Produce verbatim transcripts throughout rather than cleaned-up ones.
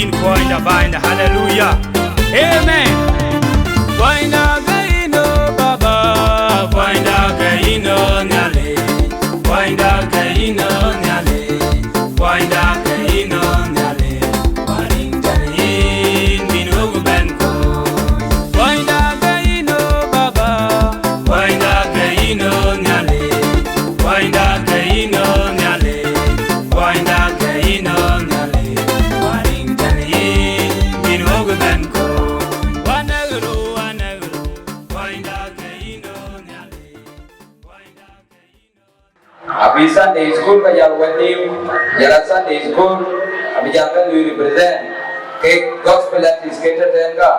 Kuɔnyda bänyda, haleluya. Amen. Kuɔnyda ke yïn, o Baba, kuɔnyda ke yïn, o Nhialic, kuɔnyda ke yïn, o Nhialic, kuɔnyda ke yïn, o Nhialic, wär yïn tënë yïn, bïn wek bɛ̈n kony. Kuɔnyda ke yïn, o Baba, kuɔnyda ke yïn, o Nhialic, kuɔnyda ke yïn, o Nhialic, kuɔnyda ke yïn, o Nhialic, wär yïn tënë yïn, bïn wek bɛ̈n kony. Wanɛ̈k rou, wanɛ̈k rou, kuɔnyda ke yïn, o Nhialic, kuɔnyda ke yïn, o Abï Sunday school ka jal wɛ̈t nïïm, jal a Sunday school, abï jal bɛ̈n lui represent ke gospel artist ke tëtɛ̈n ka,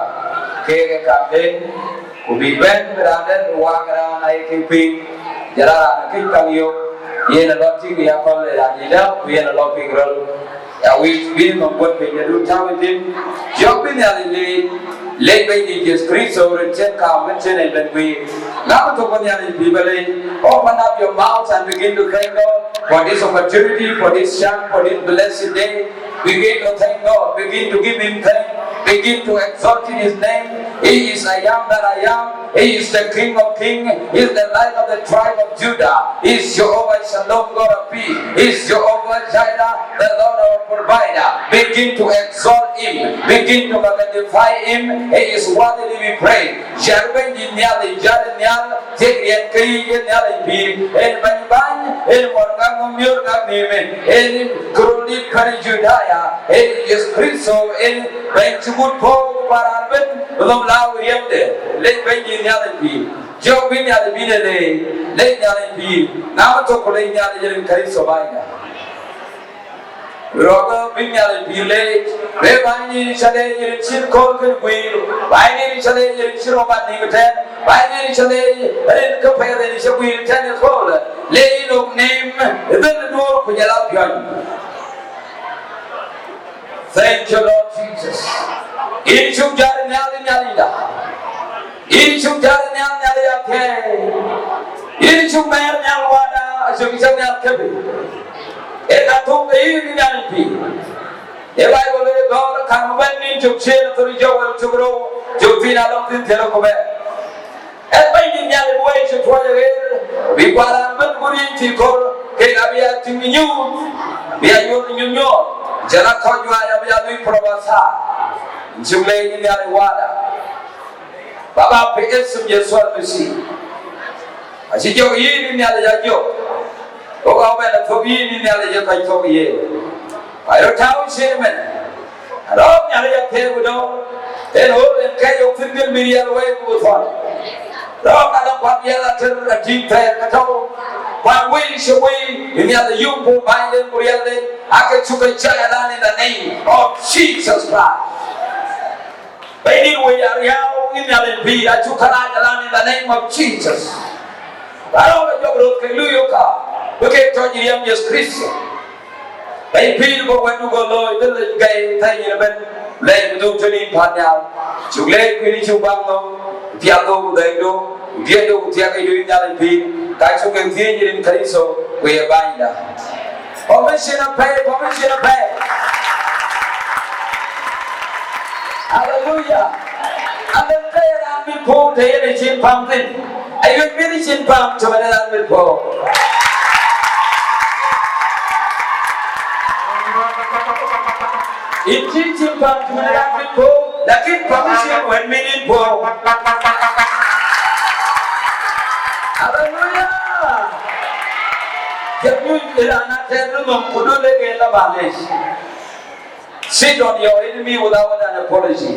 ke ke kamden, ku bï bɛ̈n bï raan dɛ̈t bï waak raan aye kek piŋ, jal a raan akëc kaŋ yök, yen alɔ tïŋ ya kɔl ë raan yïdä, ku yen alɔ piŋ röl. Ya wïc bï nɔm guɔ̈t piny ë dun tääu ë thïn, jɔk bï Nhialic leec, leec Bɛ̈nydït Yecu Kërtho rin cïn kaam ëbën cïn en bɛ̈n guiir. Ŋak thok bä Nhialic bï bä leec. Open up your mouth and begin to thank God for this opportunity, for this chance, for this blessed day. Begin to thank God. Begin to give Him thanks. Begin to exalt His name. He is I am that I am. He is the King of kings. He is the Lion of the tribe of Judah. He is Jehovah Shalom, God of peace. He is Jehovah Jireh, the Lord our provider. Begin to exalt Him. Begin to magnify Him. He is worthy to be praised. Jat Bɛ̈nydït Nhialic, jat Nhial, thiëk riɛnke yiic ë Nhialic pïïr. En Bɛ̈ny bäny, en muɔ̈r ŋak ŋö miöör ŋak nïïmë, en këröldït päl Judaya, en Yecu Kërtho, en Bɛ̈ny cï gut puɔ̈u ku bä raan ëbën bï nhom lääu ë riɛmde. Lec Bɛ̈nydït Nhialic pïïr. Jɔk bï Nhialic bï në leec, lec Nhialic pïïr. Na ëmën thok ku lec Nhialic rin Kërtho Bänyda. Rɔ̈k bï Nhialic pïïr leec, bï bäny rin cä leec rin cït kööl kën guiir, bäny rin cä leec rin cï rɔt mat nïïm ëtɛ̈ɛ̈n, bäny rin cä leec rin këpɛth rin cï guiir tɛ̈n ë kööl, le yïn ɣok neem ë dhël ë duöör ku jɔl a piɔ̈ny. Thank you, Lord Jesus. Yïn cuk jat Nhialic, Nhialicda. Yïn cuk jat Nhial, Nhialic athiɛɛi. Yïn cuk mɛɛr Nhial Wäda, acuk cä Nhial këpë. Ee ka thuk ke yïn Nhialic pïïr. Ee Baibol ë gɔ̈ɔ̈r kaŋ bɛ̈n nïn cök ciëën athör Joel cök rou, cök thiin alɔŋ thiin thiëër ku bɛ̈t. Ee Bɛ̈nydït Nhialic wëi cï tuɔɔc aɣeer, bï kuat raan ëbën ku riëny thii kor, kek abï ya tïŋ nyuuth, bï ya nyuɔ̈th nyuɔ̈th nyuɔ̈th, jɔl a kɔc juëc abï ya luui prophesy. Cuk leec Nhialic Wäda. Baba, fi ism Yecu al-Masih. Acï jɔk yïn Nhialic ajɔk. Wok abɛ̈n a thök yïn Nhialic ë kɔc thök yen. Ka röt tääu cït ëmën. Rɔ̈ɔ̈k Nhialic athëër ku dɔ̈ɔ̈r. En ɣööt en kɛc ɣok thïn gël bï riɛl wei ku bï thɔ̈n. Rɔ̈ɔ̈k ala kuat riɛl ater atïŋ thɛɛr ka tɔ̈u. Kuat wei cï wei, Nhialic yum ku bänyden ku riɛlden. Ake cuk ke cɔc alan in the name of Jesus Christ. Bɛ̈nydït wei ariau in Nhialic pïïr, acuk kärɛc alan in the name of Jesus. Ba rɔ̈ɔ̈k ë jɔk röth kek luui ɣok ka, bï kek tɔ̈c riɛm Yecu Kërtho. Bɛ̈ny pïïr bï wɛ̈tdu go looi, bï lec gɛi thɛ̈ny rin ëbën, lɛc bï dhuk tënë yïn pan nhial. Cuk leec ku yïn cuk baŋ nhom, piathdu ku dhɛ̈nydu, ku diëtdu ku thiɛkdu in Nhialic pïïr, ka cuk ke thiëëc rin Kërtho, ku ye bänyda. Permission apɛi, permission apɛi. Haleluya. Alɛ̈th ke raan mit puɔ̈u të yen ë cin päm thïn. Ayuc mit cin päm të wën raan mit puɔ̈u. Yïn cï cin päm të wën raan mit puɔ̈u, lakin permission wën mit yïn puɔ̈u. Haleluya. Jam nyuc ë raan atɛ̈ɛ̈n ë nhom ku döl ë ke la ba lec. Sit on your enemy without an apology.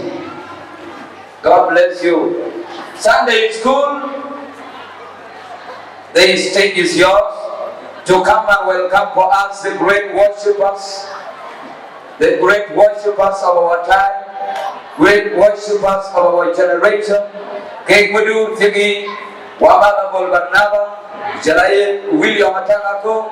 God bless you. Sunday school, the stage is yours to come and welcome for us the great worshippers, the great worshippers of our time, great worshippers of our generation. Kek Madur Thigi, Wamala Bol Barnaba, jɔl a yen William Atang Akok,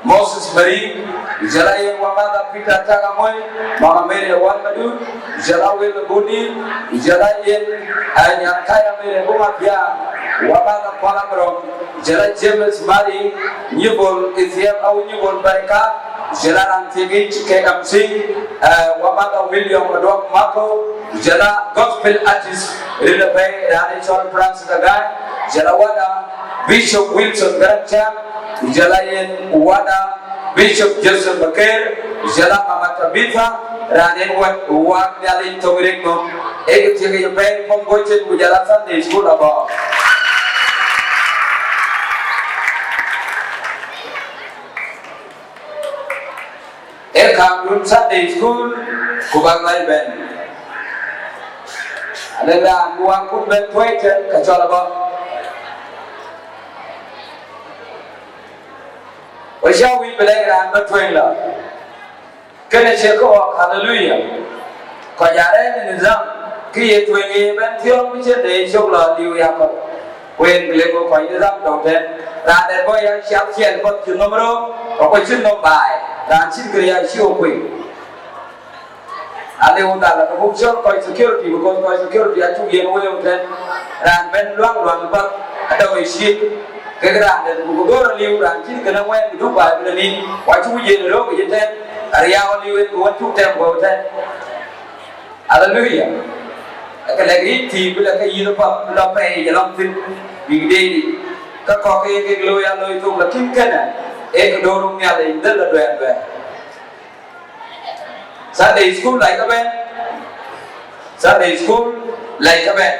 Moses Mari, jɔl a yen Wamala Peter Atang Amoy, Mama Mary Awal Madut, jɔl a Will Buni, jɔl a yen, eh, Nyan Kaya Mary Buma Biang, Wamala Kuala Brong, jɔl a James Mari, Nyibol Ithiel au Nyibol Barika, Jɔl a raan thiek yic ke M C, eh, Wamada William Maduɔk Mako, jɔl a gospel artist rin apɛi raan ë cɔl Francis Agai, jɔl a wada Bishop Wilson Garacha, jɔl a yen wada Bishop Joseph Baker, jɔl a Mama Tabitha, raan en wɛ̈t wak Nhialic thok rek nɔm, ee ke thiek yic apɛi pɔ̈m bɔ̈ cin, ku jɔl a Sunday school abɔ̈. Ee kaam dun Sunday school, ku bäk lɔc bɛ̈n. Alëk raan bï wak kun bɛ̈n tuɔ̈c tɛ̈n, ka cɔl abɔ̈. Ku cä wïc bï lɛ̈k raan bä tueŋ lɔ. Kënë cie kë ɣɔ̈k, haleluya. Kɔc aa rɛ̈ɛ̈r në nidham, kë ye tueŋ ye bɛ̈n thiɔ̈ɔ̈ŋ bï cïn de ye cök lɔ liu yakɔ̈u. Ku en kë lek we kɔc nidham tɔ̈u tɛ̈n. Raan dɛ̈t bɔ̈ ya ciath ciɛɛl path cïn nɔm röök, ago cïn nɔm baai. Raan cïn kë ya cï ɣo kuec. Alëu dhal ke buk cɔl kɔc security, because kɔc security acuk yen wëëu tɛ̈n. Raan bɛ̈n luaŋ luaŋ path, adɔ̈ ë ciëëc. Kek raan dɛ̈t buk gɔ̈ɔ̈r aliu, raan cïn kënë wɛ̈ɛ̈t, ku duk baai bï lɔ nin, ku acuk yen röök ë tɛ̈n, ariau aliu en, ku wën cuk tɛ̈m guɔ̈u tɛ̈n. Haleluya. Ke lɛ̈k ric thii bï lɔ ke yïn path, bï lɔ pɛɛi ye lɔŋ thïn, bïk deet yic. Ka kɔ̈k ke ye kek looi aa looi thok, lakin kënë ee kë döör Nhialic dhël lɔ duɛ̈ɛ̈r duɛ̈ɛ̈r. Sunday school lac ke bɛ̈n. Sunday school lac ke bɛ̈n.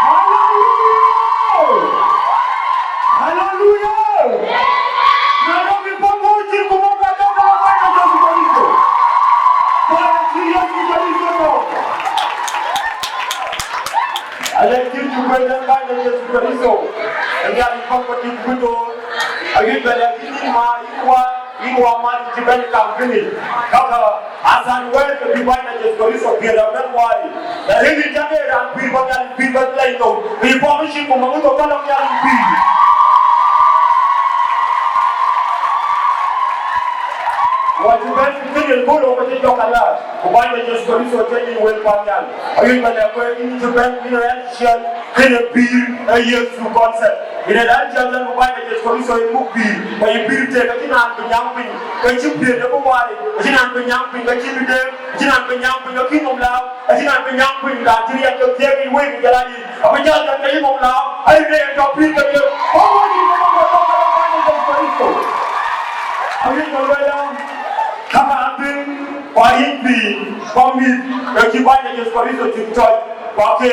Haleluya! Haleluya! Nairobi, pamoja kumbuka kama Bwana Yesu Kristo. Bwana Yesu Kristo. Ala kitu kwenda Bwana Yesu Kristo. Ngali pako ti kudo. Ayu bela kiti ma iwa, iwa ma ti bela kampeni. Kaka asan wɛ̈ɛ̈r ke bï Bänyda Yecu Kërtho piɛth abɛ̈n wäär. Na rëër yïn cak ee raan pïïr bä Nhialic pïïr bä lɛc nhom, bï pɔ̈k cï ku maŋ thok ka lɔŋ Nhialic pïïr. Wä cï bɛ̈n kënë bolo ke cï jɔk ala, ku Bänyda Yecu Kërtho cï nyin wël pan nhial. Ayuc bä lɛ̈k wek yïn cï bɛ̈n yïn rɛ̈ɛ̈r ciëën. Kënë pïïr ë Yecu concert. Yïn ë raan cä jɔl bï Bänyda Yecu Kërtho ë muk pïïr, ku yï pïïr tëëk, acïn raan bï nyam piny ke cï piëëth ë bï waar yic, acïn raan bï nyam piny ke cï bï deem, acïn raan bï nyam piny ke kï nhom lääu, acïn raan bï nyam piny raan cï riɛl ke thiëëk yic wëi ku jɔl aa yic, abï jäl jɔl ke yï nhom lääu, ayï de yen tɔ pïïr ke Yecu. Ku wɔ yïn ke bɔ̈ ke tɔ ke Bänyda Yecu Kërtho. Ayï ke lueel an, ka ka abï, ku ayï pïïr, ku mïth, ke cï Bänyda Yecu Kërtho cï cɔc. Ku ake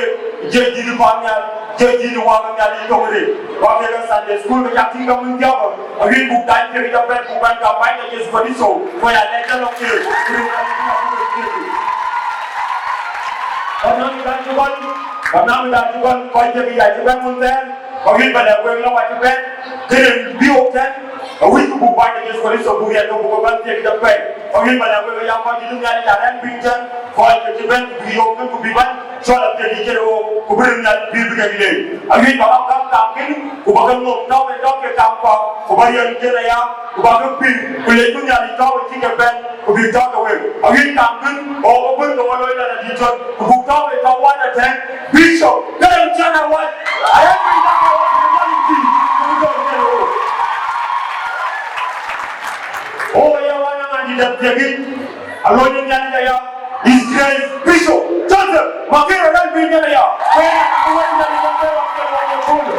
jiëc dït pan nhial, jiëc dït wak nhial yï tök rëër. Ku ake ke Sunday school ke cak tïŋ ke wën thiɔ̈k, awiëc buk dac kek jɔ bɛ̈n buk bɛ̈n gam Bänyda Yecu Kërtho, ku ya lɛc jɔ lɔ keek. Ku na mïth acï gɔl, ku na mïth acï gɔl, kɔc kek ya cï bɛ̈n wun thɛɛr, ku awiëc bä lɛ̈k wek lɔ wa cï bɛ̈n, kënë bï wok tɛ̈n, awïc ku buk Bänyda Yecu Kërtho buk yɛn ke buk bɛ̈n thiëk jɔ pɛ̈i. Ku awiëc bä lɛ̈k wek ya kɔc cï Nhialic arɛ̈ɛ̈r piny tɛ̈n, kɔc ke cï bɛ̈n ku bï yom kën ku bï bɛ̈n. Cɔl apiɛth yï cïn ë wook, ku bï röt nhial pïïr bï kek leec. Awiëc bä ɣɔn gäm kam kën, ku bä ke nhom tɔ̈u ë tɔ̈u ke kam kɔ̈k, ku bä riɛl cïn aya, ku bä ke pïïr, ku lec bï Nhialic tɔ̈u ë cï ke bɛ̈n, ku bï tɔ̈u ke wek. Awiëc kam kën, ɣok ë bën ke wä looi lɔn adït tɔ̈n, ku buk tɔ̈u ë tɔ̈u wän ëtɛ̈ɛ̈n, Bishop, ke rem cän ë wac, ayek piny dak ë wac ë Nhialic pïïr, ku bï tɔ̈u cïn ë wook. Ɣok ë ye wän ë ŋa dït athiek yic, alony ë Nhialic aya. His Grace Bishop Joseph Maker rɛ̈ɛ̈r piny ënë ya. Wek ë wek Nhialic ë bɛ̈ɛ̈r ɣɔn ke wek ye köölë.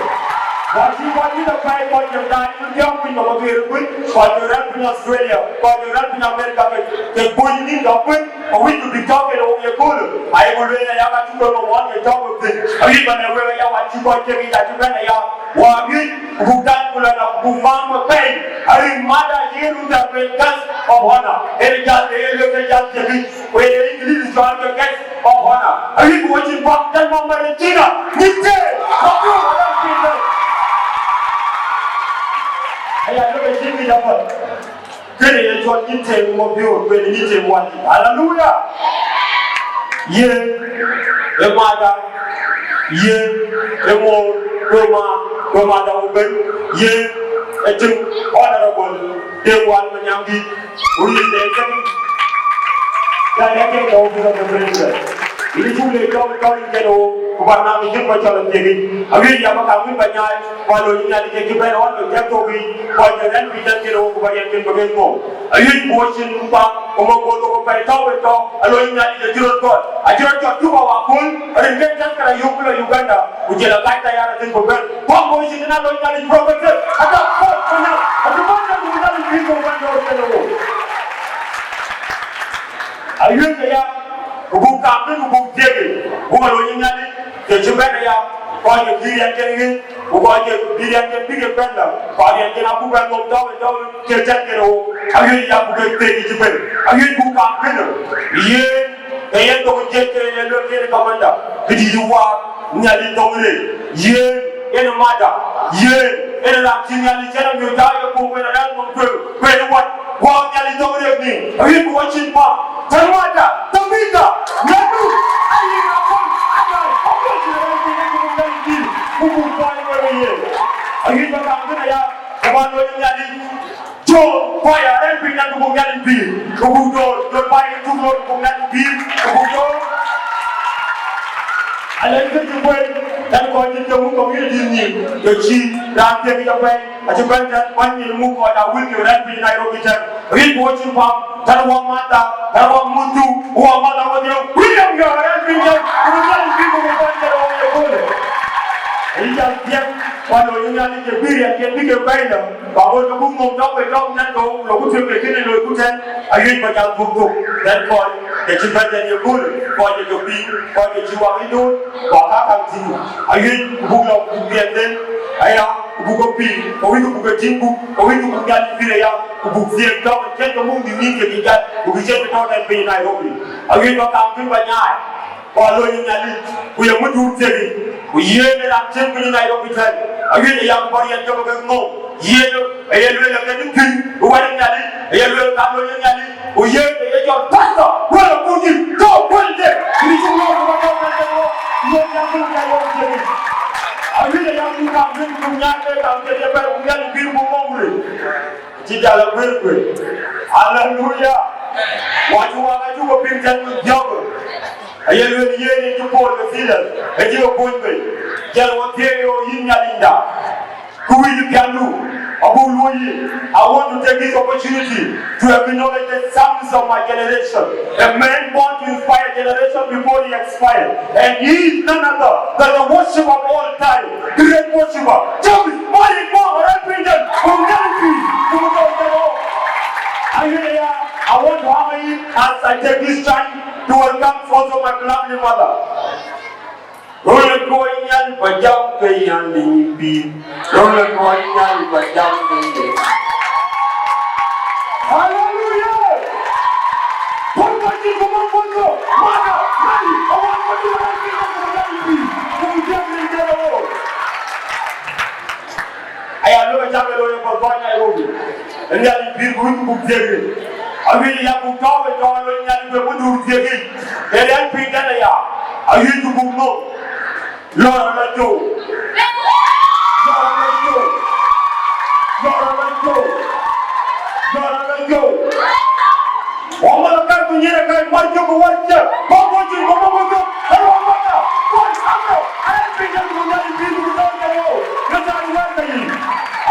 Wä cï kɔc cï ke pɛ̈i kɔc cï daai cï thiɔ̈k piny ke Maker ë kuc, kɔc cï rɛ̈ɛ̈r piny Australia, kɔc cï rɛ̈ɛ̈r piny America ke, ke böny nïn dɔ̈k kuc, awïc ku bïk tɔ̈u kek wok ye köölë. Ayek lueel aya ka cï ke lɔ ɣɔn ke tɔ̈u wek thïn. Awïc bä lɛ̈k wek aya wä cï kɔc cï ke yic acï bɛ̈n aya. Wä awïc ku buk dac ku lɔ na ku buk maam wek pɛ̈i. Arïn mada cï yen run thɛɛr lueel guest of honor. Ënë jal de ye lueel ke jal cï ke yic. Ku ye English cɔl ke guest of honor. Ayï ku wecin bak jal mɔ̈k Argentina, nyïn tëë, bak yök ë rɛ̈ɛ̈r piny bɛ̈n. Aya, lok ë cïn kë jam bɛ̈n. Kënë ye cɔl nyïn tëë mɔ̈k biöör, ku yen nyïn tëë wal. Haleluya! Ye, Ë mada, yen, ë moor, ku ë ma, ku ë mada ku bɛ̈n, yen, ë tim, Honorable Deŋ Wal Manyaŋdït, who is the executive director of the Office of the President. Yïn cuk leec tɔ̈u tɔ̈u yïn kën ɣo, ku barnamij cïn ba cɔl athiek yic. Awiëc ya ba kaŋ wïc ba nyaai, ku alony Nhialic ke cï bɛ̈n ɣɔn ke jam thok yic, ku ajɔ rɛ̈n piny tɛ̈n kën ɣo, ku ba riɛnken ba ke ŋoom. Awiëc ku wɔ cïn bä, ku mɔ̈k ku thok pɛ̈i tɔ̈u ë tɔ̈u, alony Nhialic acï rɔt gɔl, acï rɔt cɔl Juba waköl, rin ke tɛ̈n këra yök bï lɔ Uganda, ku jël akac tayara thïn ku bɛ̈n. Kɔc ku cïn alony Nhialic prophet, ata kɔc ku nyak, acï bä nyak ku Nhialic bï ku bä dɔ̈ɔ̈r kën ɣo. Awiëc aya, ku buk kaŋ bï ku buk thiek yic, buk alony Nhialic, ke cï bɛ̈n aya, kɔc ke bï riɛnken ɣëc, ku kɔc ke bï riɛnken bï ke bɛ̈n lɔ, ku riɛnken abuk bɛ̈n ŋoom tɔ̈u ë tɔ̈u ke tɛ̈n kën ɣo, awiëc ya buk ke thiek yic cï bɛ̈n, awiëc buk kaŋ bï në, yen, ke yen thok jiëc ke ye luel kën ë kamanda, këdït ë waak, Nhialic thok rëër, yen, yen ë mada, yen, yen ë raan cï Nhialic cïn ë miöc tääu ye puɔ̈u, ku yen ë rɛ̈ɛ̈r nhom tueŋ, ku yen ë wat, Wä Nhialic thok riɛk nhïïm, awiëc ku wä cin bä. Tɛ̈n wada, tɛ̈n wïïkda, nyɛtdu, ayï rɔt kɔn, aya, apiɔ̈c cï rɛ̈ɛ̈r piny ë cï röt bɛ̈n dïïr, ku buk kuany wek ë yen. Awiëc ba kaŋ bï në ya, ku ba lony Nhialic. Jɔl, kuaya, rɛ̈ɛ̈r piny nɛn ku buk Nhialic pïïr, ku buk döör, jɔl ba yïn cuk looi ku buk Nhialic pïïr, ku buk döör. Alɛ̈ny kë cï kueen, tɛ̈n kɔc cï cï muk community nhïïm, ke cï raan thiek yic apɛi. Acï bɛ̈n tɛ̈n bäny nyin muk kɔc aa wïl ke rɛ̈ɛ̈r piny Nairobi tɛ̈n. Rin ku wɔ cïn pam, tɛ̈n wɔ Martha, tɛ̈n wɔ Muthu, wɔ Martha wɔ dhiëu. William yɔ̈ɔ̈k rɛ̈ɛ̈r piny tɛ̈n, ku bï Nhialic bï ku bï kɔc ke wɔ ye köölë. Ayï jal dhiëk, ku alony Nhialic ke bï riɛnken bï ke bɛ̈i lɔ. Ku aköl ke buk nhom tɔ̈u ke tɔ̈u nɛn ke wok, lɔ ku tueŋ ke kënë loiku tɛ̈n, awiëc ba jal dhuk thok. Tɛ̈n kɔc, ke cï bɛ̈n tɛ̈n ye köölë, kɔc ke jɔ piny, kɔc ke cï wak ë dööt, ku aka kaŋ thïn. Awiëc ku buk lɔ buk riɛnden, aya. Ku buk ke pïïr, ke wïc ku buk ke tïŋ buk, ke wïc ku buk Nhialic pïïr aya, ku buk thiëëk tɔ̈u ë ciɛ̈t ke muk nhïïm ke cï jat, ku kë ciɛ̈t ke tɔ̈u tɛ̈n piny Nairobi. Awiëc ba kaŋ bï ba nyaai, ku alony Nhialic, ku ye mudhur thiek yic, ku yen ë raan cïn piny Nairobi tɛ̈n. Awiëc aya ku ba riɛnke ba ke ŋoom, yen ë ye lueel ë ke dï pïïr, ku wɛ̈t Nhialic, ë ye lueel ka alony Nhialic. Ku yen ë ye cɔl pastor, wël ë kuurdït, tɔ̈u kuël de, kï cï ŋɔ̈ɔ̈th bä tɔ̈u kuël de ɣo, yen jam bï jal ɣo thiëëk. Awïc ë yam bï kaŋ bï buk nyaai ke kaŋ thiëëk ye bɛ̈n ku Nhialic bï buk ŋɔ̈ɔ̈k wël. Cï jal ë guëër kuël. Aleluya. Wacï wak acuk ke piŋ tɛ̈n ku jɔ̈ɔ̈k. Aye lueel yen ë cï Paul ke Silas, ë cï ke kuöny bei. Jal wɔ thiëëk ɣo yïn Nhialicda. Ku wïc piändu, abuk luɔ̈i yic. I want to take this opportunity to acknowledge the sons of my generation, a man born to inspire generation before he expired. And he is none other than the worship of all time, great worshiper, James Malik Mo Arapinjan from Galaxy, from Galaxy. I want to honor him as I take this time to welcome also my lovely mother. Rol tuɔɔc Nhialic ba jam ke yɛn ë pïïr. Rol tuɔɔc Nhialic ba jam ke yɛn. Haleluya! Pɔ̈l kɔc cïn ku mɔ̈k Botho, mada, mari, awär kɔc cïn ku mɔ̈k Nhialic pïïr, ku jam rin ke ɣo. Aya lueel acä ke looi ë Botho Nairobi. Nhialic pïïr ku wïc ku buk thiëëk rin. Awïc ya buk tɔ̈u ë tɔ̈u alony Nhialic ku ë mudhur thiëëk yic. Ë riɛl piny tɛ̈n aya. Awïc ku buk nhom. Lɔ̈ɔ̈r ala jɔ̈u. Lɔ̈ɔ̈r ala jɔ̈u. Lɔ̈ɔ̈r ala jɔ̈u. Lɔ̈ɔ̈r ala jɔ̈u. Wamala kan ku nyere kai mar jɔ̈u ku war jɔ̈u. Ba ku cïn ku mɔ̈k jɔ̈u. Ka wamala. Ku amro. Ala piny tɛ̈n ku Nhialic pïïr ku tɔ̈u tɛ̈n ɣo. Ke tɔ̈u war ka yï.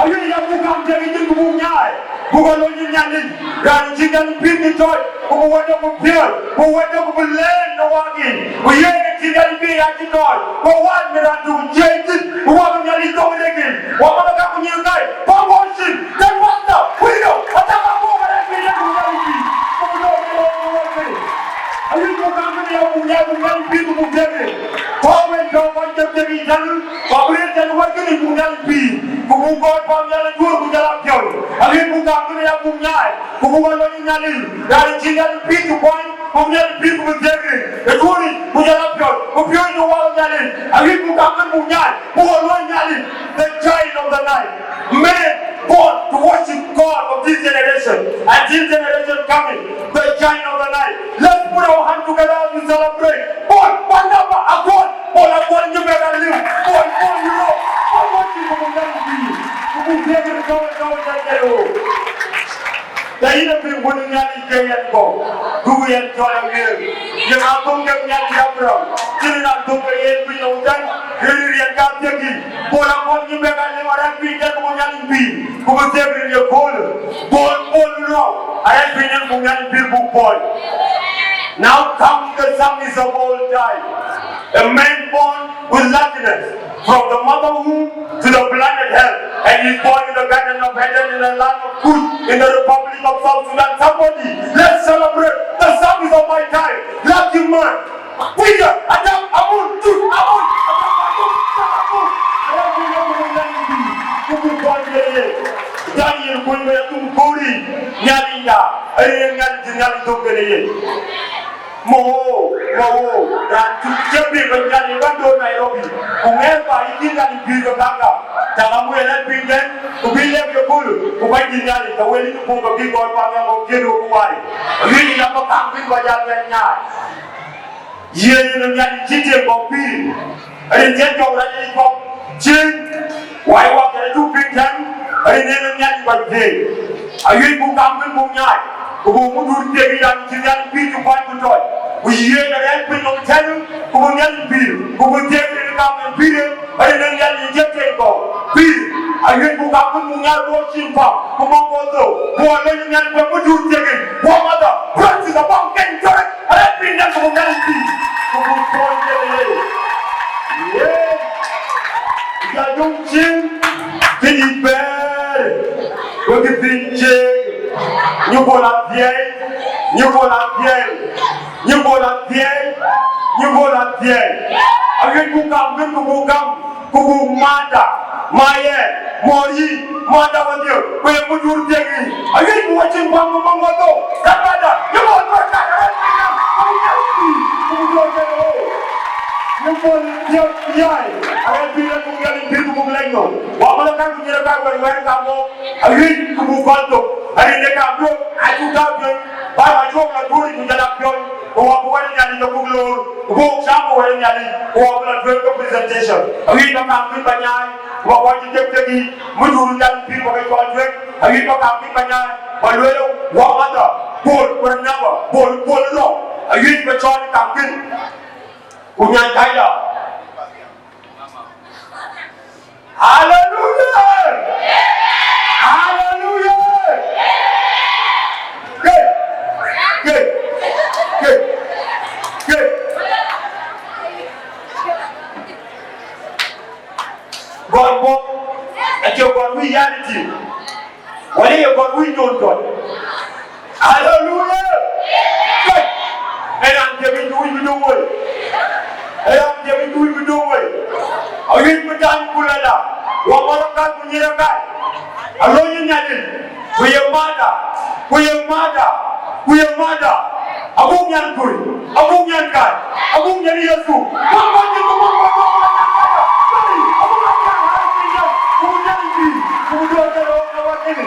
Awïc ya buk kaŋ thiëëk yic ku buk nyaai. Buk alony Nhialic, raan cï Nhialic pïïr cï tɔ̈c, ku bï wɛ̈tde ku piɔ̈ɔ̈c, ku wɛ̈tde ku bï lɛɛr në waak yic, ku yen ë cï Nhialic pïïr ya cï tɔ̈c, ku wään bï raan tök ciëëc thïn, ku wään bï Nhialic thok riɛk yic, wamala ka ku nyïïr kai, pam ɣɔn cin, tɛ̈n pastor, wïïr yök, athak abɔ̈ arɛɛc piny ë ku Nhialic pïïr, ku bï tɔ̈u në ɣöö ke wɛ̈t piny. Awïc buk kaŋ bï ya buk nyaai buk Nhialic pïïr ku buk thiëëk rin. Tɔ̈u wën tɔ̈u kɔc cï thiëëk yic tɛ̈n, ku abï rëër tɛ̈n wɛ̈t kënë buk Nhialic pïïr, ku buk gɔ̈ɔ̈r pam Nhialic Juöör ku jɔl a piɔ̈u. Awïc buk kaŋ bï ya buk nyaai, ku buk alony Nhialic, raan cï Nhialic pïïr cï kuany, buk Nhialic pïïr ku bï thiëëk rin, ë Juöör yic ku jɔl a piɔ̈u, ku piɔ̈ɔ̈c në waak Nhialic. Awïc buk kaŋ bï buk nyaai, buk alony Nhialic, the giant of the night. Men born to worship God of this generation and this generation coming, the giant of the night. Let's put our hand together as we celebrate. Born, born, Ke yɛn kɔ̈u, duku yɛn cɔl awiëër. Ye ŋa thöŋ ke Nhialic Abraɣam, cïn raan thöŋ ke yen piny nɔm tɛ̈n, rin riɛnka thiëk yic. Bol Akuɔl Nyïïn Bɛ̈k Alem arɛ̈ɛ̈r piny tɛ̈n, ku bï Nhialic pïïr, ku bï thiëk rin ye köölë. Bol, Bol Rɔu arɛ̈ɛ̈r piny tɛ̈n, ku Nhialic pïïr buk puɔ̈ny. Now come the sons of old time. A man born with laziness, from the mother womb to the planet Earth, and he's born in the garden of Eden, in the land of Cush, in the Republic of South Sudan. Somebody, let's celebrate the sons of my time. Lucky man. Kuya, Adam, Amun, Tut, Amun, Adam, Amun, Tut, Amun. Adam, Amun, Amun, Amun, Amun. Kuku kɔn ye ye. Daniel, kuy me atum kori. Nyali ya. Aye nyali, nyali tum kene ye. Mo, mo, raan cï cï bï ke Nhialic bɛ̈n döör Nairobi, ku ŋɛɛr ba yï cï Nhialic pïïr ke kaka, cak amuël ë piny tɛ̈n, ku bï lɛ̈k ye kööl, ku bɛ̈ny dït Nhialic, ke wël yïn puɔ̈u ke bï gɔl paŋ ë ŋɔk cïn wek wai. Awiëc yïn abï kaŋ bï kɔc jal bɛ̈n nyaai. Yen ë Nhialic cï tiëŋ kɔ̈k pïïr. Rin cï jɔŋ rac ë kɔ̈k cïn, wai wak kɛn ë cuk piŋ tɛ̈n, rin en ë Nhialic kɔc thiëëc. Awiëc buk kaŋ bï buk nyaai, ku buk mudhur thiëëk ë ran cï Nhialic pïïr cï kuany ku tɔc, ku yiëën arɛ̈ɛ̈r piny nɔm tɛ̈n, ku bï Nhialic pïïr, ku bï thiëëk rin kaŋ en pïïr en, rin en Nhialic cï tiëŋ kɔ̈k pïïr. Awiëc buk kaŋ bï buk nyaai, buk cin pam, ku mɔ̈k buk thou, buk lony Nhialic bï mudhur thiëëk yic. Wok madha, praise the Lord, keny cɔrɛ. Arɛ̈ɛ̈r piny nɛn ku buk Nhialic pïïr, ku buk puɔ̈ny ke ye. Ye. Ya yom cin, këdït bɛ̈ɛ̈r, wek piny cieŋ, nyuguɔl athiɛɛi, nyuguɔl athiɛɛi, nyuguɔl athiɛɛi, nyuguɔl athiɛɛi. Awiëc buk gam bïn ku buk gam. Ku buk mada, ma yɛn, mɔ̈r yï, mada wadhië, ku ye mudhur thiëk yic. Awiëc buk wacin kuaŋ ku maŋ wadhou, kat mada, ye mɔ̈r mɔ̈r kat, arɛ̈ɛ̈r piny nɛn, ku buk Nhialic pïïr, ku buk dɔ̈ɔ̈r cïn ɣöö. Ye mɔ̈r thiëk yai, arɛ̈ɛ̈r piny nɛn ku buk Nhialic pïïr ku buk lɛc nɔm. Wa mɔ̈l kat ku nyïïr kat wɛ̈t wɛ̈t kam mɔ̈u, awiëc ku buk gɔl thok, arin ë kam duɔ̈k, acuk tääu piɔ̈ny, bä ma cuɔ̈k la duööric ku jɔl a piɔ̈ny. Ku wɔ bï wɛ̈t Nhialic ke buk loor, ku buk cam bï wɛ̈t Nhialic, ku wɔ bï la tueŋ ke presentation. Awiëc ba kaŋ bï ba nyaai, ku ba kɔc cï tek tek yiic, mudhur Nhialic pïïr ba ke cɔl tueŋ. Awiëc ba kaŋ bï ba nyaai, ba lueel, wok madha, Bol, Barnaba, Bol, Bol Rɔu. Awiëc ba cɔl kaŋ kën, ku nyan kacda. Hallelujah! Hallelujah! Ke, ke, ke, ke. Gɔl bɔ̈, acie gɔl wïc yɛn ë tïŋ. Wala ye gɔl wïc nyon tɔ̈. Hallelujah! Kai! Ë raan thiëk yic bï wïc bï döŋ wei. Ë raan thiëk yic bï wïc bï döŋ wei. Awiëc bï tany ku lala. Wa mɔ̈l kat ku nyïïr kat. Alony Nhialic. Ku ye mada. Ku ye mada. Ku ye mada. Abuk nyan kuc. Abuk nyan kat. Abuk nyan Yecu. Kuaŋ kuaŋ cïn ku kuaŋ kuaŋ kuaŋ kuaŋ nyan kat. Kai! Abuk nyan kat. Abuk nyan kat. Ku nyan kat. Ku nyan kat. Ku nyan kat.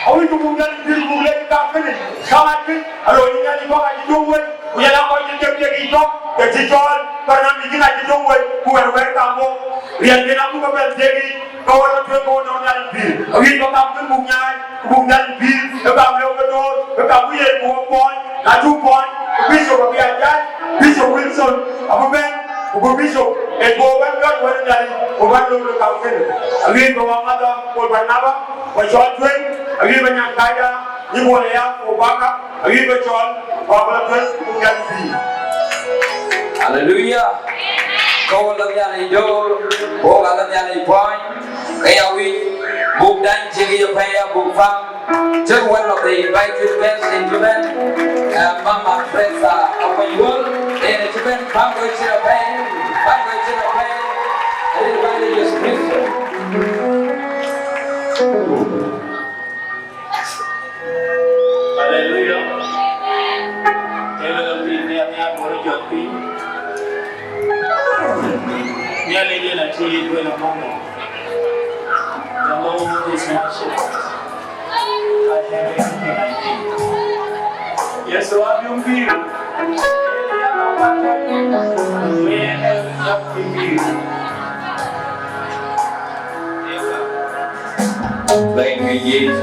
Awiëc ku buk Nhialic pïïr buk lec kam kënë, kam akën, alony Nhialic kɔ̈k acï döŋ wei, ku yɛn a kɔc cï tek tek yiic kɔ̈k, ke cï cɔɔl, barnamij kën acï döŋ wei, ku wɛ̈t wɛ̈t kam wok, riɛnken abuk ke bɛ̈n thiëk yiic, ke wɔ lɔ tueŋ ke wɔ dɔ̈ɔ̈r Nhialic pïïr. Awiëc ba kam kën buk nyaai, ku buk Nhialic pïïr, ë kam lëu ke döör, ë kam bï yen ku wok puɔ̈ny, na cuk puɔ̈ny, ku Bishop abï a judge, Bishop Wilson, abï bɛ̈n, ku bï Bishop, ë bɔ̈ bɛ̈n miɔɔc wɛ̈t Nhialic, ku bɛ̈n lok ë kam kënë. Awiëc ba wa madha, Bol Barnaba, Wa cɔl tueŋ, awiëc ba nyan kacda, nyin wɔ ya, ku baka, awiëc ba cɔl, wa bä la tueŋ, ku nyan pïïr. Hallelujah. Ka wɔ la Nhialic döör, wɔ ka la Nhialic puɔ̈ny, ke ya wïc, buk dany cïk ye pɛ̈i ya buk pam. Take one of the invited guests in Japan, uh, Mama Teresa Akwanyuol, in Japan, bang go to Japan, bang go to Japan, and invite Jesus Christ. Hallelujah. Tëlë lɔ piny nhial nhial bɔ̈ rɔt jɔt piny. Nhialic yen acï yic wël amɔ̈ŋ. The Lord is my shepherd. I have everything I need. Yes, so I'm your people. Thank you, Jesus.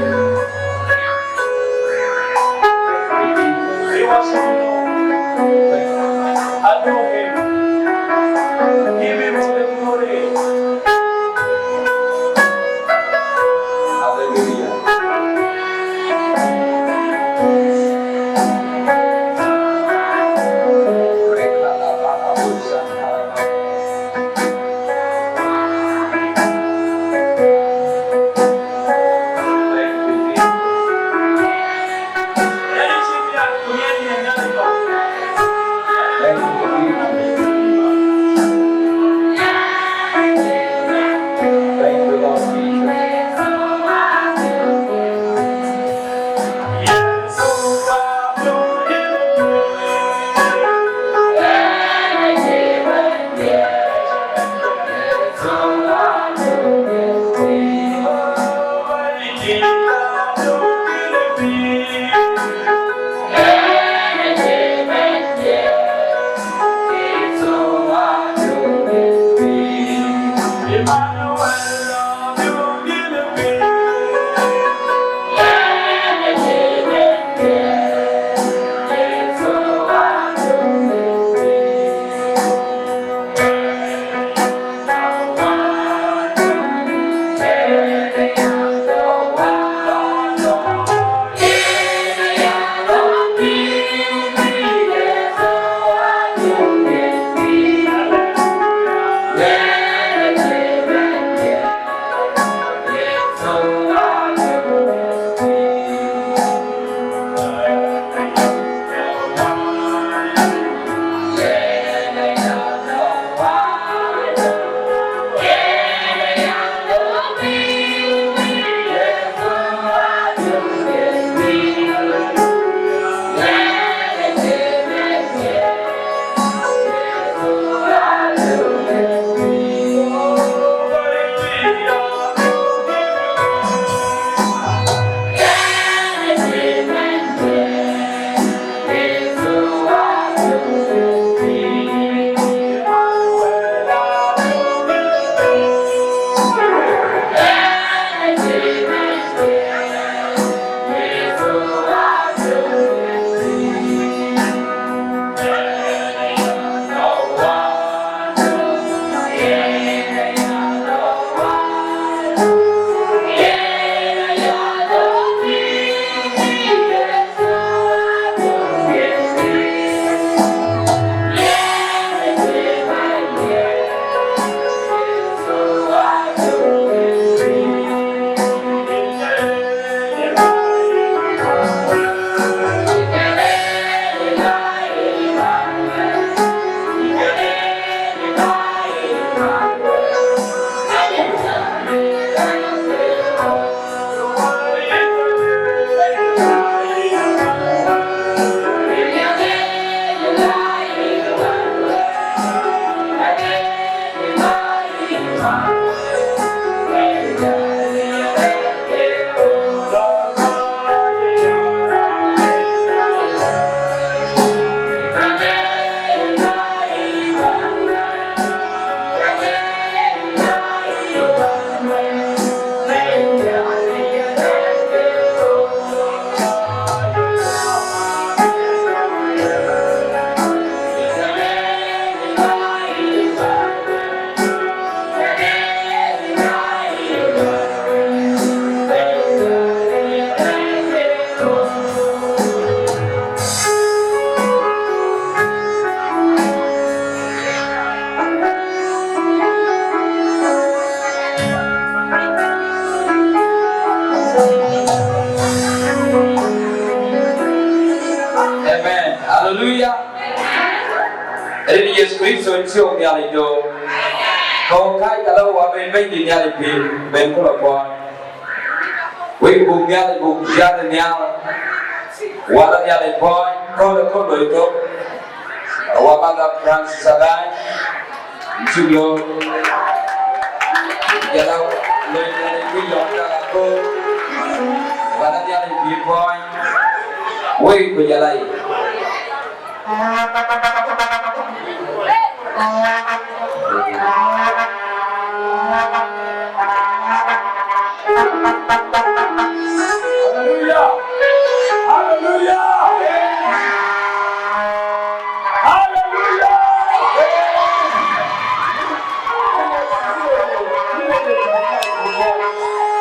Amen. Hallelujah. Rin Yecu Kërtho cï wok Nhialic döör. Kɔ̈u kääc ka la wä ben Bɛ̈nydït Nhialic pïïr, ben ku la kuɔɔny. Wek buk Nhialic buk jat nhial, wala Nhialic puɔɔny, kööl ë kööl loi thok. Wä madam Francis Agaany, cuk loor. Jɔl a loi Nhialic bï yɔ̈ɔ̈k dak akööl, wala Nhialic bï puɔɔny. Wek ku jɔl a yic. Hallelujah. Hallelujah. Hallelujah.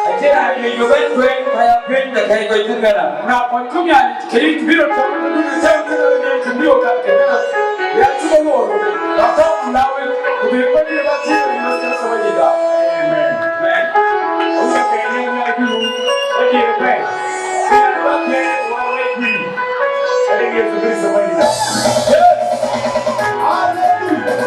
Acïn raan juëc bï bɛ̈n tueŋ, ka ya piööc të kɛ̈c kɔc thïn kënë. Na kɔc cuk Nhialic, ke yïn bï rɔt tɔ̈u në dun ë tɛ̈ɛ̈u kënë, ë yen cïn bï ɣok kat kënë. Ya cuk ë ɣoor, la thɔ̈k la wek, ku bï kɔc dït ba thiëëk ë Yecu Kërtho Bɛ̈nydït. Amen. Amen. Wek ca kɛ̈ɛ̈c yen Nhialic bï rum, wek diëër ëbɛ̈n. Bï yen ba thiëëk, wek wek kuïn. Ë rin Yecu Kërtho Bɛ̈nydït. Yes. Hallelujah.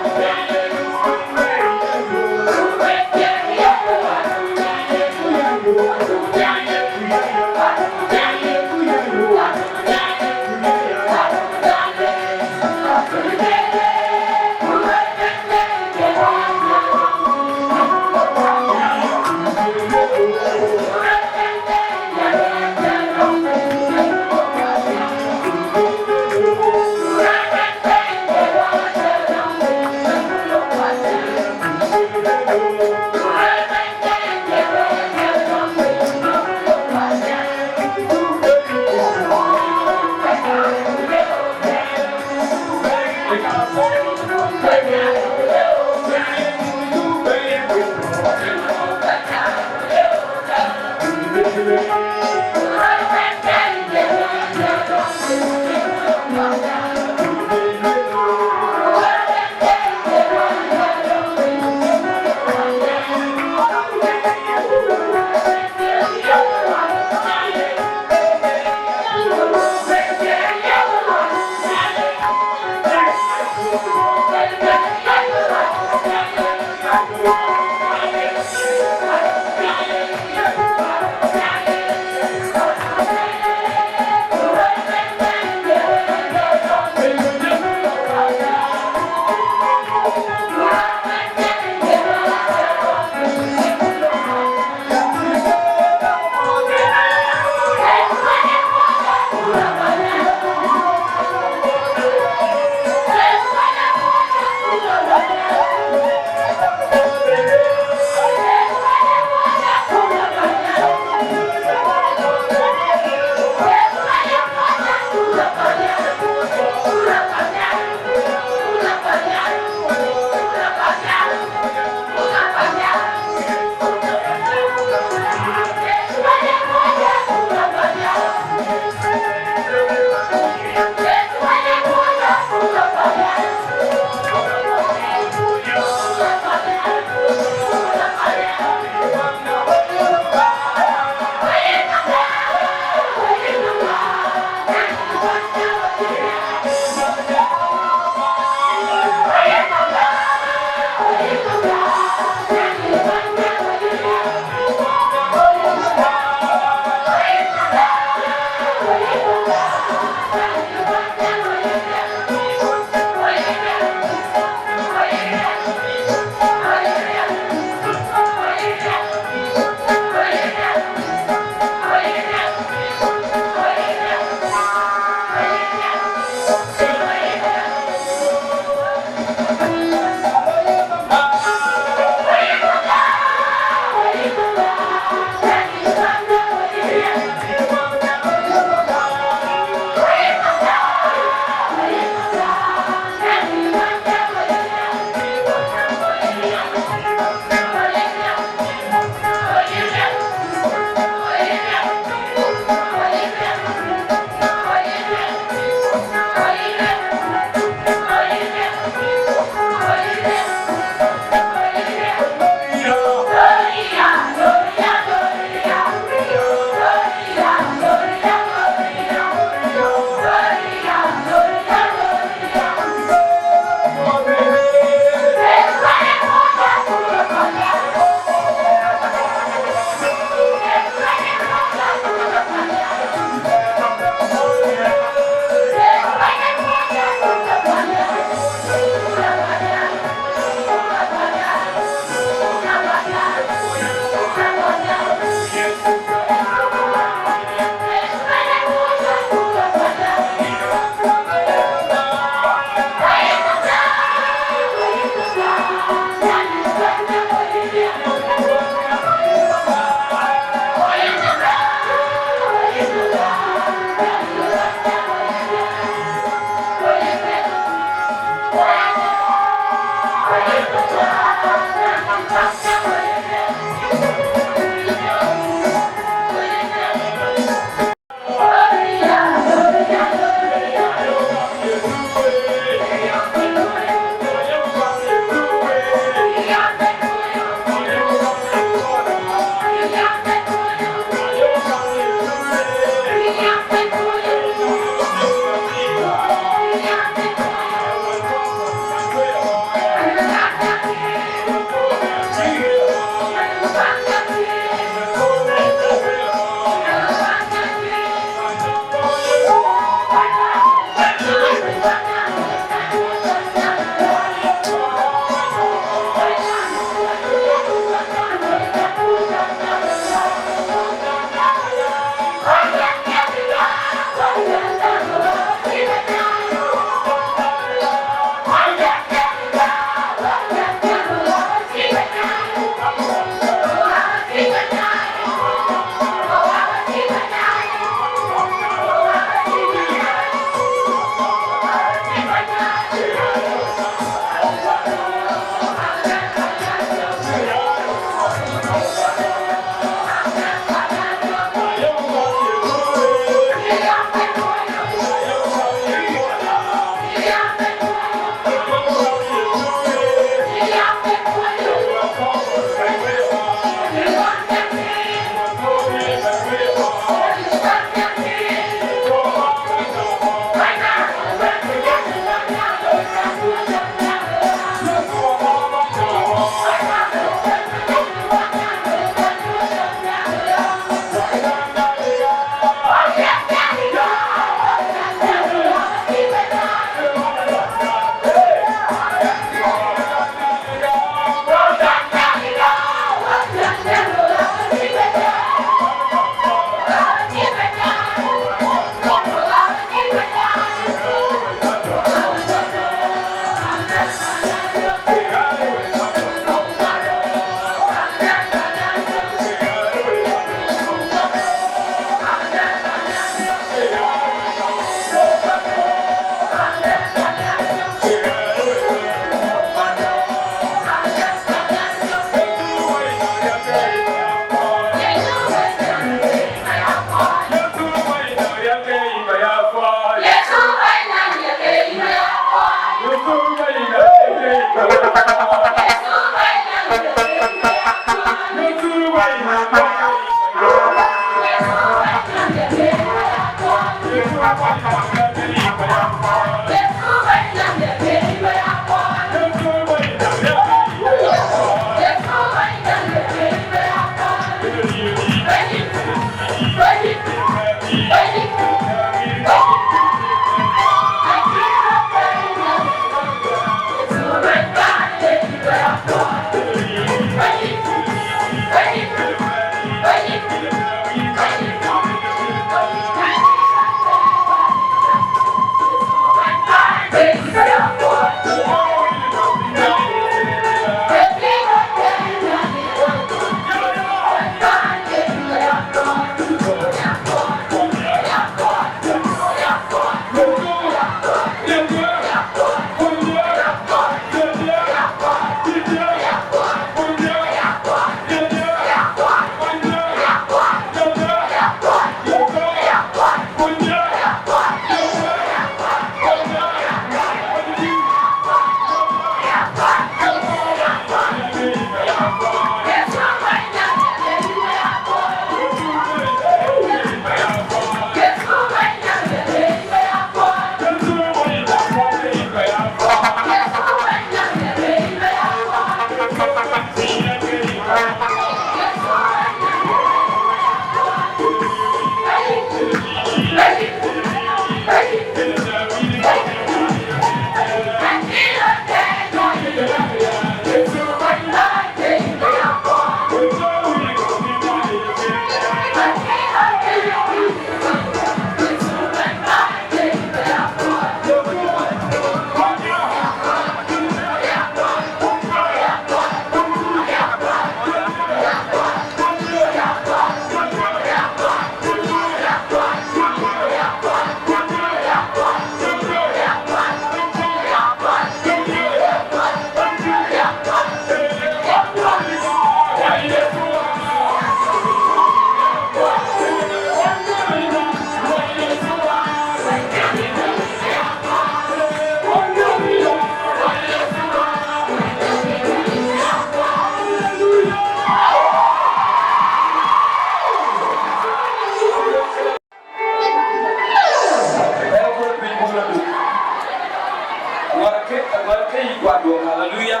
Wɛ̈t ke yï guaduɔ̈ɔ̈m, haleluya.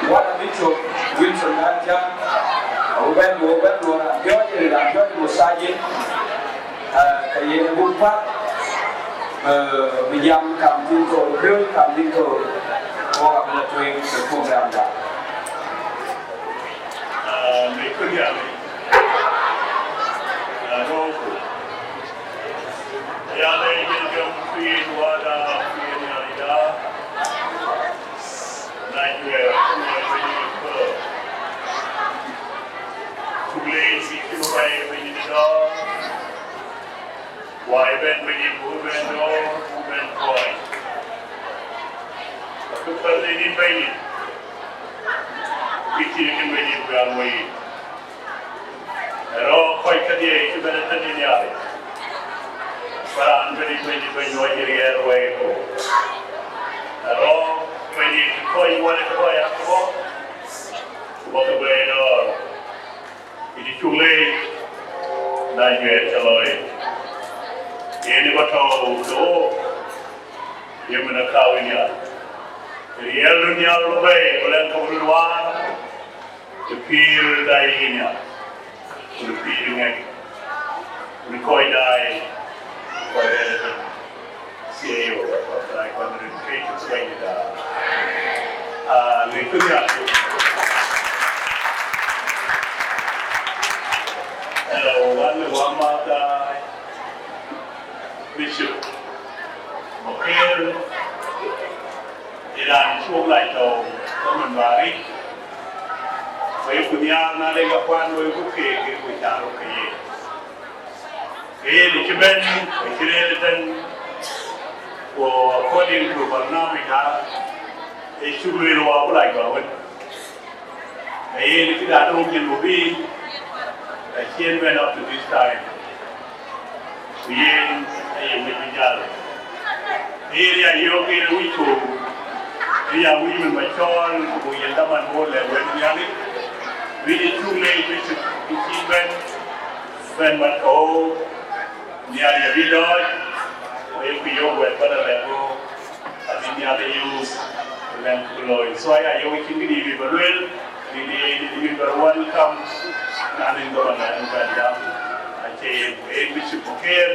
Wala Bishop Wilson Nyantiang, awek bɛ̈n, awek bɛ̈n duɔ̈ɔ̈r raan piɔ̈ɔ̈c, raan piɔ̈ɔ̈c musajid, eh, ke yen buk päl, eh, bï jam kam dhil thou, piööc kam dhil thou, wok abï la tueŋ ë programda. Ah, me kunya me. Ah, roko. Ya le yin gam kuyin wada kuyin yarida. Na jwe kuyin kuyin ko. Tugle si kuyin kuyin do. Wai ben bɛ̈ny, bu ben dɔ̈ɔ̈r, bu ben kuɔny. Ku päl ë nin bɛ̈ny, kë cïn kën bɛ̈ny ku ya luɔi. Rɔ̈ɔ̈k kɔc kedhie cï bɛ̈n ëtɛ̈n ë Nhialic. Ba raan bɛ̈ny, bɛ̈ny, bɛ̈ny wɔ cï riɛɛr wɛɛi ku. Rɔ̈ɔ̈k bɛ̈ny cï kɔc wɛ̈t ë kɔc akëbɔ̈, ku bɔ̈ ke bɛ̈ɛ̈i dɔ̈ɔ̈r. Yïn cuk leec, na juɛɛr ca loi. Yen ë ba tɔ̈u de wook, ye mën ë kääu ë nhial. Riɛl röt nhial röt bɛ̈ɛ̈i, ku lɛ̈ŋ kɔ̈k röt waar, të pïïr daai ë nhial, ku të pïïr ŋɛk, ku të kɔc daai, ku kɔc rɛ̈ɛ̈r ëbɛ̈n. C I O, Communication Communications Manager. Ah, le kunya. Hello, one, one mother Bishop. Okay. Iran chuo la to, kaman bari. Wai kunya na le ga kwan wai ku ke ke ku charo ke ye. Ke yen cï bɛ̈n, ke cï rëër ëtɛ̈n, ku according to barnamij, aa, ë cuk lueel wa ku lac ba wën. Ke yen cï dat wok Junubin, acï en bɛ̈n up to this time. Ku yen aye wec bï jäl. Ke yen ya yök yen wïc ku, ë ya wïc min ba cɔɔl, ku yen dhaman bɔ̈ lɛ̈k wën Nhialic. Wïc ë cuk leec wïc cï bɛ̈n. Bɛ̈n mat ke ɣo, Nhialic abï dɔɔc, ku ye ku yök wɛ̈t bä lɔ lɛ̈k ɣo, abï Nhialic use, ku lɛ̈ŋ ku looi. So aya yök cïn këdï bï bä lueel, bï de, bï bä welcome, na nin gɔmana nin bä jam, acie yen ku en bï cï ku keer.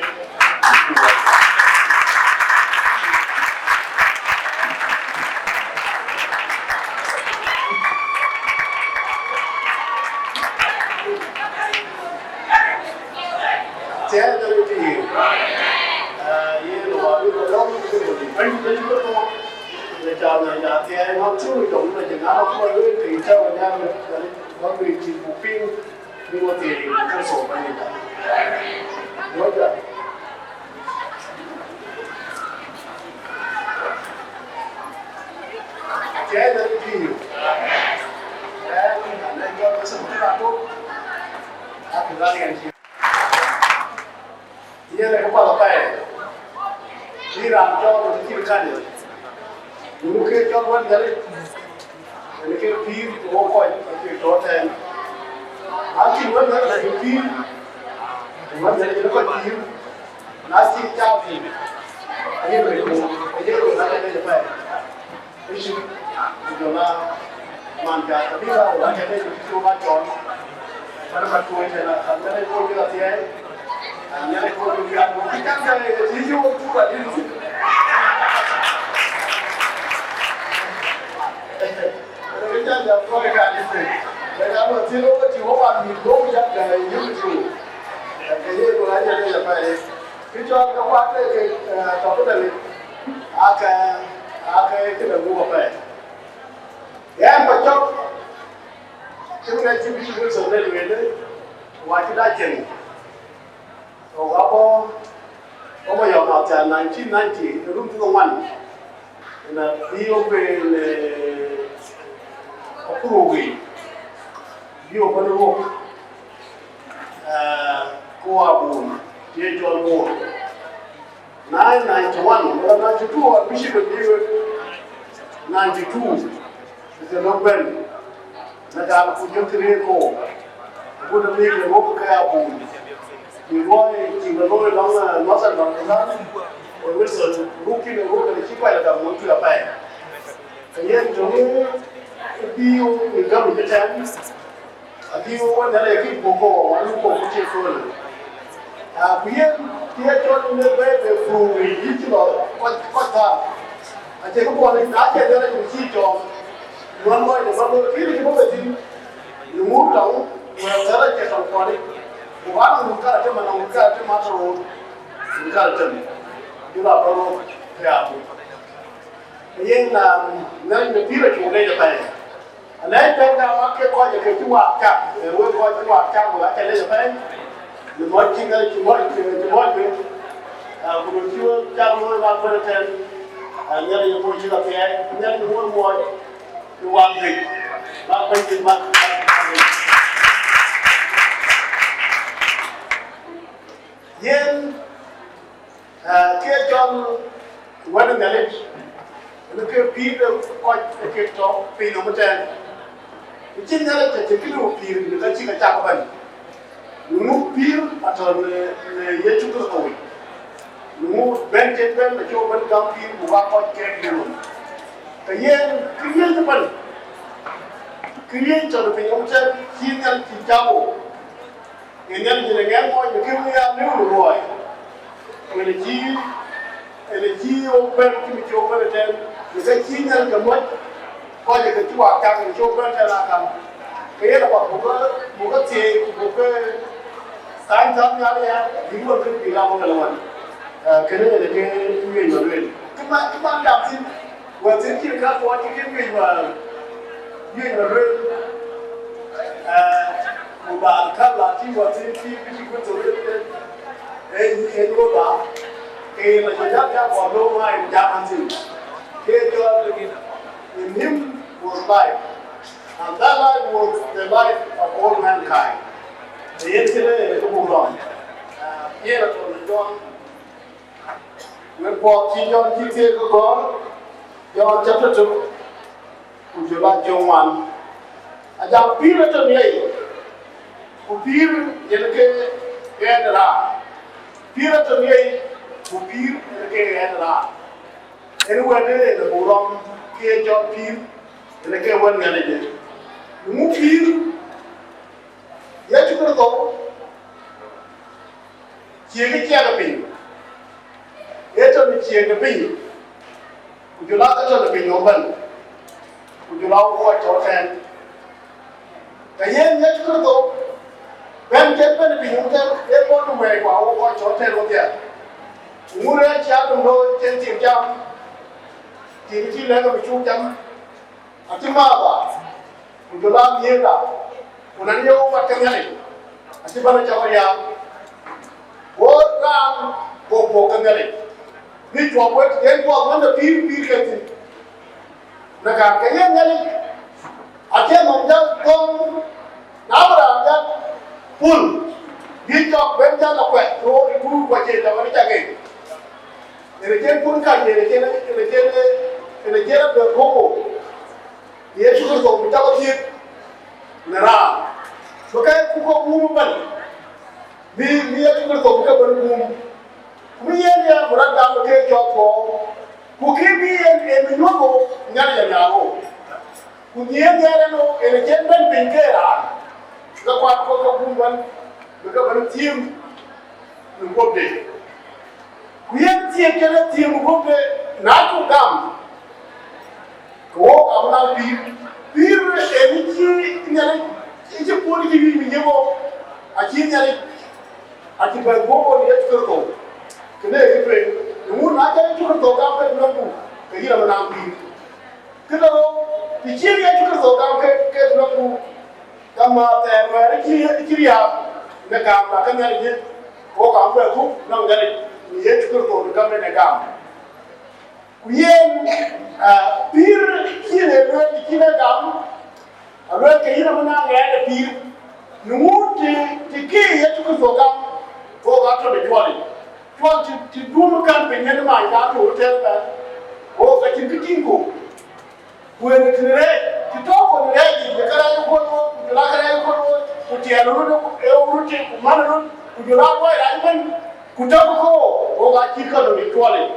Tiɛɛl de röt yiic. Aa, yen wä bï ke lɔ̈ŋ ke bï bɛ̈ny de cï ke thɔ̈ɔ̈ŋ. Le ca na ja thiɛɛi ŋɔ̈th cï wïc dɔm na cï ŋa lɔ kuɔl wël ke yï cä wä nyal wä bï cï buk piŋ bï wä thiëëc ke Kërtho Bɛ̈nydït. Wä ja. Tiɛɛl de röt yiic. Ɛn, ɛn jɔ bï thuk tït aköl. Yen ë kë path apɛi, bï raan cɔɔl në cïn kadiɛ̈, ku nu ke cɔl wën Nhialic, yen ke pïïr ke wok kɔc ke tɔ̈ tɛ̈ɛ̈n. Na cïn wën Nhialic ke pïïr, ke wën Nhialic yen kɔc pïïr, na cïn cak thïn, aye röt ku, aye röt na ke lec apɛi. Bishop, ku jɔl a man piath, abï ba wä kɛ̈në cï cuk a cɔl, man mat tuɔɔc tënë, kan kɛ̈në cuk bï la thiɛɛi, kan kɛ̈në cuk bï piath, ku cï kan kɛ̈në cï cuk bï tuɔɔc adït. Kë cä jam kɔc ka adït, kë ka lɔ thïn, wok cï wok wan mïth, wok cä kɛ̈në yök cï wok. Kë ye ku la jam ya pɛi. Kë cɔl ke kuat ke, ke, eh, tɔ̈ këdäŋ, ake, ake këdäŋ gup apɛi. Yɛn ba cɔk, cï ŋɛk cï Bishop Wilson le lueel, wa cï da cieŋ. Ku abɔ̈, abɔ̈ yɔm athian nineteen ninety, në run thiërdhoŋuan. Na bï wok ben, eh, Akurok yic, bï wok bɛ̈n wok, eh, ku abun, ye cɔl Bor. Na ninety-one, wala ninety-two, abï cï ke bï ninety-two, ke lok bɛ̈n. Na gam ku jɔt rëër ko, ku de lik de wok ke abun. Bï luɔi cï ke looi lɔŋ, eh, Northern Bahr el Ghazal, Wilson, ruk kï, ruk kï cï kuɛl ka muk cï la pɛɛi. Ka yen töŋ bï wok në gäm ë tɛ̈n, abï wok wën Nhialic kï buk kɔ̈u, wok wën kɔ̈u cï kööl. Ku yen kë ye cɔl në bɛ̈ɛ̈i bɛ pur yic cï lɔ kɔc, kɔc thar. Acie kë buɔɔth, na cï Nhialic cï cɔɔm, luɔn lɔc de bä looi, kï cï bɔ̈ bɛ thïn. Në ŋuut tɔŋ, wɛ̈ɛ̈r thɛ̈r acie tɔŋ kɔn yic. Ku anɔŋ wun kar atem, anɔŋ wun kar atem atɔ̈ roor, wun kar atem. Jɔl a bä roor, ke abuk. Yen, um, Nhialic de pïïr acuk leec apɛi. Alɛɛc bɛ̈n gam ake kɔc ke cï waak cak, ee, wek kɔc cï waak cak, wek aca leec apɛi. Në mɔc cï Nhialic cï mɔc, cï mɔc piny. Ah, ku duŋ cï wek cak looi bä kuɛn ëtɛ̈n. Ah, Nhialic ye mɔc cï la piɛɛi, Nhialic ye mɔc muɔɔc, në waak juëc, bä kuɛny juëc mat. Yen, ah, kë cɔl wɛ̈t ë Nhialic, në ke pïïr de kɔc ë kek tɔ̈ piny nɔm ëtɛ̈ɛ̈n. Ku cïn Nhialic acï këdu pïïr në ka cï ke cak ëbɛ̈n. Në ŋu pïïr atɔ̈ në, në Yecu Kërtho yic. Në ŋu bɛ̈n cïn bɛ̈n acï bɛ̈n gam pïïr ku ka kɔc kek në run. Ka yen këriëëc ëbɛ̈n, këriëëc tɔ̈ në piny nɔm ëtɛ̈ɛ̈n cï Nhialic cï cak ɣo. Yen Nhialic yen ë ŋɛk mɔc në kë wën ya liu në luɔi. Wën ë cï, yen ë cï wok bɛ̈n cï mi cï wok bɛ̈n ëtɛ̈ɛ̈n, në ka cï Nhialic ke mɔc, kɔc ë ke cï waak cak në cï wok bɛ̈n ëtɛ̈ɛ̈n akam. Ke yen apath buk ke, buk ke thiëëc, buk ke thany thany nhial ya, bï wok kën bï gam wok ëlë wan. Eh, kënë yen ë ke wiëc ma lueel. Kë man, kë man jam thïn, wɛ̈t thïn cïn ka kuɔɔc cï kën wiëc ma, wiëc ma lueel. Eh, ku ba ka la tïŋ wɔ thïn cï bï cï guöt thok ë, ë, ë nyuöth ba, ke yen acï jam jam wɔ looi ma yen jam an thïn. Ke jɔl, in him was life, and that life was the light of all mankind. Ë yen kënë ë kë buk lɔ̈ŋ. Eh, yen atɔ̈ në Jɔn, wek puɔth cï Jɔn cï thiëëk ë gɔ̈ɔ̈r, Jɔn chapter two. Ku jɔl a cöŋ ŋuan. Ajam pïïr atɔ̈ në yei, ku pïïr yen ke ɣɛn raan. Pïïr atɔ̈ në yei, ku pïïr yen ke ɣɛn raan. Yen wɛ̈t ë yen abuk rɔm ke ye cɔl pïïr, yen ke wɛ̈t Nhialic ë. Në ŋu pïïr? Yecu Kërtho, ciëëŋ ë ciɛɛŋ ë piny, ee tɔ̈ në ciëëŋ ë piny, ku jɔl a ke tɔ̈ në piny ëbɛ̈n, ku jɔl a wok kɔc tɔ̈ tɛ̈ɛ̈n. Ka yen Yecu Kërtho bɛ̈n cï bɛ̈n ë piny ëtɛ̈ɛ̈n, ee bɔ̈ në wɛ̈ɛ̈c, ku a wok kɔc tɔ̈ tɛ̈ɛ̈n wedhie. Ku ŋun rɛɛc cï Adam looi cïn tim jam, tim cï lɛ̈k abï cuk jam, acï määthda, ku jɔl a nhiëërda, ku nɛn ye wok mat ke Nhialic, acï bɛ̈n acɔk riääk. Go raan bɔ̈ bɔ̈ ke Nhialic, bï cuɔp wek, yen puɔth wën de pïïr pïïr ke thïn. Në gam ke yen Nhialic, acie nɔm jäl thöŋ, na bï raan jäl pul, bï cɔk ben jäl akuɛth, ku röör ë tuur ku acie jɔk ënë cak en. Yen acïn pun kany, yen acïn, yen acïn, yen acïn abɛ̈ɛ̈r guöp. Yecu Kërtho bï cak thiëëk në raan, bï ke ku kɔ̈k guum ëbɛ̈n, bï, bï Yecu Kërtho bï ke bɛ̈n guum. Ku bï yen ya bï rɔt gam ke cɔk thuɔɔu, ku kë bï yen, yen bï nyuɔ̈th ɣo, Nhialic anyaar ɣo. Ku nhiëër nhiɛɛr en ɣo, yen acïn bɛ̈n piny ke raan, ke kuat kɔ̈k ke guum ëbɛ̈n, bï ke bɛ̈n thiëëm në guöpde. Ku yen thiëëk kënë thiëëm guöpde, na cuk gam, ke wok abï naŋ pïïr. Pïïr ë cï Nhialic, ë cï puɔ̈n cï wïc bï yiëk wok, acï Nhialic, acï bɛ̈n guöp ɣo në Yecu Kërtho. Kënë ë kë tueŋ, në ŋun na cä Yecu Kërtho gam ke lɔ̈ŋdu, ke yïn abï naŋ pïïr. Kënë rou, të cïn Yecu Kërtho gam ke, ke lɔ̈ŋdu, ka määr thɛɛr wɛ̈ɛ̈r cï, cï riääk në gam, ka ke Nhialic, wok abï bɛ dhuk nɔŋ Nhialic në Yecu Kërtho në gam en ë gam. Ku yen, ah, pïïr cïn ë lueel të cïn ë gam, alueel ke yïn abï naŋ ɣɛɛt ë pïïr. Në ŋuut të, të kë Yecu Kërtho gam, wok atɔ̈ në cuɔlic. Cuɔl të, të dum kan piny yen man ka tɔ̈ ëtɛ̈ɛ̈n bɛ̈n, wok acïn kë tïŋ ku. Ku yen të rɛɛc, të tɔ̈ ku në rɛɛc yic, ë kärɛc ë kuɔ̈n wok, ku jɔl a kärɛc ë kuɔ̈n wok, ku tiɛɛl röt ë, ë röt ë, ku man röt, ku jɔl a luɔi rac ëbɛ̈n. Ku tɔ̈ ke wok, wok acït kɔc tɔ̈ në cuɔlic,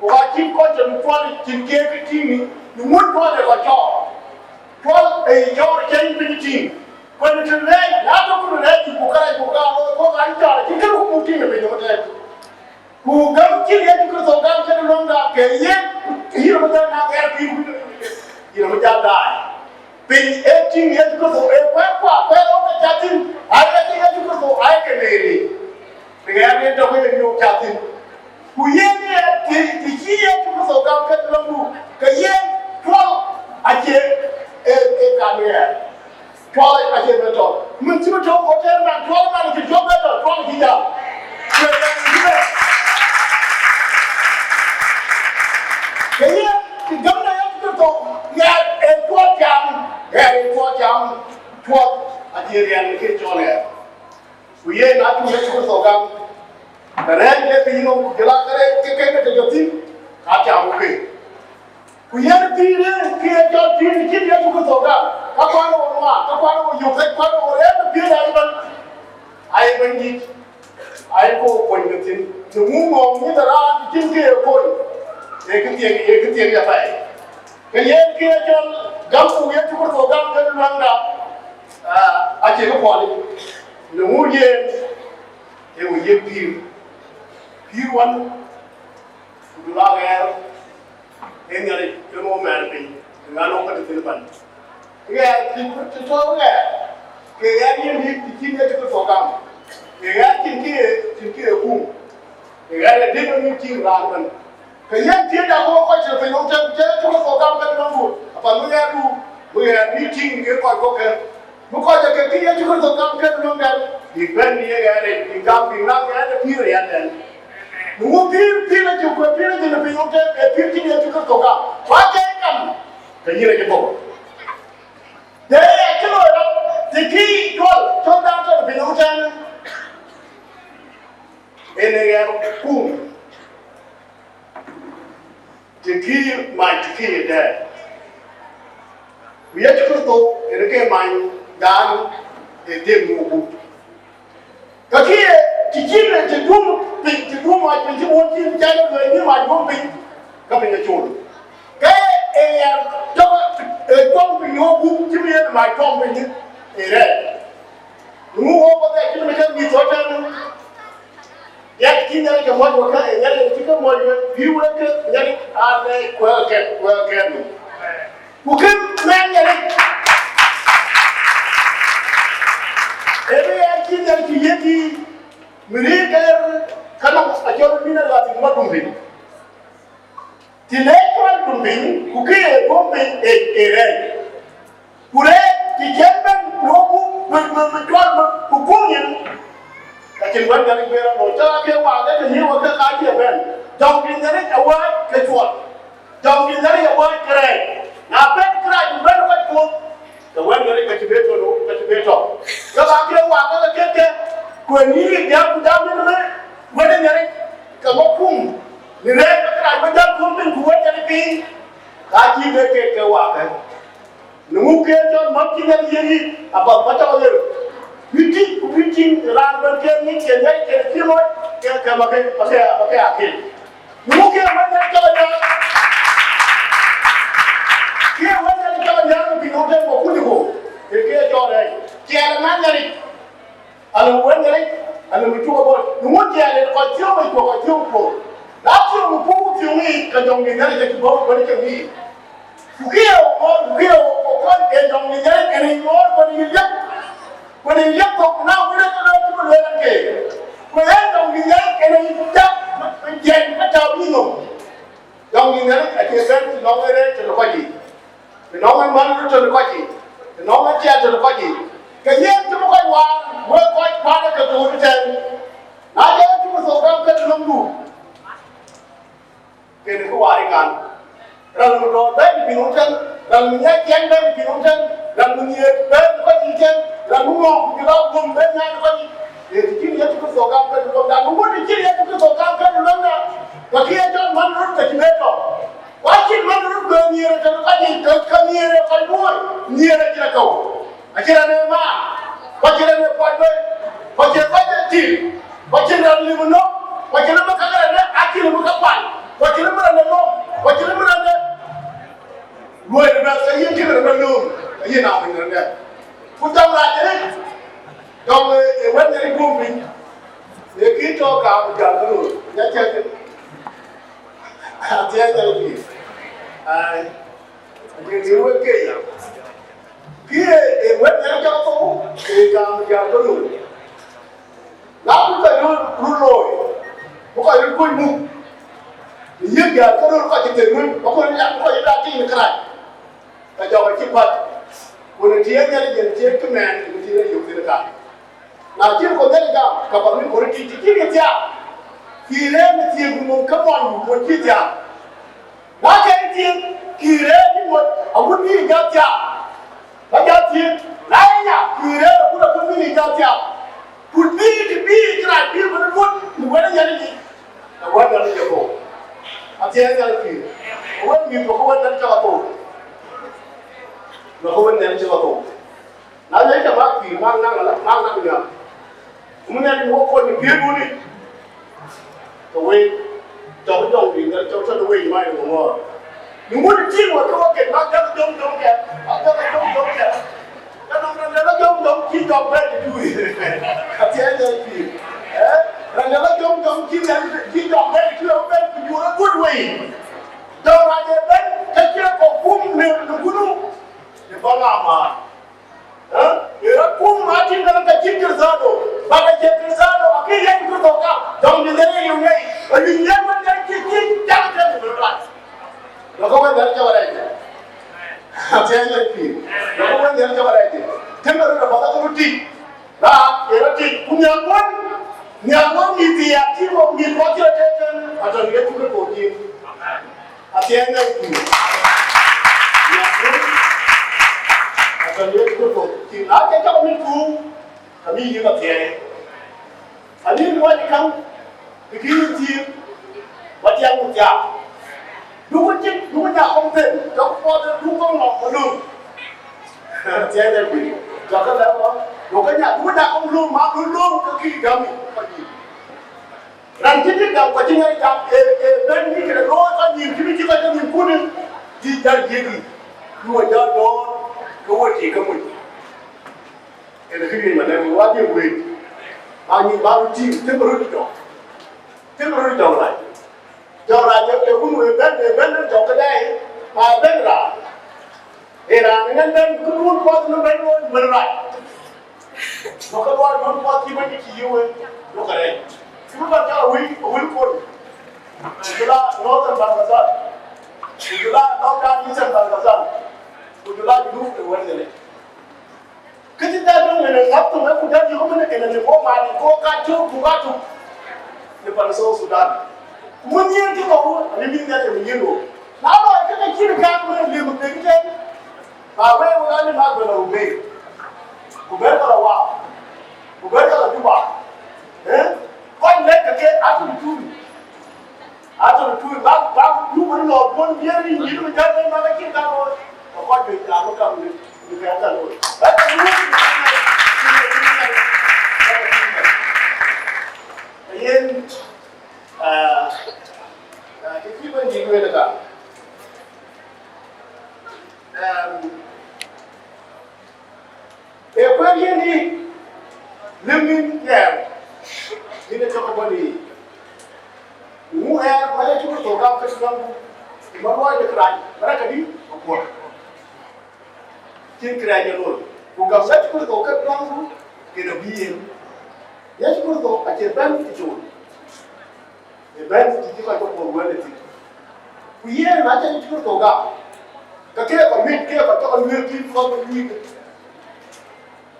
wok acït kɔc tɔ̈ në cuɔlic cïn keek ke tïŋ, në ŋuɔ̈t cuɔl ë kɔc cɔɔr. Cuɔl ë cɔɔr cïn piny tïŋ. Ku në të rɛɛc, na tɔ̈ ku rɛɛc, ku karac ku ka looi, ku ka cɔɔr, cïn kë ku buk tïŋ ë piny ëmëtɛ̈ɛ̈n. Ku gäm cïn Yecu Kërtho gam kenë luäŋda ke yen, yïn ëmëtɛ̈ɛ̈n na ɣɛɛr pïïr, yïn ëmëtɛ̈ɛ̈n daai. Piny ee tïŋ Yecu Kërtho, ee kuɛɛr kua, kuɛɛr ɣɔ̈k ke cath thïn, aye ke Yecu Kërtho, aye ke Meri. Bï ɣɛɛr yen tɔ̈ ke ye yök cath thïn. Ku yen ye të, të cï Yecu Kërtho gam kenë luäŋdu, ke yen cuɔl acie, ee, ee kan ɣɛɛr. Cuɔl acie bɛ tɔ̈. Min cï bï tɔ̈ hotel man, cuɔl man cï cɔk bɛ tɔ̈, cuɔl cï jam. Ke yen cï bɛ. Ke yen cï gäm de Yecu Kërtho, ɣɛɛr ee cuɔl cam, ɣɛɛr ee cuɔl cam, cuɔl acie riɛl ke cɔl ɣɛɛr. Ku yen na cuk Yecu Kërtho gam, ke rɛɛc ke piny nɔm, ku jɔl a ke rɛɛc ke ke ke tɔ̈ thïn, ka cam ku ke. Ku yen pïïr, kë ye cɔl pïïr cïn Yecu Kërtho gam, ka kuan ɣo nuaar, ka kuan ɣo yök, ka kuan ɣo rɛɛc ë piööc ayï bɛ̈n, ayï Bɛ̈nydït, ayï kɔc kuɔny ke thïn. Të ŋu ŋɔ̈ɔ̈ŋ mïth ë raan cïn kë ye kony, ee këthiek, ee këthiek ya pɛɛi. Ke yen kë ye cɔl gam ku Yecu Kërtho gam kenë luäŋda, aa, acie kë puɔl. Në ŋu yen, ee ɣo yiëk pïïr, pïïr wën, ku la ɣɛɛr, ee Nhialic yen ɣo mɛɛr piny, ë ŋa nɔŋ ka tëthiin ëbɛ̈n. Ɣɛɛr cï, cï tɔ̈u ɣɛɛr, ke ɣɛɛr yen dït të cïn Yecu Kërtho gam, ke ɣɛɛr cïn kë ye, cïn kë ye kum, ke ɣɛɛr ë dït ë mïth cïn raan ëbɛ̈n. Ke yen thiëëc, ago kɔc tɔ̈ piny nɔm tɛ̈n, cï Yecu Kërtho gam kenë luäŋdu, apath bï ɣɛɛrdu, bï ɣɛɛr bï tïŋ ke kɔc kɔ̈k kë. Bï kɔc ë ke kë Yecu Kërtho gam kenë luäŋ dɛ̈t, bïk bɛ̈n bï ye ɣɛɛr yic, bïk gam, bïk naŋ ɣɛɛr ë pïïr ë yɛn dɛ̈n. Në ŋu pïïr, pïïr acï kuëë, pïïr acï në piny nɔm tɛ̈n, ee pïïr cïn Yecu Kërtho gam. Ku acie kam, ke yïn acï thou. Të ye cï loi rɔt, të kï cuɔl, cuɔl dan tɔ̈ në piny nɔm tɛ̈n, en ee ɣɛɛr kum. Të kï mac, të kï ye dɛɛt. Ku Yecu Kërtho yen ke many dan ë them në gup. Ka kï ye, të cïn, të dum piny, të dum mac piny cï wun cïn cä ye lueel bï mac dum piny, ka piny acol. Ka ye ë ɣɛɛr tɔ̈, ë tuɔm piny në gup cï bï yen mac tuɔm piny ë rɛɛc. Në ŋu wok bä dhɛc cï bï ke mïth thɔ̈ tɛ̈n. Yak cï Nhialic ke muɔc wek, ka ë Nhialic cï ke muɔc wek, bï wek ke Nhialic aa lɛc kuɛɛr kɛn, kuɛɛr kɛn nɔm. Ku kën mɛn Nhialic, ee bï yak cï Nhialic cï yiëk yï, mïrïïr ke ka nɔm acɔl bï Nhialic aa thïn ma dum piny. Të le cuɔl dum piny, ku kë ye dum piny ë, ë rɛɛc. Ku rɛɛc të cïn bɛ̈n në gup bï, bï, bï cuɔl bï, ku kum nyin, ka cïn wɛ̈t Nhialic bï rɔt looi. Cä ke waak ë të yï wek ke ka cie bɛ̈n. Jɔŋdït Nhialic awääc ke cuɔl. Jɔŋdït Nhialic awääc ke rɛɛc. Na bɛ̈n kërac bï bɛ̈n ë kɔc puɔ̈th, ke wɛ̈t Nhialic ka cï bï tɔ̈, ka cï bï tɔ̈. Ke ka ke waak ë ke ke, ku ë nïïr diäk ku jam në wɛ̈t Nhialic, ke bä kum në rɛɛc bï kërac bï jam kum piny ku wɛ̈t Nhialic piny, ka cï bï ke ke waak ë. Në ŋu ke cɔl mɔ̈k cï Nhialic yiëk yï, apath bä cɔl ë. Bï tïc, ku bï tïŋ raan bɛ̈n ke ŋic ke Nhialic ke cï looi, ke, ke bä ke, bä ke, bä ke akel. Në ŋu ke wën Nhialic cɔl ë nyaŋ, ke wën Nhialic cɔl ë nyaŋ në piny wën tën bä kuc ku, ke ke cɔl rɛɛc. Ciɛɛr ë man Nhialic. Alë wën Nhialic, alë mi cuk abɔ̈. Në ŋu tiɛɛl yen kɔc thiɔ̈k yic ku kɔc thiɔ̈k puɔ̈u. Na thiɔ̈k puɔ̈u ku thiɔ̈k yic, ke jɔŋdït Nhialic acï bɔ̈ bɛ̈n cïn yic. Ku kë ye ŋɔɔr, ku kë ye ŋɔɔr, ku kɔc ë jɔŋdït Nhialic yen ë ŋɔɔr bɛ̈n yï liep. Ku në liep kɔ̈k, na wën ë ke lɔ cï bï lueel ke. Ku ë jɔŋdït Nhialic yen ë yï tak, jiɛɛny ë tääu yï nhom. Jɔŋdït Nhialic acie bɛ̈n të nɔŋ ë rɛɛc tëde kɔc yiic, të nɔŋ ë man röt tëde kɔc yiic, të nɔŋ ë tiɛɛl tëde kɔc yiic. Ke yen cï bï kɔc waar, wek kɔc kuat ë ke thou tëtɛ̈ɛ̈n. Na jɔl cï bï thou gam ke të nɔŋdu, kën kë waar ë kan. Raan mi dɔɔr bɛ̈n piny wun tën, raan mi nyiɛc ciɛɛŋ bɛ̈n piny wun tën, raan mi nhiëër bɛ̈n kɔc yiic tën, raan mi ŋɔ̈ɔ̈ŋ ku jɔl a guöm bɛ̈n nyan kɔc yiic. Ee të cïn Yecu Kërtho gam ke luɔmda, në wun të cïn Yecu Kërtho gam ke luɔmda, ke kë ye cɔl man röt ke cï bɛ̈n tɔ̈. Ku acïn man röt ke nhiëër ë tënë kɔc yiic, ke, ke nhiëër ë kɔc luöi, nhiëër acïn akëu. Acïn raan ë maan, ku acïn raan ë puɔc bei, ku acïn kɔc ë tim, ku acïn raan lim ë nɔ̈k, Luɔi de bɛ̈th ke yïn cïn rɔt bɛ lööm, ke yïn aa piny rɔt dɛ̈t. Ku jɔŋ rac arëët, jɔŋ ë wɛ̈t Nhialic guöm piny, ë kï tɔ̈ kaam jäl ke röör, ya cɛk thïn. Athiɛɛi Nhialic pïïr. Ai, ë wek ke ya. Kï ë wɛ̈t Nhialic cɔk thou, ë kaam jäl ke röör. Na bï kɔc röt röt looi, bï kɔc röt kuc muk, ë yiëk jäl ke röt kɔc cï thek röt, bä kɔc röt yak bï kɔc röt aa tïŋ në kërac, ka jɔk acï päl, ku në tiëëk Nhialic yen tiëëk cï mɛɛn, ku tiëëk ë yök thïn ë kaar. Na cïn kɔc Nhialic gam, ka bä luny kɔn röt tïc, të cïn yï thiaak, kï rëër në thiëëk muk ke muɔnydu, ku cï thiaak. Na kɛn thiëëk, kï rëër yï ŋot, agut bï yï jɔ thiaak, bä jɔ thiëëk. Na ye nya, kï rëër agut agut bï yï jɔ thiaak. Ku bï të bï yï kërac bï wën luɔt në wën ë Nhialic yic, ke wën Nhialic ye thou. Athiɛɛi Nhialic pïïr. Wën mïth, duɔ̈kkë wën Nhialic cɔk athou. Duɔ̈kkë wën Nhialic cɔk athou. Na le cä mak pïïr, mak naŋ ala, mak naŋ nhial. Ku mï Nhialic wok kony ë piëërdun yic, ke wek jɔk jɔŋ piny, ke jɔk tɔ̈ në wec mac ë ŋɔ̈ɔ̈r. Në ŋut ë tïŋ wek ke wek ket, mak jɔk jɔŋ jɔŋ kɛ̈, mak jɔk jɔŋ jɔŋ kɛ̈. Ke nɔm rɛn de la jɔŋ jɔŋ cï jɔk bɛ̈n ë tui. Athiɛɛi Nhialic pïïr. Ë? Rɛn de la jɔŋ jɔŋ cï bɛ̈n, cï jɔk bɛ̈n ë tui, abï bɛ̈n ku jur agut wei. Jɔŋ rac ë bɛ̈n, ke cie kɔ̈k kum në, në gunu, në bɔ̈ ŋa määr. Ë? Ë rɔt kum aa tïŋ kënë ke cïn Kërtho, bä ke cïn Kërtho, akï Yecu Kërtho ka, dɔm de Nhialic yï wei, ë yï yen wën Nhialic cï, cï cak tënë në rac. Lɔ ke wën Nhialic cɔk arɛɛc. Athiɛɛi Nhialic pïïr. Lɔ ke wën Nhialic cɔk arɛɛc. Tëmë röt apath ke röt tïc. Raan ë rɔt tïc, ku nhial wën, nhial wën mïth thiaak, cï wok mïth wɔ cï rɔt tëëk tën, atɔ̈ në Yecu Kërtho cin. Athiɛɛi Nhialic pïïr. Atɔ̈ në Yecu Kërtho cin. Na cï cɔk mïth tuŋ, ka bï yïn athiɛɛi. Abï luɔi käŋ, të kï yïn thiëëk, bä tiɛŋ ku thiaak. Duku cïn, duku nya kɔŋ them, jɔku puɔth, duku kɔŋ nɔm ë lööm. Athiɛɛi Nhialic pïïr. Jɔkë lɛ̈k ɣɔn, duku nya, duku nya kɔŋ lööm, ma du lööm, ke kï gäm yic. Raan cï bï gam kɔc cï ŋɛk gam, ë, ë, bɛ̈n bï këde looi kɔc nïïm, cï bï cï kɔc ke nïïm kunë, bï jäl yiëk yic, bï we jäl dɔ̈ɔ̈r, ke we tik ke mony. Ënë kë wiëc man, ë, wa dhiëëk wëët, ma nyin ba röt tïŋ, tëmë röt jɔŋ, tëmë röt jɔŋ rac. Jɔŋ rac ë, ë wun wëë bɛ̈n, ë bɛ̈n röt jɔŋ këdɛɛi, ma bɛ̈n raan. Ë raan ë ŋɛn bɛ̈n, kë duön puɔth në bɛ̈n looi, mën rac. Duɔ̈kkë luɔi duön puɔth cï bɛ̈n cï yï wëë, duɔ̈kkë rɛɛc. Cï bï bɛ̈n jɔl awïl, awïl kony. Ku jɔl a Northern Bahr el Ghazal. Ku jɔl a Northern Eastern Bahr el Ghazal. Ku jɔl a Junub ë wël ŋiɛc. Kë cï jal döŋ ënë ŋäth töŋ ë ku jal yök ëmënë ënë lim wok maan ë kɔ̈k ka cök buk aa tuk në pan South Sudan. Ku mïnhiën cï kɔ̈u, ë mïnhiën ë mïnhiën wok. Na lɔ ë kë ke cïn kääŋ ëmënë lim ë pek tën, ba wek wek aa lim aa bɛ lɔ Rubeek, ku bɛ̈n bɛ lɔ Waak, ku bɛ̈n bɛ lɔ Juba. Ë? Kɔc lɛ̈k ke ke atɔ̈ tui. Atɔ̈ tui, bak, bak, yuk bï lɔ duön biɛɛr yïn, yïn bï jat ëmën ke cïn ka looi. Ke kɔc juëc raan bï gam në, në kɛ̈ɛ̈k ka looi. Bak, yïn, yen, ah, ah, kë cï bɛ̈n dït lueel ë ka. Em, Ee kueer yïn dï, lëŋ yïn ɣɛɛr, yïn ë cɔk ë bɔ̈ në yic. Ku ŋu ɣɛɛr, ku ɣɛɛr acuk thok gam ke cï gam, ku ma luɔi de kërac, ba rɛ̈k kedï, ba kuɔ̈t. Cïn kërac ë looi, ku gam Yecu Kërtho ke luaŋdu, kën abï yen. Yecu Kërtho acï bɛ̈n ë cool. Ë bɛ̈n të cï kɔc ke puɔ̈th wël ë thïn. Ku yen na cï Yecu Kërtho gam, ke ke kɔc wïc, ke kɔc cɔk lueel kï kɔc ke wïc.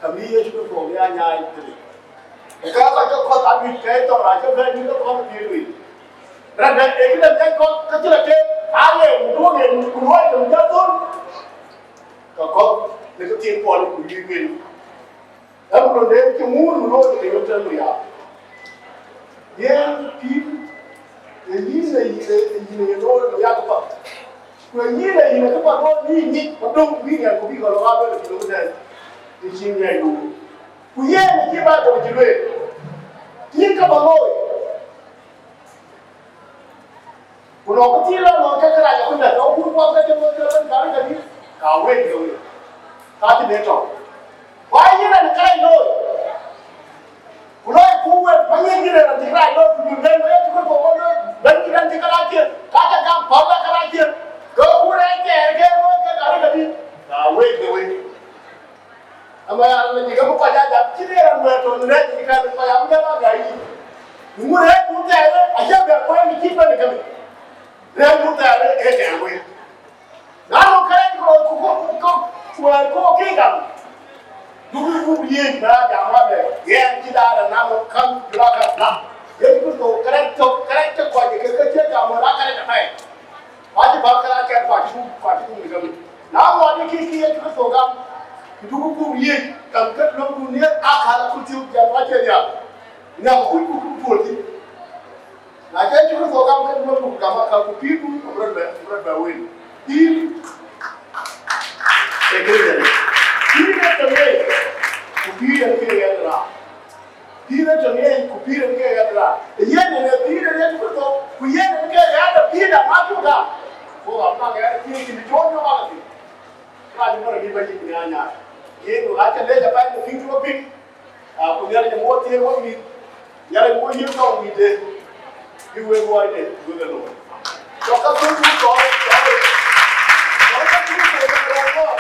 Ka bï Yecu Kërtho bï aa nyaai thïn. Ku ka kɔc ke kɔ̈th awïc ke tɔŋ raan cï bɛ̈n yïn ke kɔ̈th piëëc wei. Rɛ̈t dɛ̈ ee këde miac kɔ̈th ke cï lɔ teek, aa yen, ku duɔ̈k yen, ku luɔi yen jɔ thöl. Ke kɔ̈th në këthiin puɔl ku yïk yen. Ëmënë de cï ŋuur në looi ke yöt tënë riaau. Yen pïïr, ë yïn ë yïn ë yïn ë yïn looi riaau këpath. Ku ë yïn ë yïn ë këpath looi bï nyic, ku döŋ bï ŋɛk, ku bï kɔn ɣa lueel ë cï looi tɛ̈n, të cï ŋɛk looi. Ku yen ë cï Baibul cï lueel, yïn këpath looi. Ku lɔ ku thil lɔ lɔ ke kërac akuc bɛ̈n, lɔ wun kuɔth ke jɔ lɔ jɔ lɔ gari kedï, Ka wek ke wek. Ka cï bɛ tɔ̈u. Ku aye yen an, karac looi. Ku loi ku wek, ba ŋic yïn ë raan cï karac looi, ku bï bɛ̈n, ba ye cï kɔc kɔ̈k looi, bɛ̈n cï raan cï karac thiëëk, ka ca gam päl la karac thiëëk. Ke ku rɛɛc thɛɛr ke looi ke ka rëk adï. Ka wek ke wek. Ama ya la nyika mu kɔc ajam, cï de raan wɛ̈ɛ̈r tɔ̈ në rɛɛc nyika, kɔc am jam aga yï. Ŋu rɛɛc ku thɛɛr, acie bɛ kuany cït bɛ̈n ë kami. Rɛɛc ku thɛɛr ë tɛɛr wek. Na rɔt kërɛc ku ku ku ku ku ku ku gam. Duk ku ku yiëc na jam wale. Yɛn cï daal na mo kam jula ka na. Yecu Kërtho kërɛc tök, kërɛc tök kɔc ke ke cï jam wala kërɛc apɛi. Wacï bä kërɛc kɛn kuac ku kuac ku mi gam. Na mo ni ki ki Yecu Kërtho gam. Duk ku ku yiëc kam ke lok dunia akal ku tiu jam wacë ya. Na ku ku ku tuoti. Na cï Yecu Kërtho gam ke duɔ̈n ku gam aka ku pïïrdu abï rɔt bɛ, abï rɔt bɛ wël. Pïïr ee këde Nhialic. Pïïr ee tɔ̈ ŋiɛc, ku pïïr ee kë ɣɛɛr raar. Pïïr ee tɔ̈ ŋiɛc, ku pïïr ee kë ɣɛɛr raar. Ee yen ee pïïr ee Yecu Kërtho, ku yen ee kë ɣɛɛr de pïïr de ŋuan cuk gam. Ku amaŋ ɣɛɛr pïïr cïn cɔɔl cök aka thïn. Raan cï mär bï bɛ̈ny cï bï nya nyaai. Yen ku ɣɛɛr cä lec apɛi ku pïïr cuk piŋ. Aa, ku Nhialic ë wo thiëëc wok mïth, Nhialic ë wo yiëk tɔŋ mïthde, bï wek luɔide wek ë looi. Cɔk ka thuk thuk tɔɔr, tɔɔr, tɔɔr ka thuk thuk tɔɔr, tɔɔr.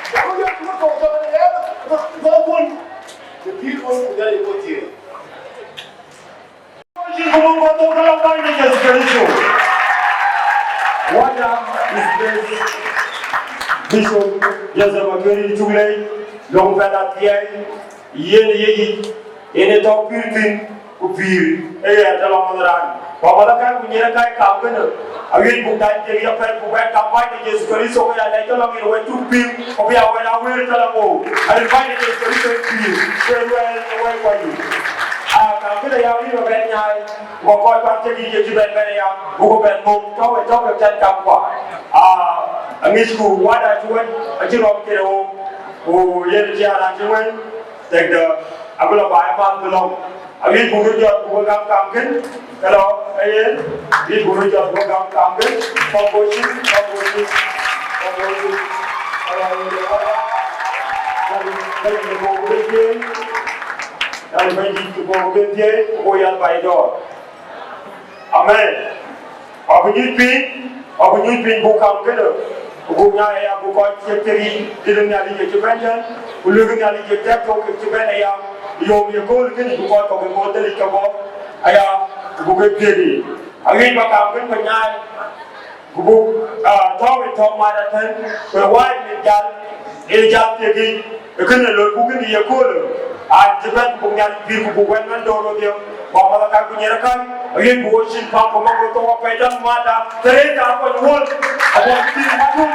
Cɔk ka thuk thuk tɔɔr, tɔɔr, tɔɔr, tɔɔr, tɔɔr. Të pïïr wok ku Nhialic ë wo thiëëc. Cïn ku muk bä thok tëlä Bänyda Jesu Kërtho. Wada is best Bishop Joseph Aker cuk lec, lɔ̈ŋ pɛl athiɛɛi, yen ë yeyic, yen ë tɔ̈ pïïr thïn, ku pïïr ë ɣɛɛr tëlä mɔnh raan. Ku amɔ̈lë kɛ̈n ku nyin ë kac kam kënë, awiëc buk dac kek yapɛ̈l ku bɛ̈n kam Bänyda Jesu Kërtho, ku ya lɛc tëlä yen wɛ̈t cuk piŋ, ku bï ya wɛ̈t awëër tëlä ŋoou, arin Bänyda Jesu Kërtho pïïr, ke luɛɛl ë wɛ̈t kuany. Aa, kam kënë ya wïc bä bɛn nyaai, ku kɔc kuan cï yic cï bɛn bɛn aya, ku ku bɛn muk tɔ̈u ë tɔ̈u ë tɛ̈n kam kuan. Aa, aŋicku wada cï wën acï rɔm kene wok, ku yen cï aran cï wën, tek dë abï lɔ baai man bï lɔ̈ŋ. Awiëc buk röt jɔt buk gam kam kën, ke lɔ ë yen, awiëc buk röt jɔt buk gam kam kën, kɔm bɔ̈ cï, kɔm bɔ̈ cï, kɔm bɔ̈ cï. Ala yen, ala, ala, ala, ala, ala, ala, ala, Yɛn bɛ̈nydït ku bɔ̈ ke thiëëc ku yɛn baai dɔ̈ɔ̈r. Amen. Abï nyuc piny, abï nyuc piny buk kam kënë, ku buk nyaai aya buk kɔc thiëk thiëk yic, tëde Nhialic ke cï bɛ̈n tɛ̈n, ku luelkï Nhialic ke tɛ̈k thok ke cï bɛ̈n aya, yom ye kööl kënë buk kɔc kɔ̈k ë ŋoot dhëlic ke bɔ̈ aya, ku buk ke thiëk yic. Awiëc bä kam kënë bä nyaai. Ku buk, ah, tɔ̈u ë tɔ̈u mat atɛ̈n, ku ë wäc min jäl, ë jäl thiëk yic, ë kënë loi buk kënë ye köölë, an, cï bɛ̈n ku buk Nhialic pïïr ku buk wɛ̈t man dɔ̈ɔ̈r wedhie, ku amɔ̈lë kac ku nyiɛɛr kac, awiëc buk wo cin paŋ ku mɔ̈k ku thok apɛi tɛ̈n mada, të rëër ka kɔc wöl, aguɔ cï pïïr mat wöl,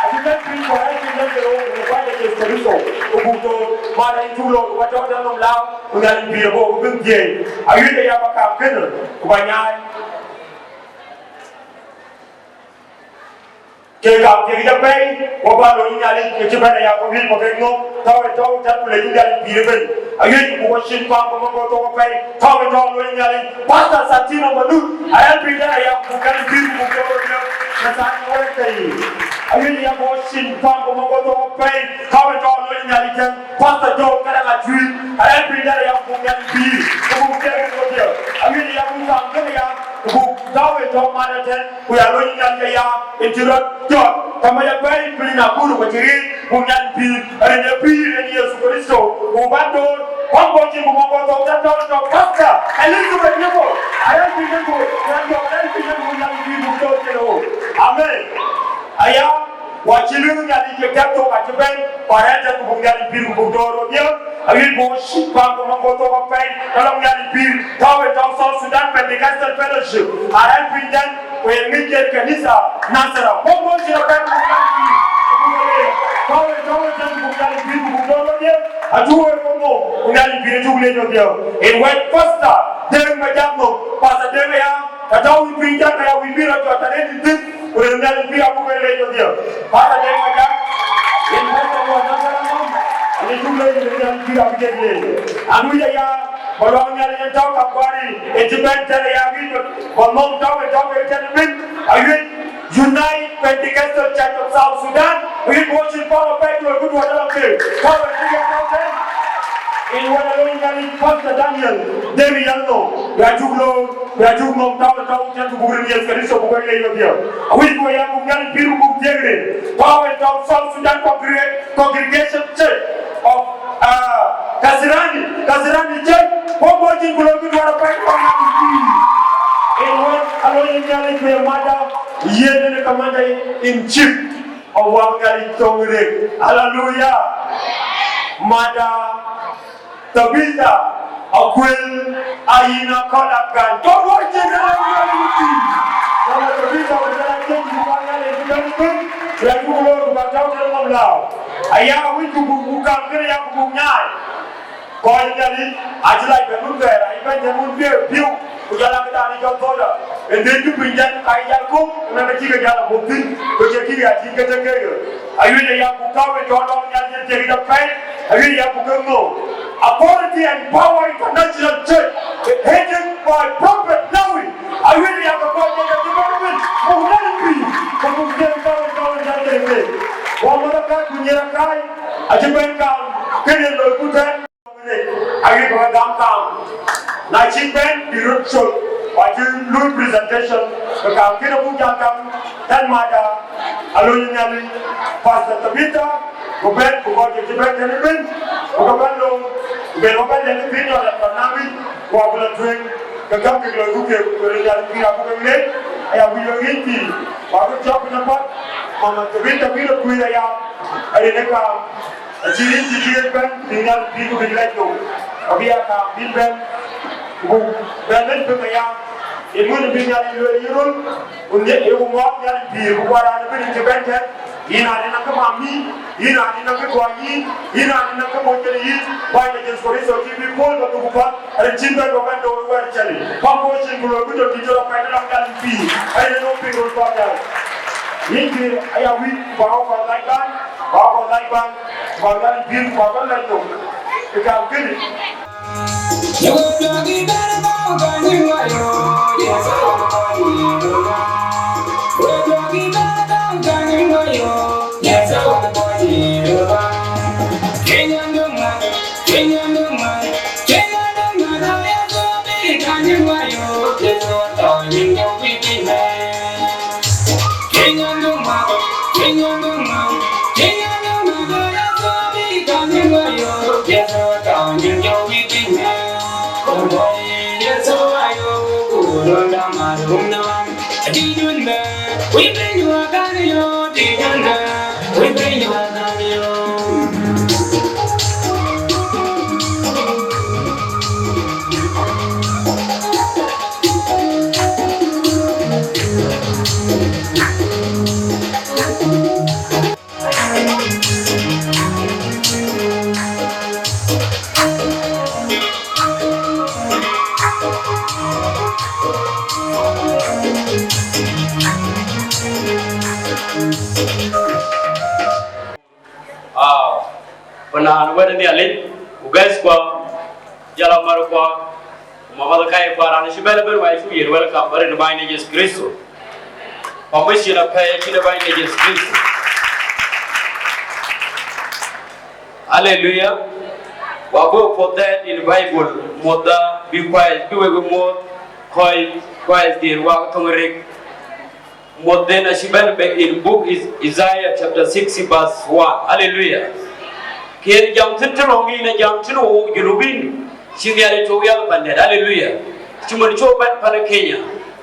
acï bɛ̈n pïïr ku rɛ̈ɛ̈c piny lɛ̈k ke rou, ku buk Bänyda Jesu Kërtho, ku buk dɔ̈ɔ̈r, mada yïn cuk lɔ, ku bä tɔ̈u tɛ̈n nɔm lääu, ku Nhialic pïïr abɔ̈ ku bï dhiëëth, awiëc aya bä kam kënë, ku bä nyaai. Ke kam thiëk yic apɛi, ku bä lony Nhialic, ke cï bɛ̈n aya ku wiëc bä kek nhom, tɔ̈u ë tɔ̈u tɛ̈n ku lec Nhialic pïïr ëbën. Awiëc ku buk wo cin paŋ ku mɔ̈k ku thok apɛi, tɔ̈u ë tɔ̈u lony Nhialic. Pastor Santino Manut, arɛ̈ɛ̈r piny tɛ̈n aya ku buk Nhialic pïïr ku buk tɔ̈u ë piɔ̈ɔ̈th, në thaar wɛ̈ɛ̈t ke yic. Awiëc aya buk wo cin paŋ ku mɔ̈k ku thok apɛi, tɔ̈u ë tɔ̈u lony Nhialic tɛ̈n. Pastor John Garaŋ Atui, arɛ̈ɛ̈r piny tɛ̈n aya ku buk Nhialic pïïr, ku buk tɛ̈k ë tɔ̈u piɔ̈ɔ̈th. Awiëc aya buk kam kënë aya, ku buk tɔ̈u ë tɔ̈u mat atɛ̈n. Ku ya lony Nhialic aya, yen cï rɔt jɔt, ka mec apɛi piny Nakuru ku cï riic, ku Nhialic pïïr, rin ë pïïr yen Yecu Kërtho, ku bän döör, kɔn bɔ̈ cin ku mɔ̈k ku thok tɛ̈n tɔ̈u tɔ̈u Pastor Elizabeth Nyeko, arɛ̈ɛ̈r piny Nyeko, nyan jɔk arɛ̈ɛ̈r piny Nyeko, Nhialic pïïr buk döör cin ë ɣöö. Amen. Aya, wa cï lueel Nhialic ke tɛ̈k thok acï bɛ̈n, ku arɛ̈ɛ̈r tɛ̈n ku buk Nhialic pïïr ku buk döör wedhie, Awiëc buk wo cin paŋ ku mɔ̈k ku thok apɛi, ka lɔŋ Nhialic pïïr, tɔ̈u ë tɔ̈u South Sudan Pentecostal Fellowship, arɛ̈ɛ̈r piny tɛ̈n, ku yen ŋic yen kanitha Nazareth. Buk wo cin apɛi ku buk Nhialic pïïr, ku buk wo leec, tɔ̈u ë tɔ̈u ë tɛ̈n ku buk Nhialic pïïr ku buk dɔ̈ɔ̈r wedhie, acuk wek wo nhom, ku Nhialic pïïr acuk leec wedhie. Yen wɛ̈t Pastor Deŋ Majak nhom, Pastor Deŋ aya, ka tɔ̈u wïc piny tɛ̈n, ka ya wïc bï rɔt jɔt tɛ̈n ë thïn. Ku rin Nhialic pïïr abuk ke leec wedhie. Pastor Deŋ Majak, yen pastor wɔ Nazareth nhom, yen cuk leec, rin Nhialic pïïr abï kek leec. An wïc aya, bä luaŋ Nhialic yen tɔ̈u kam guari, ë cï bɛ̈n tɛ̈n aya wïc bä, bä nhom tɔ̈u ë tɔ̈u ë tɛ̈n ëbën, awiëc United Pentecostal Church of South Sudan, Wïc bï cïn power pɛ̈i loi ku duɔ̈ɔ̈r ë lɔ pek. Power cï ke tɔ̈u tën. Yen wɛ̈t ë loi Nhialic Pastor Daniel David Yalno. Ku ya cuk loor, ku ya cuk nɔm tɔ̈u ë tɔ̈u tën ku buk rin Yecu Kërtho buk wek leec wedhie. Awïc ku ya buk Nhialic pïïr ku buk thiëëk rin. Power tɔ̈u South Sudan Congre-, Congregation Church of, uh, Kasarani, Kasarani Church. Ku bï cïn ku loi ku duɔ̈ɔ̈r ë pɛ̈i loi Nhialic pïïr. Yen wɛ̈t ë loi Nhialic ku ye mother, yen ë commander in chief. Awäŋ Nhialic thoŋ rek. Haleluya. Mother Tabitha Akuel, ayïn akɔ̈l agany. Tɔ̈ wɔ cïn rɛ̈ɛ̈r Nhialic pïïr. Mother Tabitha Akuel, ayïn akɔ̈l agany. Rɛ̈ɛ̈r ku loor ku bäk tɔ̈u tën ŋɔm lääu. Aya wïc ku buk, ku kam kënë ya ku buk nyaai. Kɔc Nhialic acï lac bɛ̈n wun thɛɛr, acï bɛ̈n tën wun piɛ̈u piu, ku jɔl a këdan ë jɔl thɔɔcda, ë dhil cï piny tën, ka jal gup, ku na ke cï ke jal a gup thïn, ku cï kï ya cï ke tëk keek. Awiëc aya buk tääu ë cɔɔl lɔŋ Nhialic ë thiëk jɔ pɛ̈i, awiëc aya buk ke ŋoot. Authority and Power International Church, headed by Prophet Lawi, awiëc aya ke kɔc ke cï bɛ̈n wën, buk Nhialic pïïr, ku buk thiëk tääu ë cɔɔl Nhialic ë thiëk. Wɔ mɔ̈th akäi ku nyïïr akäi, acï bɛ̈n kam, kënë loiku tën. Awiëc bä ke gam kaam, na cï bɛ̈n bï röt col, ku acï lui presentation, ke kaam kënë buk jal gam tën mother, alony Nhialic, Pastor Tabitha, ku bɛ̈n, ku kɔc cï bɛ̈n tën ëbën, ku ke bɛ̈n looi, ku ben wä bɛ̈n lɛ̈k piny nɔn ë barnamij, ku abï lɔ tueŋ, ke gäm kek loi ku kek, ku rin Nhialic pïïr abuk ke leec, aya wïc wek rin pïïr, ku abï cɔk piny apath, mama Tabitha bï röt kuëër aya, arin ë kaam. Acï rin cï bï bɛ̈n bï Nhialic pïïr ku bï lɛc nhom, abï ya kaam bï bɛ̈n, ku buk bɛ̈n lëny piŋ aya, yen wën bï Nhialic lueel yï röl, ku ye ku ŋɔɔk Nhialic pïïr, ku guɔ raan ëbën cï bɛ̈n tɛ̈n, yïn raan ë naŋ kë mam yïn, yïn raan ë naŋ kë tuany yïn, yïn raan ë naŋ kë moc kën yïn, Bänyda Jethu Krïtho cï bï puɔ̈l bä dhuk päl, rin cïn bɛ̈n bä bɛ̈n döŋ ë wɛ̈t cäli. Pam ku cïn ku loi ku jɔl cï jɔl apɛi lɔŋ Nhialic pïïr, ayen ë nɔm piŋ röl kɔc Nhialic. Yïn kï aya wïc bä ɣɔ̈k kɔc lac bäny, bä ɣɔ̈k kɔc lac bäny. Bä Nhialic pïïr ku bä bɛ̈n lɛc nhom ë kaam kënë. Ah, ku naan wɛ̈t ë Nhialic, ku guest kua, jɔl a mär kua, ku mama de kai kua, raan cï bɛ̈n ëbën wai cuk yiëër welcome, bä rin Bänyda Jethu Krïtho. Permission apɛi cïn ë Bänyda Jethu Krïtho. Haleluya. Wa bï puɔ̈th dhɛɛt in Bible, muɔ̈th da bï Christ, bï wek muɔ̈th kɔc Christ diëër wak thoŋ rek. Muɔ̈th den acï bɛ̈n bɛ in book is Isaiah chapter sixty verse one. Haleluya. Kën jam thïn të lɔŋ yïn ë jam thïn wok Junubin, cï Nhialic cuk yäth pandɛ̈t. Haleluya. Cï mën cuk bɛ̈n pan Kenya.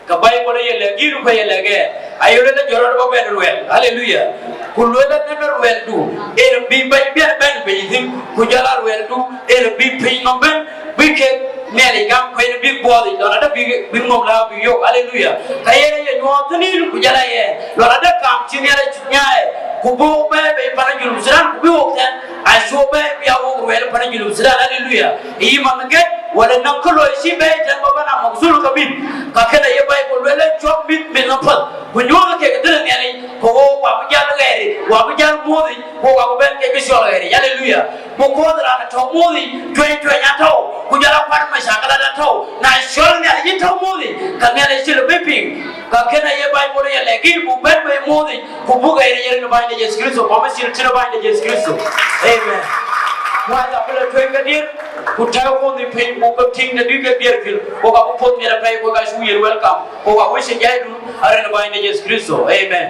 Ka Baibol aye lɛ̈k yïn ku aye lɛ̈k ɣɛn, aye lueel ë jɔt rɔt bä bɛ̈n ruɛl. Haleluya. Ku lueel ë nɛn ruɛldu, en bï bɛ̈ny biɛt bɛ̈n piny thïn, ku jɔl a ruɛldu, en bï piny nɔm bɛ̈n, bï kek Nhialic gam ku en bï buɔɔth yic, lɔn adë bï, bï ŋɔm lääu bï yök. Haleluya. Ka yen aye nyuɔɔth thïn yïn ku jɔl a ɣɛn, lɔn adë kaam cï Nhialic nyaai, ku bï wok bɛ̈ɛ̈i bei pan Junub Thudan, ku bï wok thɛn, acuk bɛ̈ɛ̈i bï ya wok ruɛl pan Junub Thudan. Haleluya. Yï man gɛ̈t, wala nɔŋ kë loi cï bɛ̈ɛ̈i tɛ̈n bä bä na mɔk dhul ke bïn, ka kënë aye Baibol lueel ë cɔk mïth, mïth nɔm path, ku nyuɔɔth kek dhël ë Nhialic, ku wok wa bï jäl ɣɛɛric, wa bï jäl muɔ̈ɔ̈th yic, ku wa bï bɛ̈n kek kë cɔl ɣɛɛric. Haleluya. Ku kuɔth raan tɔ̈ muɔ̈th yic, tuɛny tuɛny atɔ̈u, ku jɔl a kuat macakal atɔ̈u. Na cɔl Nhialic yïn tɔ̈ muɔ̈th yic, ka Nhialic cï lɔ bï piŋ. Ka kënë aye Baibul ye lɛ̈k yïn, buk bɛ̈n bei muɔ̈th yic, ku buk ɣɛɛr ë rin ë Bänyda Jethu Krïtho, ku amïth cil cïn ë Bänyda Jethu Krïtho. Amen. Wääc abï lɔ tueŋ ke diɛt, ku tɛ̈ɛ̈u muɔ̈th yic piny, buk ke tïŋ tëdï ke diɛt kïl, ku ka bï puɔ̈th miɛt apɛi, ku ka cuk yïn welcome, ku ka wïc ë jaidu, ë rin ë Bänyda Jethu Krïtho. Amen.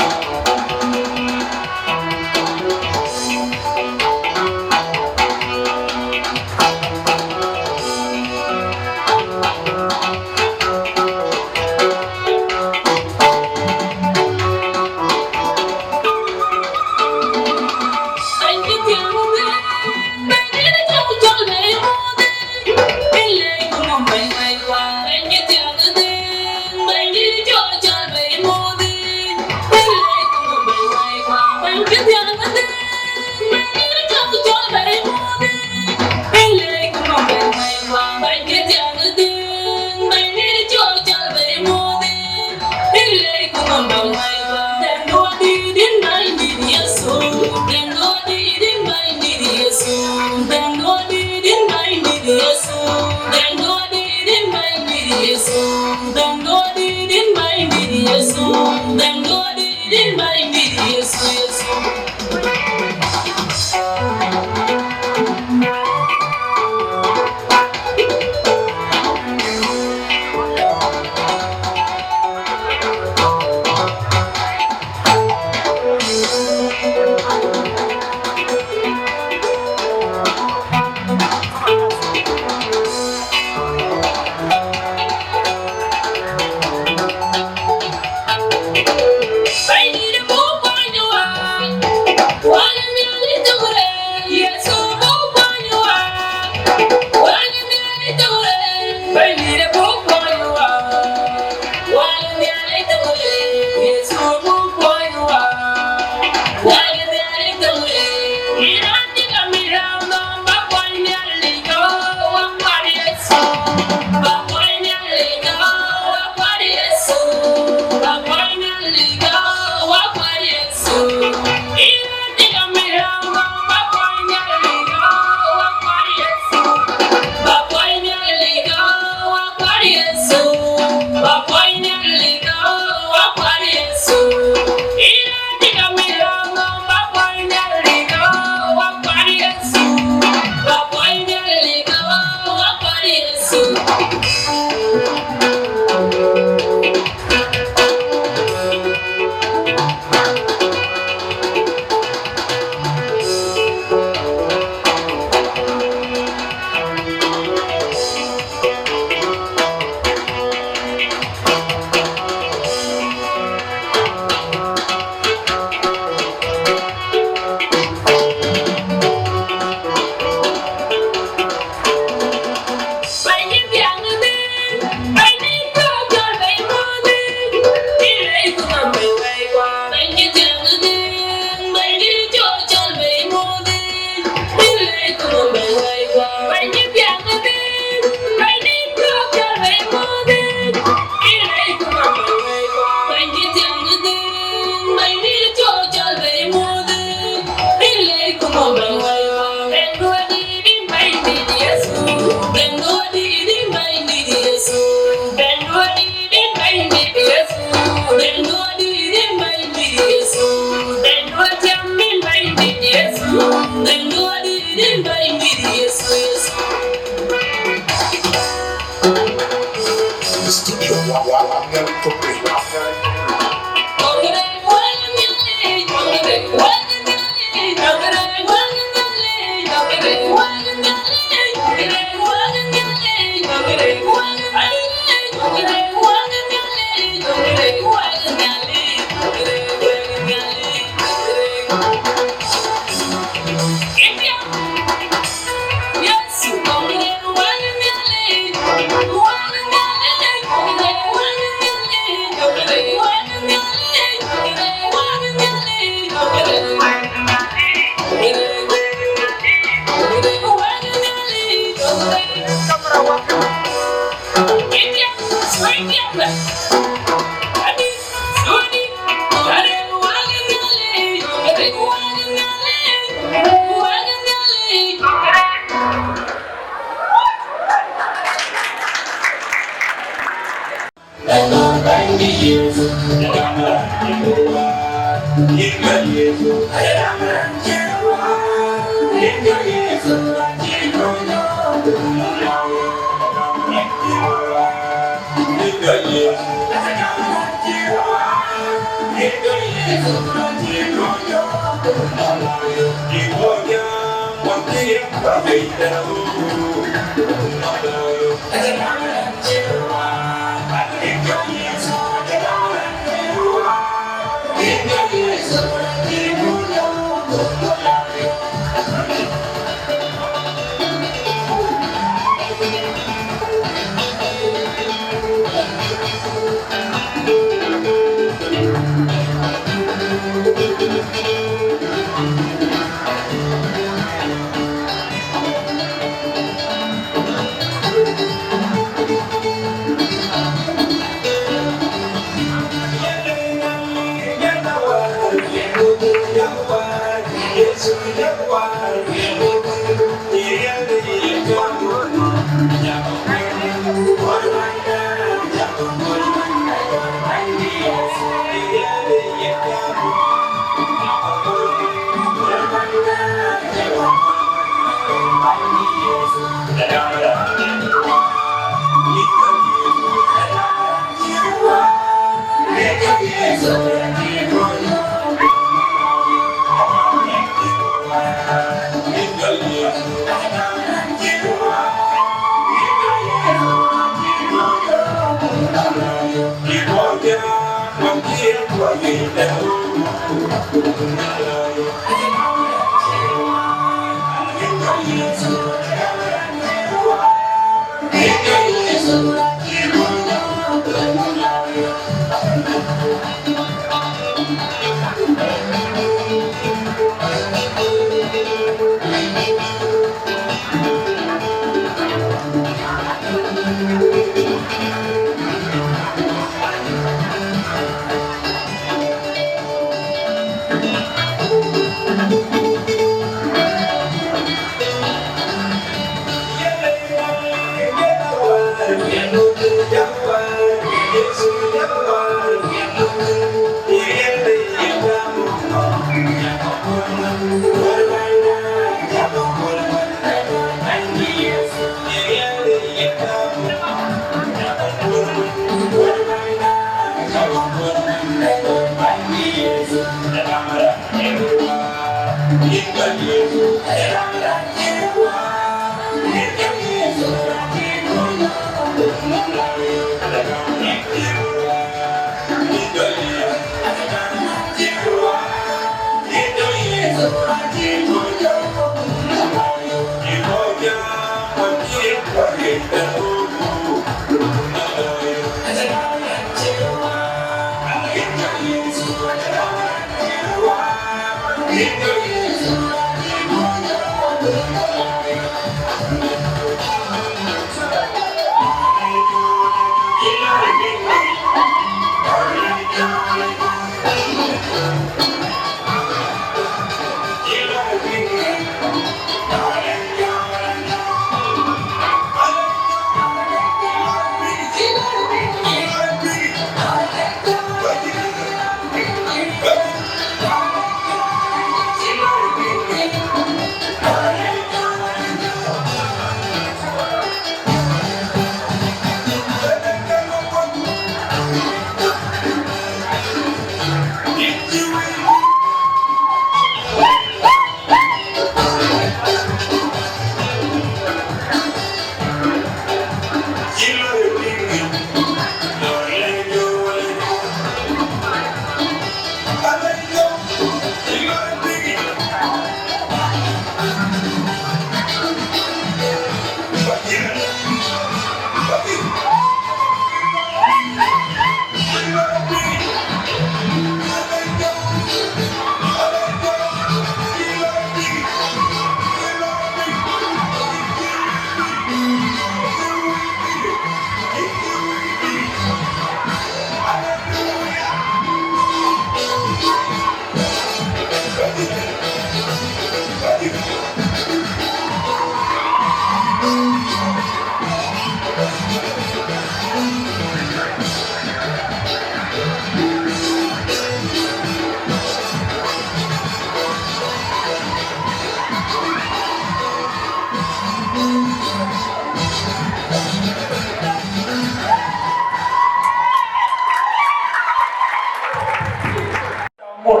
Mur,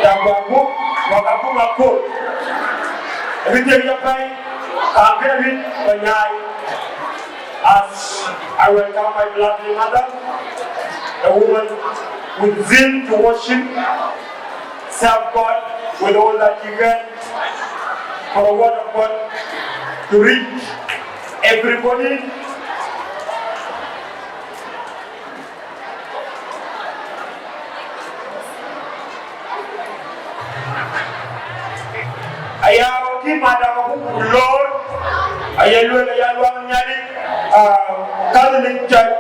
Tagwaku, Wakaku Makur. Everything you pay, I'm gonna read Panyai. As I welcome my beloved mother, a woman with zeal to worship, serve God with all that she can, for the word of God to reach everybody. Aya kï madam abuk lor, aya luel aya luaŋ nyali, ah, Catholic Church,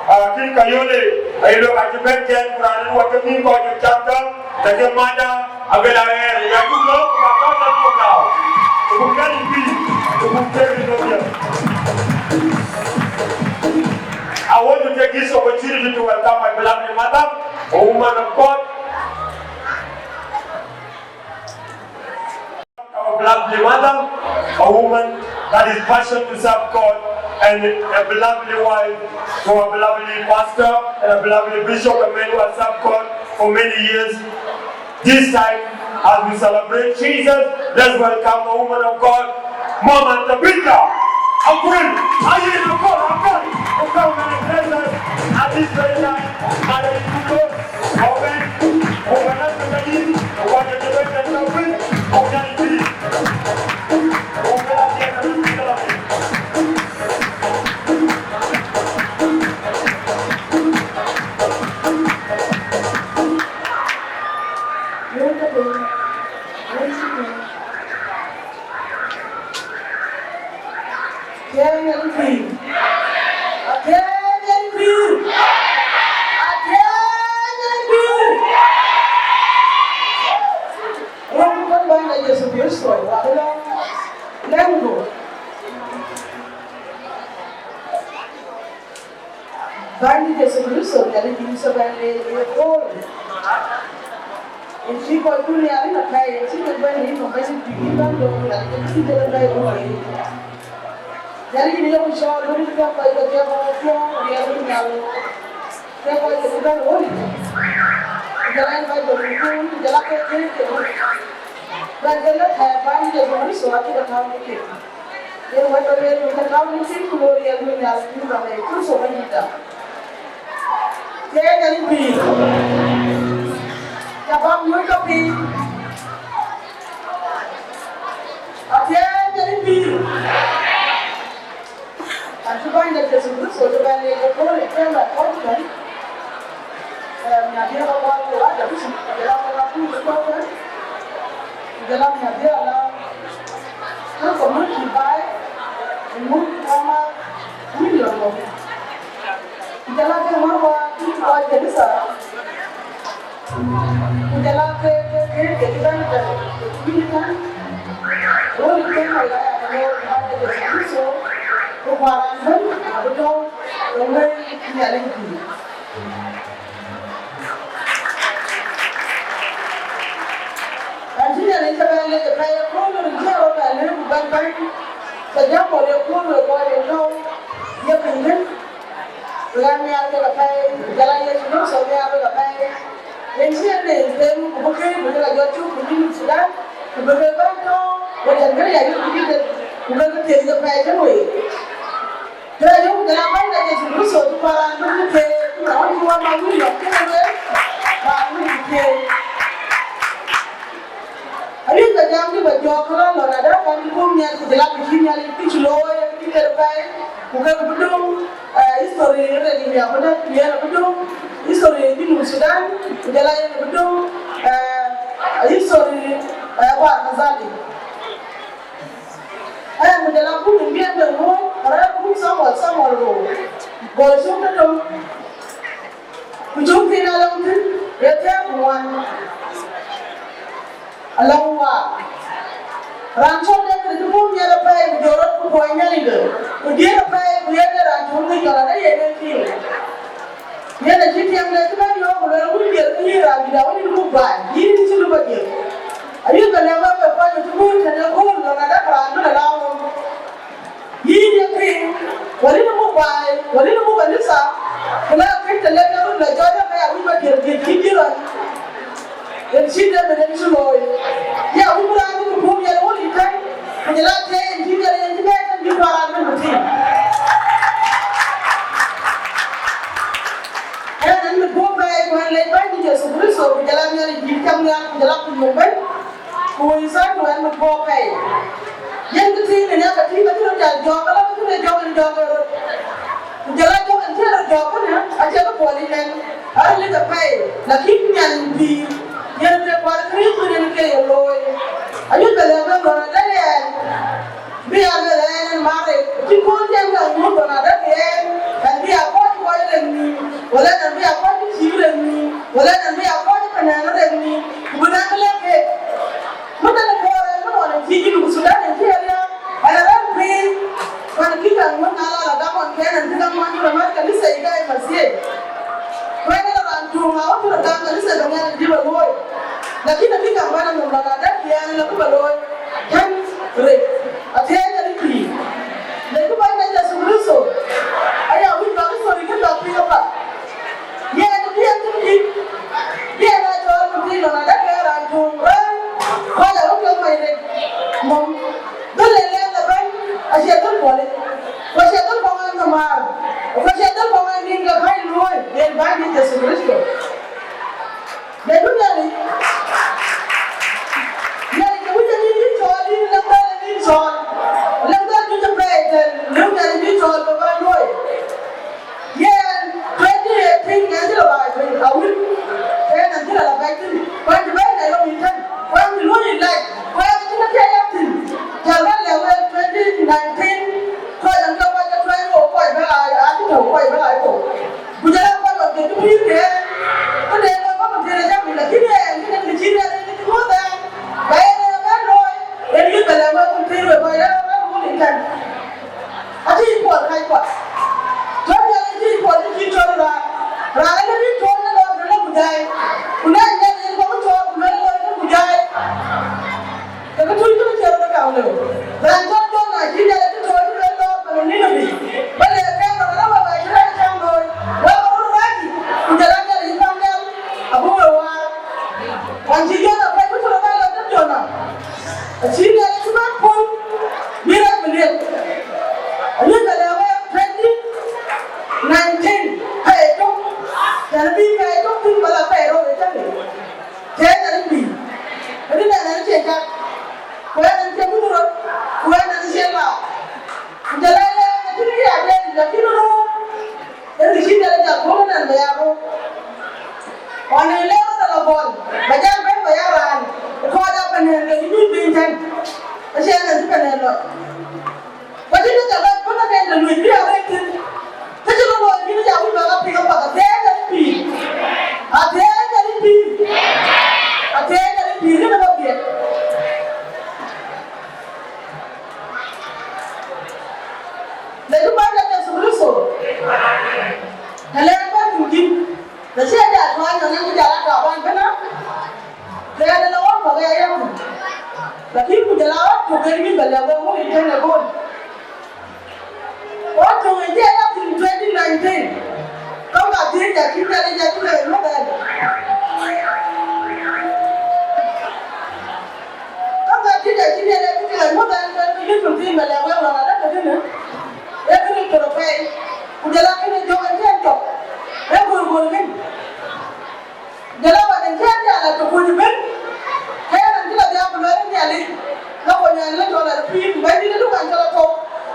ah, kï Kayole, aya luel acï bɛ̈n tɛ̈n, ku raan ë wä ke mïth kɔc cak dɔm, tɛ̈ ke madam, Abel Aer, ya cuk lɔ, ku ka tɔ̈ tɛ̈n ku lɔ. Ku buk tɛ̈n pïïr, ku buk tɛ̈n pïïr. I want to take this opportunity to welcome my beloved mother, a woman of God. Our beloved mother, a woman that is passionate to serve God, and a beloved wife to our beloved pastor and a beloved bishop, a man who has served God for many years. This time, as we celebrate Jesus, let's welcome the woman of God, Mama Tabitha Akwil. Ayen Akwil, Akwil, who come and bless us at this very time. Mother, you go. Amen. Open up the door. Open up the door. Open up the door. Athiɛɛny en pïïr. Athiɛɛny en pïïr. Athiɛɛny en pïïr. Röm kɔc Bänyda Jethu Krïtho, wak lɔ lɛ̈ŋdu. Bänyda Jethu Krïtho, Nhialic yïn cï bɛ̈n leec ë kööl. Yïn cï kɔc kun nhiaar yïn apɛi, yïn cï kek bɛ̈n yïn nɔm bɛ̈ny bï yïn bɛ̈n döŋ Nhialic, yïn cï jël apɛi kun ë yic. Nhialic yïn yok cɔɔl, duökï kek kɔc ke thiɔ̈k ɣɔn thiɔ̈k, riɛl yïn Nhialic. Kek kɔc ke cï bɛ̈n ɣööt yic. Ku jɔl a yïn kɔc bɛ̈n kun, ku jɔl a kek këëc kek. Bɛ̈n ke lëk thɛɛr Bänyda Jethu Krïtho acï ke tääu në kek. Yen wɛ̈t ba lueel, yïn ka tääu në cin, ku looi riɛl yïn Nhialic, yïn ba lɛc Krïtho Bɛ̈nydïtda. Athiɛɛny en pïïr. Ca bäk nyuc ke piny. Athiɛɛny en pïïr. Acï Bänyda Jethu Krïtho cï bɛ̈n leec ë kööl ë kɛ̈m ë kɔc tën. Ee, miäkdiɛ̈ ke kuat ku Adams, ku jɔl a kɔc abun cï kɔ̈k tën, ku jɔl a miäkdiɛ̈ ala ke community baai, ë muk kama million mɔ̈u. Ku jɔl a ke muk kɔc, kɔc kanitha, ku jɔl a ke, ke, ke, ke cï bɛ̈n tën, ke cï bï tën. Wën ë kën wek aya ke looi, ku Bänyda Jethu Krïtho, ku kuat raan ëbën abï tɔ̈u ë wëi Nhialic pïïr. Acï Nhialic cï bɛ̈n leec apɛi ë kööl, rin cï rɔt bɛ̈n lëu ku bɛ̈n bɛ̈ny, ke jam ɣɔn ë kööl wek kɔc ë tɔ̈u ye piny kënë. Wek aa nhiaar kek apɛi, ku jɔl a Jethu Krïtho nhiaar wek apɛi. Yen cï en nen them, ku bï këc bï kek a jɔt cuk piny Junub Thudan, ku bï kek bɛ̈n tɔ̈u, ku jɔl bï ya yök bï kek, ku kek thiëëc apɛi tënë wek. Të yök jɔl a Bänyda Jethu Krïtho cï kuat raan bï kek, ku na wën cï wä ma wïc lɔ kënë lueel, ba wïc bï kek. Ayï ba jam dï ba jɔɔk kë rɔt lɔ, na dä kan cï guöm nhial, ku jɔl a kë cï Nhialic kë cï looi, kë cï ket apɛi, ku kek bï döŋ, eh, history ë Red Indian abï döŋ, yen abï döŋ, history ë Junub Thudan, ku jɔl a yen abï döŋ, eh, history, eh, Bahr el Ghazal. Eh, ku jɔl a kun ë biɛt de ŋoot, rɛ̈ɛ̈r kun Samuel, Samuel rou, gɔl cök tëtök. Ku cuk thïn alɔŋ thïn, rɛ̈ɛ̈r thiäär ku ŋuan. Alɔŋ waak. Raan cɔl David acï guöm nhial apɛi, ku jɔl rɔt ku puɔny Nhialic de. Ku diëër apɛi, ku yen ee raan töŋ ŋic lɔn adë yen ee tiiŋ. Yen acï tiɛŋde cï bɛ̈n yɔ̈ɔ̈k, ku lueel, wun diëër ke yïn raan dït, awën yïn muk baai, yïn cï lupɔ diëër. Ayï ke lɛ̈k wek, wek kɔc ë cï guur tënë guur lɔn adë raan bï lɔ lääu nɔm. Yïn ye kïn, wälïn muk baai, wälïn muk kanitha, ku na kën të lek röt lɔ jɔt, ke ya wïc ba diëër diëër cï dït rɔt. Yen cï David en cï looi. Ya wïc bï raan bï puɔ̈u yen wun ëtɛ̈n, ku jɔl a tëë yen cï Nhialic en cï bɛ̈ɛ̈i tën bï kuar raan bï ku tïŋ. Ɣɛn, ɣɛn mit puɔ̈u bɛ̈ɛ̈i, ku ɣɛn lec Bɛ̈nydït Yecu Kërtho, ku jɔl a Nhialic dït cam nhial, ku jɔl a piny muk bɛ̈n, ku wëi thaar, ku ɣɛn mit puɔ̈u bɛ̈ɛ̈i. Yen kë tïŋ yen ya ke tïŋ, acï röt jal jɔɔk, ala kë cï röt jɔɔk en jɔɔk en röt. Ku jɔl a jɔk en cï röt jɔk kënë, acie kë puɔl yic nɛn, aril ke pɛi, lakin nyan pïïr, yen ke kuar Krïth yen ke ye looi. Ayuc bɛ lɛ̈k wek lɔn adë ɣɛn, bï ya lueel ɣɛn en married, cï kööl cï ɛn ke nyuɔ̈th lɔn adë ɣɛn, ɛn bï ya kɔc kɔc rem nhïïm, wala ɛn bï ya kɔc cïï rem nhïïm, wala ɛn bï ya kɔc ëpënɛn rem nhïïm, ku bï na ke lɛ̈k keek. Mïthënë koor ɛn, mïthɔn en cï Junub Thudan en cï e riääk, ɛn arɛ̈ɛ̈r piny, ku ɛn kï kaŋ ŋuɔ̈t na la la gam ɣɔn kɛn ɛn cï gam ɣɔn cï bɛ mät kanitha yic ke ye Masiih. Ku ɛn ala raan tuŋ a ɣɔn cï rɔt gam kanitha bɛ ŋɛn en cï bɛ luɔ̈ɔ̈i. Lakin akï kaŋ bɛ̈n anhom lɔn adë ɣɛn en akï bɛ looi. Kɛn rek, athiɛɛny ɛn pïïr. Lek bï Bɛ̈nydït Yecu Kërtho, aya wïc bäk thöl kën bäk piŋ apath. Yen bï en thïn kï, bï en a cɔɔl ku tïŋ lɔn adë ke raan tuŋ rɛ̈ɛ̈r, kɔc a wek kek mac rek nhom. Dhöl en lɛ̈k ëbɛ̈n, acie dhöl puɔlic, ku acie dhöl kɔŋ en nhom määr, ku acie dhöl kɔŋ en nïn ke kɔc luööi, yen Bɛ̈nydït Yecu Kërtho. Lëu Nhialic, Nhialic ke wïc en yïn cɔɔl, yïn lëŋ dhal en yïn cɔɔl, lëŋ dhal juëc apɛi tën, lëu Nhialic yïn cɔɔl bä bä luöi. Yen twenty eighteen yen cï lɔ baai piny, awïl, ke yen cï lɔ lɔ bɛ̈c thïn, ku ɛn cï bɛ̈ɛ̈i Nairobi tën, ku ɛn cï luöi yic lac, ku ɛn cï kë thiëëc yak thïn, jɔl bä lɛ̈k wek twenty nineteen, kɔc ɛn ke kɔc ke tuɛny wo kɔc bä aa, acï tɔ̈u kɔc bä aa thou. Ku jɔl a kɔc ɣɔn ke cï pïïr ke ɣɛn, këde lɔ bä ku thiëëc ë jam, lakin ɣɛn këde të cï Nhialic ke cï ŋuɔ̈th ɣɛn, ba yen ë bɛ̈n looi, yen yï bɛ lɛ̈k wek ku thiëëc wek kɔc rɛ̈ɛ̈r rɛ̈ɛ̈r wun ëtɛ̈n. Acï puɔl kac kuɔth. Tɔ̈ Nhialic cï puɔl cï cïn cɔl raan. Raan ë bï cɔl ë lɔ ke lɔ ku jai. Ku na Nhialic yen bä ku cɔɔl ku luel lɔ ke ku jai. Ke kë tuc kë cï rɔt kaŋ lëu. Raan cɔl Jona cï Nhialic cï cɔɔl cï luel lɔ ke Ninibi. Ba le ke rɔt rɔt ba cï rɛ̈ɛ̈r cäŋ looi. Wa ba rɔt rac. Ku jɔl a Nhialic cï paŋ nhial. Abï we waar. Ɣɔn cï Jona pɛ̈c ku cï rɔt bɛ̈n lɔ tëde Jona. Acï Nhialic cï bɛ̈n puɔ̈l bï rɛc bï liep. Ayuc bɛ lɛ̈k wek twenty nineteen pɛɛi tök. Yɛn bï pɛɛi tök thïn bä la pɛɛi rou ë cäŋ yic. Tëë Nhialic bï. Këdï nɛn ɛn cie cak. Ku ɛn ɛn cie mïth röt. Ku ɛn ɛn cie la. Ku jɔl a lɛ̈k acïn kë ya bɛ̈ɛ̈r, lakin röt. Ënë cï Nhialic jal guɔ̈p ënɛn bɛ ya röt. Ɣɔn ë lɛ̈k röt ala gɔl, bɛ jal bɛ̈n bɛ ya raan, ku kɔc aa bɛ̈n ënɛn ke cï nyuc piny tɛ̈n, acie ënɛn cï bɛ̈n ënɛn lɔc. Ku acïn kë ca lɔc bï na kɛn de luc bï arëët thïn. Kë cï rɔt looi bï na ca wïc bɛ ɣa piŋ apath, athiɛɛi Nhialic pïïr. Athiɛɛi Nhialic pïïr. Athiɛɛi Nhialic pïïr kënë bä biɛt. Lëkë Bänyda Yecu Kërtho, të lɛ̈k bä thïn kïn, të cï jal tuany nɔn, yen cï jal a tɔ̈ bän bï na, ke ɣɛn ë lɔ ɣɔn kɔ̈k ë ya thïn. Lakin ku jɔl a ɣɔn tök en yïn bɛ lɛ̈k wek wun ëtɛ̈n ë bol. Ɣɔn tök en cï ya thïn twenty nineteen, kɔ̈k ka thiëëc, acï Nhialic acï lɔ ë luɔ̈k ɛn. Ka ŋa cï jɔ cï Nhialic cï lɔ nyuɔ̈th ɛn, ke yïn tɔ̈ thïn bɛ lɛ̈k wek lɔn adë ke kënë, ee kënë tɔ̈ pɛɛi, ku jɔl a kënë jɔ̈k ɛn cï ɛn jɔ̈k, ee gɔ̈l gɔ̈l kënë. Jɔl a wɛ̈t ɛn cï ɛn jal a tɔ̈ kuc ëbën, ke ɛn cï lɔ dhiau ku lueel Nhialic, ka kuɔny ɛn lɔ cɔl ɛn pïïr, ku Bɛ̈nydït ë du kan cɔl a thou,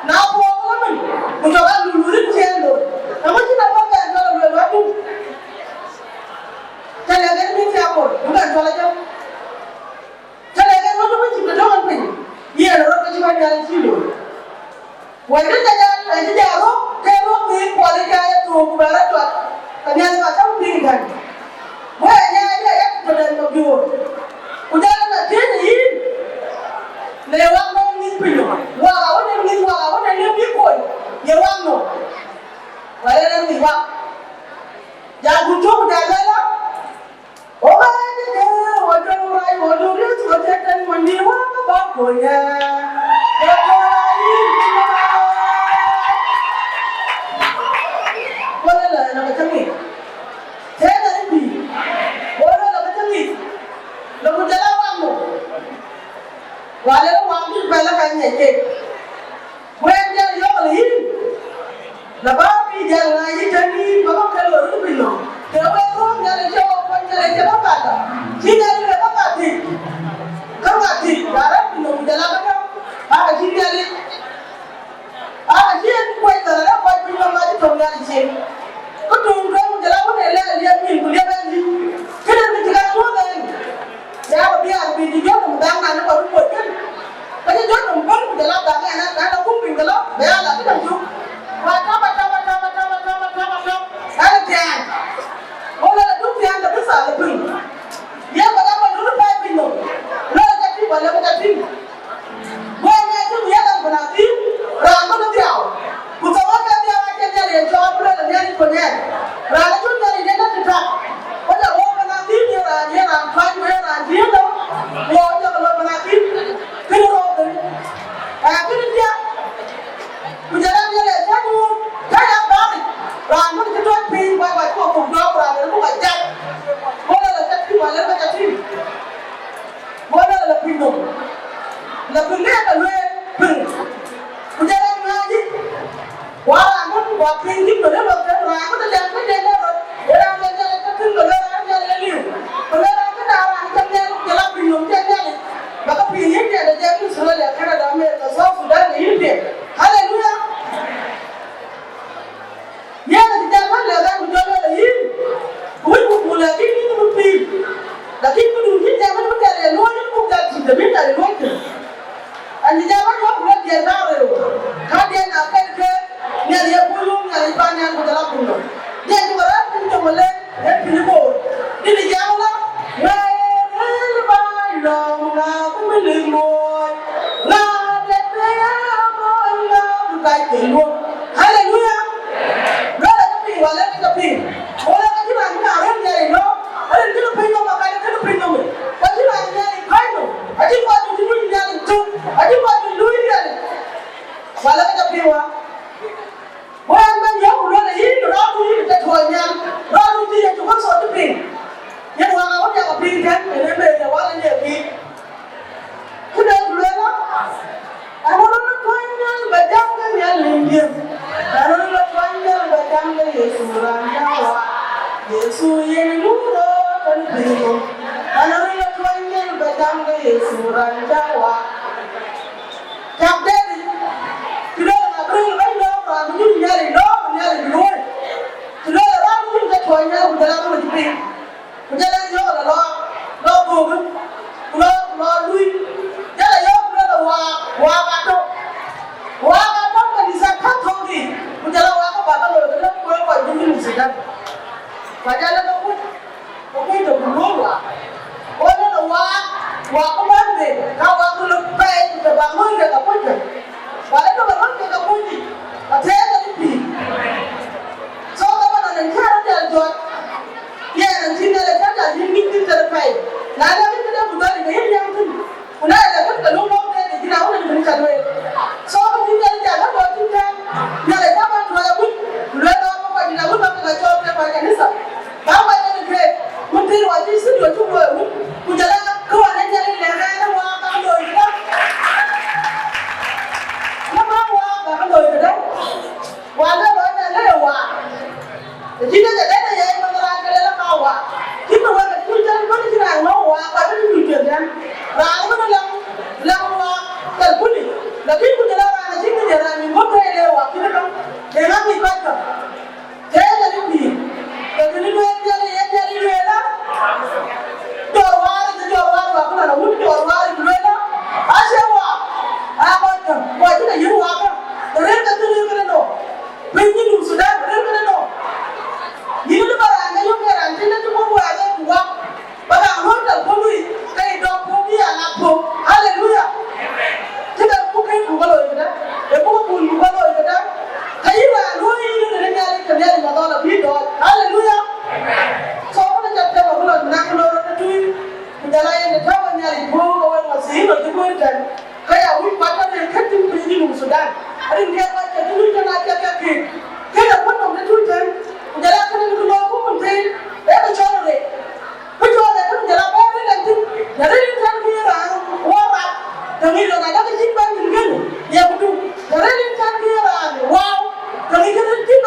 na thuɔɔk ëlë mën, ku jɔk a lul wïïr cï ɛn looi, eeŋö cïn abɔ̈ bɛn cɔl a lueel wɛ̈tdu? Cä lɛ̈k ɛn mïth cï akol, du kan cɔl a jɔ̈k. Tëde ke röt ë wëc cï ke tɔ̈ ɣɔn piny, yen röt ke cï bɛ̈n Nhialic cï looi. Wɛ̈t cï jal, ë cï jal röt, ke röt thïn puɔl ë jai ë thok ku bɛ rɔt tuak, ke Nhialic ka cäm piny tɛ̈n. Wëë nyaai ë yak tëden ke biöör. Ku jal ë na thiëëc ë yïn, le wak nɔm ŋïny piny, wak awën ë ŋïny, wak awën ë lëu bï kony. La bä pïïr jäl ŋa yï tënë yïn, ba ŋɔ̈k ke lor röt piny nɔm. Ke wek röör Nhialic cï wok kuɔny Nhialic cï bä kat. Cï Nhialic le bä kat thïn. Kä kat thïn, ba rɛ̈ɛ̈r piny nɔm, ku jɔl a bä tɔ̈u. Aa, cï Nhialic. Aa, cï en kuɔc thar, rɛ̈ɛ̈r kuɔc piny nɔm, acï tɔ̈u Nhialic cin. Ku tuŋ ke, ku jɔl a wën ë lɛɛr liep nyin, ku liep en yï. Kënë kë cï ka tuɔ̈ɔ̈th en. Ya bï biäär bï jɔt nɔm dhaŋ, na në kɔc kuöc kën. Ka jɔt nɔm bɛ̈n, ku jɔl a dhaŋ ɛn, na la kum piny ke lɔ, bï ya la këdäŋ cuk. Wa tap, a tap, a tap, a tap, a tap, a tap, a tap. Ɛn thiaan. Go lɔ la duk thiaan, la bï thaal la piny. Ye kɔc a kɔc röt pɛɛi piny nɔm. Lɔ la ca tïŋ, wa lɔ la ca tïŋ. Go ŋɛk tïŋ, ya la bï na tïŋ, raan bï dhiau. Ku thou wek ke dhiau acïn Nhialic yen cɔɔl bï lueel Nhialic ku Nhialic. Raan acïn Nhialic yen ë tëtök. Ku jɔ wok bï na thïn ye raan, ye raan tuany, ku ye raan dhiëëth dɔ. Wok jɔ ke lɔ bï na thïn. Kënë rɔɔk kënë. Aa, kënë diäk. Ku jɔ raan Nhialic ë cä nyuur, cä ya bäric. Raan bï cï tuɔc piny, ku awac ku thok dɔɔk, raan ë buk ajak. Ku lɔ la ca tïŋ, ku lɔ la ca tïŋ. Go lɔ la piny nɔm, la piny de ka lueel piny. Ku jɔl a ŋaany, wa raan bï wa piny cï bï rëër rɔt, ke raan bï dɛm bï dɛm rɔt, ë raan le Nhialic ke piny, ke lueel raan Nhialic aliu. Ke lueel raan këda, raan cï Nhialic, jɔl a piny nɔm cï Nhialic. Ba ke piny yïn piɛth, de jam Australia, Canada, America, South Sudan, ke yïn piɛth. Haleluya! Yen acï jal bɛ̈n lɛ̈k ɛn, ku jɔ lueel ë yïn, ku wïc ku buk lɛ̈k yïn, yïn bï pïïr. Lakin këdun cï jam ënë bï kɛn ye luɔ̈ɔ̈ny, ënë buk jal tïŋ, të bï kɛn ye luɔ̈ɔ̈ny thïn. Ɛn cï jal bɛ̈n wä ku lueel diɛt na rëër wä, ka diɛt na kɛn ke Nhialic ye puɔ̈l wun, Nhialic pan nhial ku jɔl a piny nɔm. Diɛt ku rɛ̈ɛ̈r piny nɔm ëlë. Ee piny Bor, dït jam lɔ, wëë rëër baai lɔ̈ɔ̈m, ŋa bï melik luɔɔi, ŋa dɛ̈t bï ya bɔ̈, ŋa bï kac ke luɔ̈k. Haleluya! Luɛɛl acï piŋ, wala acï ke piŋ. Wala ka cï raan cï raan rëër Nhialic lɔ̈ɔ̈m, rin cïn piny nɔm, ka cïn piny nɔm. Ka cï raan Nhialic päc nɔm, acïn kɔc cï luny Nhialic tök, acïn kɔc cï luny Nhialic. Wala ka cï piŋ wa. Go ɛn bɛ̈n yɔ̈ɔ̈k ku lueel ë yïn, rɔɔdu yïn ke tuɔɔc nhial, rɔɔdu cï Yecu Kërtho cï piŋ. Yen wäŋ awën yak piŋ tɛ̈n, yen ë meth ë wal ë ye piŋ. Këde ku lueel ë, ɛn rɔt lɔ tuɔɔc nhial bä jam ke Nhialic diëëm. Ɛn rɔt lɔ tuɔɔc nhial bä jam ke Yecu raan cä waak. Yecu yen nu rɔt tën piny nɔm. Ɛn rɔt lɔ tuɔɔc nhial bä jam ke Yecu raan cä waak. Cak David, cï lueel ë abï röl bɛ̈ny lɔ̈ɔ̈m, raan bï nyuc Nhialic lɔ̈ɔ̈m, Nhialic bï luööi. Cï lueel ë raan bï nyuc ke tuɔɔc Nhialic, ku jɔl a röl cï piny. Ku jɔl a yɔ̈ɔ̈k lɔ, lɔ, lɔ böökë, ku lɔ, lɔ lui. Jɔl a yɔ̈ɔ̈k ku lueel ë waak, waak atɔ̈. Waak atɔ̈ kanitha käthɔ̈k yiic, ku jɔl a waak abä ke looi, ke lëk kueer kɔc bï Junub Thudan. Ku jɔl a lɔ kuc. Ku kuc tök ku luöör waak. Go lɔ waak, waak ku bäk bei, ka waak ku lɔ pɛɛi, ku të bäk luöör kek akuc kë. Wala të bä luöör kek akuc yic, athɛɛr ke pïïr. So, ka bä nɔn en cä rɔt jäl jɔt. Yɛn en cï Nhialic cä jäl yïn ŋic thïn tëde pɛɛi. Na lɔ yïn këde ku dhɔ̈l, ke yïn riɛm thïn. Ku na ëlë kën ke lok lok de, de jïn awën en kën ca lueel. So, kë cï Nhialic jal ëbɔ̈ thïn tɛ̈n, Nhialic ka bä tuɔɔc awïc, ku lueel lɔ bä kɔc dït awïc bä ke ke cɔɔl ke kɔc kanitha. Bä kɔc ke ke, wën thïn wä cï studio cuk luɔi awïc, ku jɔl a kë wä ne Nhialic lɛ̈k ɛn ë waak bä ke looi këdä. Në bä waak bä ke looi këdä. Wa lë lɔ ënɛn lë ye waak. Të cïn ë ke dɛ̈t ë ye mɛnh raan ke lël ë ka waak. Cïn të wek ë cï tɛ̈n bën cï raan ŋɔ̈k waak, ka bï cï cï tɛ̈n. Raan ëbën läŋ, läŋ waak thel puni. Lakin ku jël raan acï ke jël raan yï guöp tëë le waak cïn ë tɔŋ. Ee ŋa ŋic kɔc kë? Tëë ke rin pïïr. Ke kën lueel Nhialic, ye Nhialic lueel ë. Jɔl waar, jɔl waar, waak ku nɔn awun jɔl waar lueel ë. Acie waak. Aa kɔc kë, kɔc cï ke yïn waak kë. Rëër ke thïn rëër kënë nɔm. Piny Junub Thudan, rëër kënë nɔm. Yïn lë bä raan ke yök ke raan cïn dɛ̈t cï bɔ̈ wɛɛr ë ku wak. Bä kaŋ luöör thel puɔ̈u lui, ke yï dɔm puɔ̈u bï ya ŋak puɔ̈u. Haleluya! Cï ke buk kën buk ke looi këdë, ë buk bul buk ke looi këdë. Ke yïn raan luöör yïn rin ë Nhialic, ke Nhialic madhɔl abï dɔɔc. Haleluya! So, kënë ca tɛ̈m abï lɔ naŋ looi rɔt ë tui, ku jɔl a yen ë tääu ë Nhialic puɔ̈u ke wek mathiin lɔ cï guëër tɛ̈n. Ke ya wïc kuat tɔ̈ rin kën cïn piny Junub Thudan. Rin ke kɔc ke tïc tën acie ke kek. Kënë kuöt nɔm tëtui tën, ku jɔl a kënë kë looi ku mën thïn, ee kë cɔl rek. Kë cɔl rek, ku jɔl a bɛ̈ɛ̈r rin ɛn thïn. Na rëër yïn tën kë ye raan wä rap, të ŋic lɔn adä kë cïn bɛ̈n thïn kënë, ye këdu. Na rëër yïn tën kë ye raan wääu, të ŋic kë rëër thïn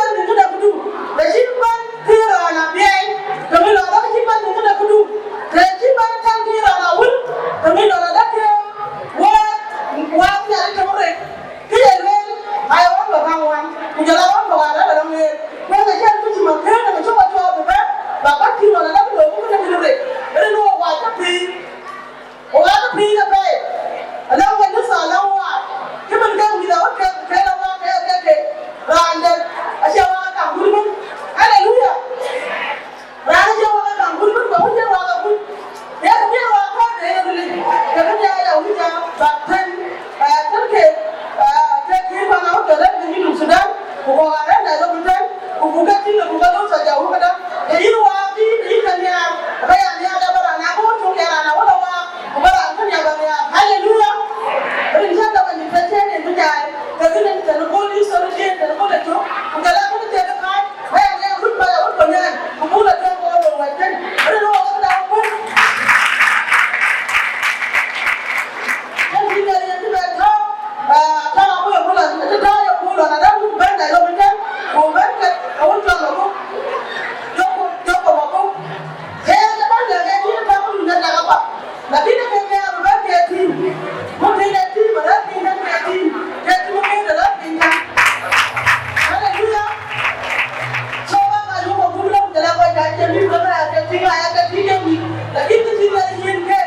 Wok arëët Nairobi tën, ku buk ke tïŋ, ku buk ke looi tɔ jɔ wok këdäŋ. Ke yïn waak, ke yïn, ke yïn ke nhiaar, ke ya nhiaar de bä raan na bä wok cuk ya raan awäl awaak, ku bä raan kënë ya bä nhiaar. Haleluya! Rin cä dɔm anï tën cï en bï nyaai, ke kënë tën kööl yï thɔn ë diëën, tën kööl ë cök, ku jɔl aa kënë thiëëk ë kääc, ke ya nhiaar wut bä ya wut bä nyaai, ku buk lɔ tën ke wok lɔ wɛ̈t tën. Rin wok ë këdäŋ wok. Yen cï Nhialic yen cï bɛ tääu, ah, tääu abï ye ku lɔ, cï tääu ye ku lɔ, na däŋ ku bɛ̈n Nairobi tën, ku bɛ̈n ke, ke wun cɔl Mabuk. Jɔku, jɔku Mabuk. Ke yen cï bɛ̈n lɛ̈k yen cï tääu ku lɔ dak apath. Lakini ke ke abï bɛ̈n ke tim. Ku tïŋ de tim, rɛ̈ɛ̈r piny tën ke tim. Ke tim ke rɛ̈ɛ̈r piny tën. Haleluya. So, ba ka yök Mabuk lɔ, ku jɔl a kɔc ka cï tim, ke bɛ ke tim, aya ke tim ke wïc. Lakini ke tim ke yen ke.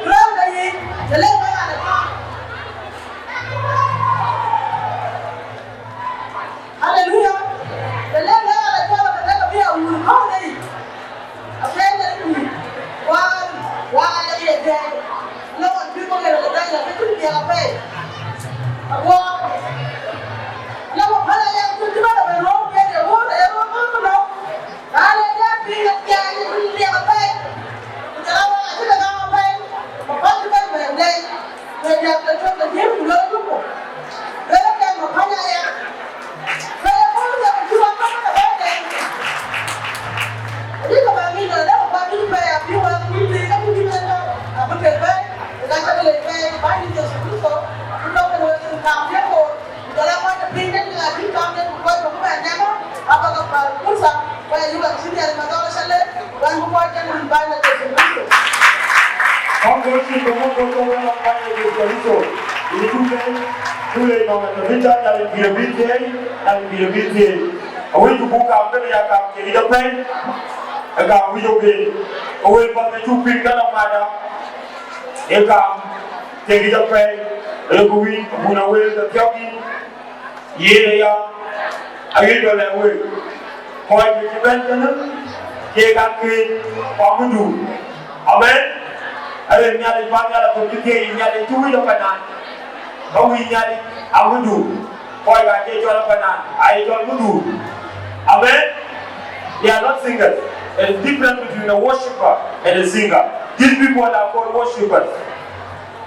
Raan ke yic, të lëu bä raan ë tɔ̈. Haleluya. Të lëu bä raan ë tɔ̈, ke lëu bï a wun kɔ̈u de yic. Apiɛth de wun. Wäär, wäär aa lëk ye gɛ̈ɛ̈c. Lɔ ɣɔn bï bɔ̈ ɣer ë gäny, ke cïn dhiɛl apɛi. Aguɔ. Lɔ wä päl aya, cïn cï bä lɔ bɛ röör, ke ye röör, ye röör, röör, röör. Raan ë diäk piny ë thiaai ë bï riɛk apɛi, ku jɔl a wek acï ke gam apɛi, ku päl cï bɛ̈n bɛ̈n dɛɛi, ke diäk ke cök ke dhiëëth ku luel ajuku. Luel ë kɛn ku päny aya. Ke ye kööl riɛk ku cï wek bɛ̈n ke bɛ̈n dɛɛi. Ayï ke bä ŋic lɔ dɛ̈ ku päl cï pɛi abï wek ŋic thïn ke cï bï bɛ̈n tɔ̈, abï ke bɛ̈ɛ̈i, ku ka cä ke lec pɛi, bä yï Yecu Kërtho, ku tɔ̈ ke wek rin kaam diëk koor. Jɔl a kɔc ë piny den, ke ŋa cïn kaam den, ku kɔc ku bï bɛ̈n nɛ̈k, aba ke päl fursa, ku ya yök acïn Nhialic Madhɔl acä lëk, wɛ̈n ku kɔc den wën bäny de Yecu Kërtho. Kɔn ku cïn ke muk ke thok ënɔŋ bäny de Yecu Kërtho, yï cuk den, ku le nɔm ë tɔ̈ bï cä Nhialic pïïr abï thiëëi, Nhialic pïïr abï thiëëi. Awïc ku buk kaam kënë ya kaam thiëëc apɛi, ë kaam wïc ë wël, ë wël path ë cuk piŋ kënë mada, ë kaam thiëëc apɛi, ë ku wïc abun awël ke thiɔ̈k yïn. Yen aya, awiëc bä lɛ̈k week, kɔc cï bɛ̈n tënë, kek aa këëc, ku amëdu. Amen. Aren Nhialic bä Nhialic athöc cï thiëëc, Nhialic cï wïc apanan, bä wïc Nhialic amëdu. Kɔc ka cie cɔl apanan, aye cɔl mëdu. Amen. They are not singers. There is difference between a worshipper and a singer. These people are called worshippers.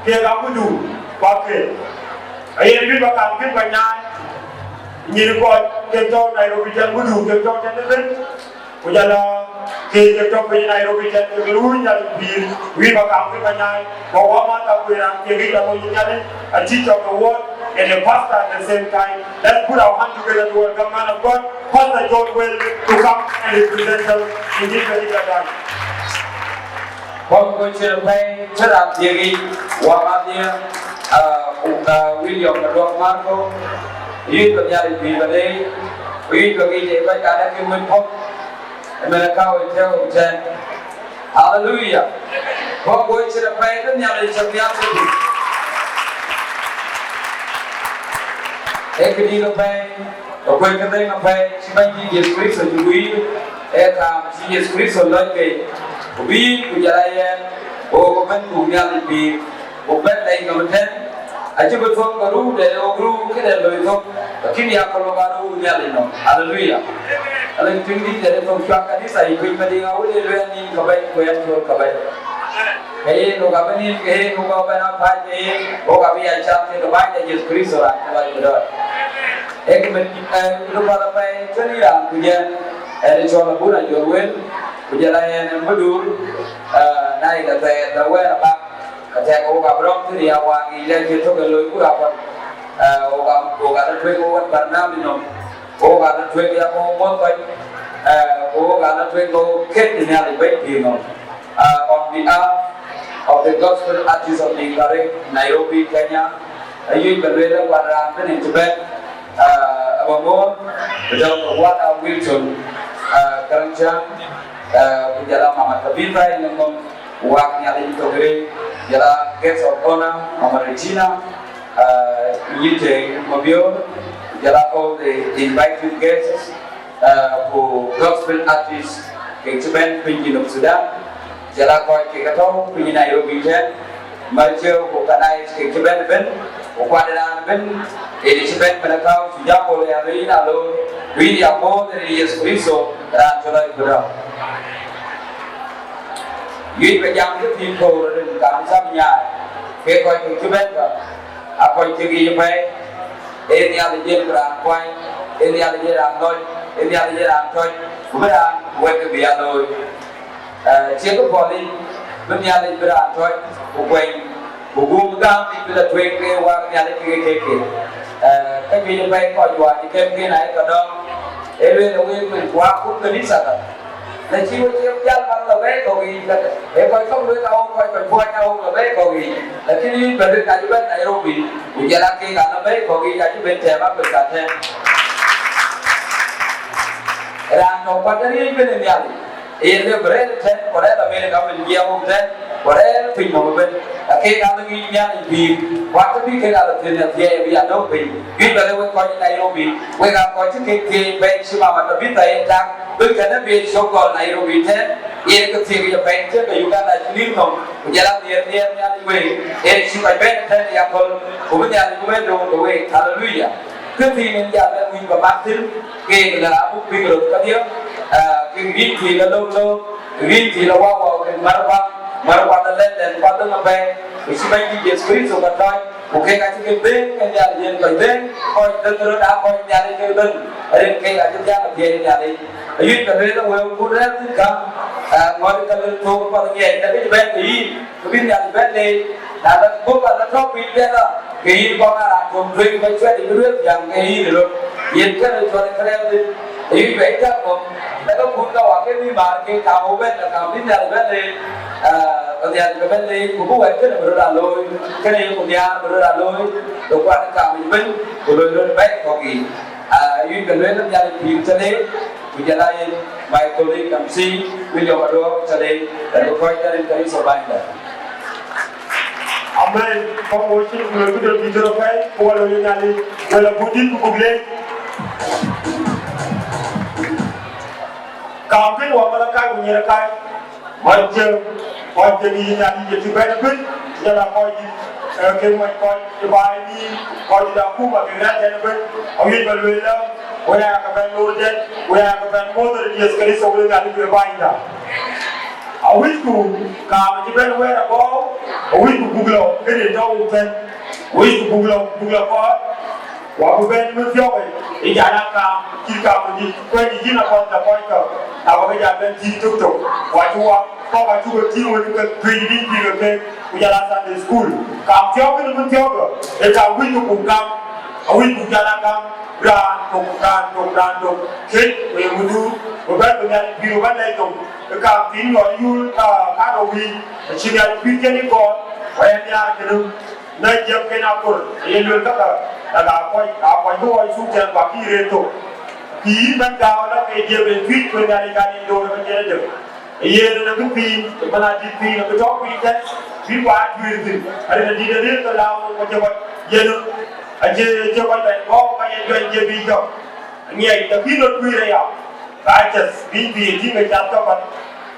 Kek amëdu, ku akëëc. Ayen bï bä kaŋ bï bä nyaai, nyin kɔc kek tɔ̈u Nairobi tɛ̈n, mëdu kek tɔ̈u tɛ̈n ëbën, ku jɔl a kek kek tɔ̈u piny Nairobi tɛ̈n, kek luui Nhialic pïïr, wïc bä kaŋ bï bä nyaai, ku wämäth akuëër raan kek yic aluɔny Nhialic, a teacher of the word and a pastor at the same time. Let's put our hand together to welcome man of God, Pastor John Well, to come and represent us in this particular time. Kɔc kɔc cï pɛ̈i cï raan thiëëk yic, wämäthdië, ah, ku, ah, William Maduɔk Marko, yïth bä Nhialic bï bä leec, ku yïth bä ŋic ë kɔc kadä ke wën pɔ̈k, ëmën ë käu ë thiëëk ë tɛ̈n. Haleluya! Kɔc kɔc cï pɛ̈i bä Nhialic cä nhial tëtui. Ee këdït apɛi. Akuën ke dhëŋ apɛi cï Bɛ̈nydït Yecu Kërtho cï guiir, ee kaam cï Yecu Kërtho lɔc bei, ku bï yïn ku jɔl a yɛn, ɣok ëbën buk Nhialic pïïr, ku bɛ̈n lɛc nɔm ëtɛ̈n, acï bï thök ke ruu de ɣok ruu këde loi thök, lakin ya kɔ̈l ɣok aa ruu Nhialic nɔm. Haleluya! Alëŋ tïŋ dït de thok cuak kanitha yic piny Madiŋ Awil ë luɛɛl nïn ke bɛ̈ny ku ɛn col ke bɛ̈ny. Ke yen ɣok abï nïn ke yen, ɣok abï bɛ̈n apäc ke yen, ɣok abï ya cath ke bäny de Yecu Kërtho raan cï lɔc ku dɔ̈ɔ̈r. Ee kë mën, ee, kë dupath apɛi tënë raan ku jɛn, ɛn ë cɔl Abuna Jɔl Wel, ku jɔl a ɛn ë Madur, ee, na yï ke thɛɛr bä wɛɛr abak, ke tɛ̈k ɣok abï rɔ̈m thïn ya wak yic lɛc cï tök ë loiku apath, ee, ɣok a, ɣok aa lɔ tueŋ ɣok wat barnamij nɔm, ɣok aa lɔ tueŋ ya ɣok muɔ̈th kɔc, ee, ku ɣok aa lɔ tueŋ ɣok ket Nhialic bɛ̈ny pïïr nɔm. Uh, on behalf of the Gospel Artists of Dinkarek, Nairobi, Kenya, ayuc bä lueel ë kuat raan bï nïn cï bɛ̈n, uh, aba moor, bï dɔ̈k Wada Wilson, uh, Karaŋ Cäŋ, uh, ku jɔl a Mama Tabitha ë nɔm, wak Nhialic tök rëër, jɔl a guest of honor, Mama Regina, uh, Yite Mabior, ku jɔl a all the invited guests, uh, ku gospel artist kek cï bɛ̈n piny Junub Sudan, jɔl a kɔc kek ke tɔ̈u piny Nairobi tɛ̈n, Marcel ku kanais kek cï bɛ̈n ëbën, Ku kuat raan ëbën, yen cï bɛ̈n bɛ̈n ë käu, cï jam, ku ya lueel, yïn alo, ku yïn ya Kuoth ë Yecu Kërtho, raan cï lɔc ku dɔm. Yuc bɛ jam kë thïn köör rin kam cäm nyaai, ke kɔc kɔ̈k cï bɛ̈n bä, aa kɔc cï ŋic ëpɛ̈i, ee Nhialic yen raan kuany, ee Nhialic yen raan lɔc, ee Nhialic yen raan tɔc, ku bï raan wɛ̈t ke bï ya looi. Eh, cie kë puɔth yic, bï Nhialic bï raan tɔc, ku kuɛny, ku guum gam yic bï la tueŋ ke wak Nhialic ke ke ke. Eh, ka juëc ëpɛ̈i kɔc juëc ë kɛmken ayek ke dɔm, ee lueel ë wek min kuak kun kanitha ka. Na cï we cï jal man la bɛ̈ɛ̈i kɔ̈k yiic, ka, ee kɔc kɔ̈k lueel a wok kɔc kɔc puɔny a wok la bɛ̈ɛ̈i kɔ̈k yiic. Lakin yïn bɛ lueel ka cï bɛ̈n Nairobi, ku jɔl a kek a la bɛ̈ɛ̈i kɔ̈k yiic, acï ben tɛ̈m Africa tɛ̈n. Raan nɔŋ kuat ë riëëc bën ë Nhialic, ee yen lëu bï rɛ̈ɛ̈r ë tɛ̈n, ku rɛ̈ɛ̈r America min jiɛɛm wok tɛ̈n, ku rɛ̈ɛ̈r piny nɔm ëbën. Ka kek a la ŋic Nhialic pïïr, ku akë bï kek a la thiëëny athiɛɛi bï ya döŋ piny. Juëc bɛ lëu wek kɔc ë Nairobi, wek aa kɔc cï kek thiëëc bɛ̈ny cï Mama Tabitha yen tak, bï kënë bï cök gɔl Nairobi tɛ̈n, yen ke thiëëk ë pɛ̈ny tëk ke Uganda cï lïm nɔm, ku jɔl a nhiɛɛr nhiɛɛr Nhialic week, yen cï kɔc bɛ̈n ë tɛ̈n ë yaköl, ku bï Nhialic bï bɛ̈n döŋ ke week. Haleluya! Kë thiin yen jal bɛ̈n wïc bä mat thïn, keek lë raan buk piŋ röt kedhie, ah, kek rin thiin ë lök lök, rin thiin ë wau wau, kek mär bä, mär kuat ë lɛ̈n lɛ̈n kuat döŋ ëpɛ̈i, ku cï Bɛ̈nydït Yecu Kërtho ke tɔ̈c, ku kek acï kek dhëëŋ ke Nhialic yen kɔc dhëëŋ, kɔc dhëŋ röt aa kɔc Nhialic kek dhëŋ, rin kek acï thiaŋ ë thiëëc Nhialic. Ayuc ke lueel ë wëu kun rɛ̈ɛ̈r thïn käŋ, ah, ŋɔ̈t ke lël thok path ŋiɛc, ke kë cï bɛ̈n ke yïn. Ku bï Nhialic bɛ̈n leec, na la guöp ala tɔ̈ piny biɛt la, ke yïn kɔn a raan töŋ tueŋ ba cuɛt bï lueel thiäŋ ke yïn ë röt. Yen kënë cɔl ë kërɛɛc dhil, ayï bɛ̈ny cäk nɔm, na ke kun ka wak ke bï määr ke kam wok bɛ̈n, la kam bï Nhialic bɛ̈n leec, ah, ba Nhialic ke bɛ̈n leec, ku bï wɛ̈t kënë bï röt aa looi, kënë yeku nhiaar bï röt aa looi, bï kuat kam yic bɛ̈n, ku loi röt bɛ̈ny kɔ̈k yiic. Ah, ayï ke lueel Nhialic pïïr tëde, ku jɔl a yen my colleague M C William Aduɔɔk Salei, ë bï kɔc dɛ̈ rin kanitha bänyda. Amen. Kɔc wo cïn ku loi këde bï jɔt apɛi, ku wä loi Nhialic, wël abudit ku buk leec. Kam kënë wä Malakai ku Nyirakai, mɔc jëŋ, kɔc ke yïn Nhialic ye cï bɛ̈n ëbën, jɔl a kɔc dït, eh, ke mɔc kɔc cï baai nïïm, kɔc dït akuma ke rɛ̈ɛ̈r tɛ̈n ëbën, awiëc ba lueel lɔ, wek aa ke bɛ̈n loor tɛ̈n, wek aa ke bɛ̈n muɔ̈th rin Yecu Kërtho wek Nhialic wek bänyda. Awïcku kaam cï bɛ̈n wɛ̈ɛ̈r agɔu, awïcku buk lɔ këde tɔ̈u tɛ̈n, awïcku buk lɔ, buk lɔ kɔɔr, ku abï bɛ̈n ë thiɔ̈k, ë jal a kaam cït kaam dït kuɛ̈ny yïn akɔ̈l në kɔc kɔ̈k, na bä ke jal bɛ̈n tïït tök tök, ku acï wak kɔ̈k acuk ke tïŋ wën ke tuëc bï bï ke keek, ku jɔl a Sunday school. Kam thiɔ̈k kënë bï thiɔ̈k, ë kam wïc ke buk gam, awïc buk jal a gam, raan tök, raan tök, raan tök, kec, ku ye mudur, ku bɛ̈n bï Nhialic pïïr, ku bɛ̈n lɛc nɔm, ë kam thiin yɔl yul, ka, ka rou wïc, acï Nhialic pïïr cïn ë gɔɔr, ku ë nhiaar kënë. Na jiɛɛm ken akor, aye luel käkkä, ka ka kuɔc, ka kuɔc bï ɣɔɔc thuk tɛ̈n, ku akï rëër thok. Kï yïn bɛ̈n gääu ala ke jiɛɛm en Tuïc, ku Nhialic ka nin door ke cïn ë dek. Yen en akï piny, man adït piny, akï tɔ̈u piny tɛ̈n, bï ku aa juëër thïn. Arin adït arëër ke lääu nɔm ku jɔ̈k kɔc, yen acie, acie kɔc bɛ̈n gɔ̈ɔ̈r, ka yen juëc cie bï jɔ̈k. Aŋiɛc, të bï röt guiir aya, ka cäth, bï bï ye tïŋ ë cath ke path,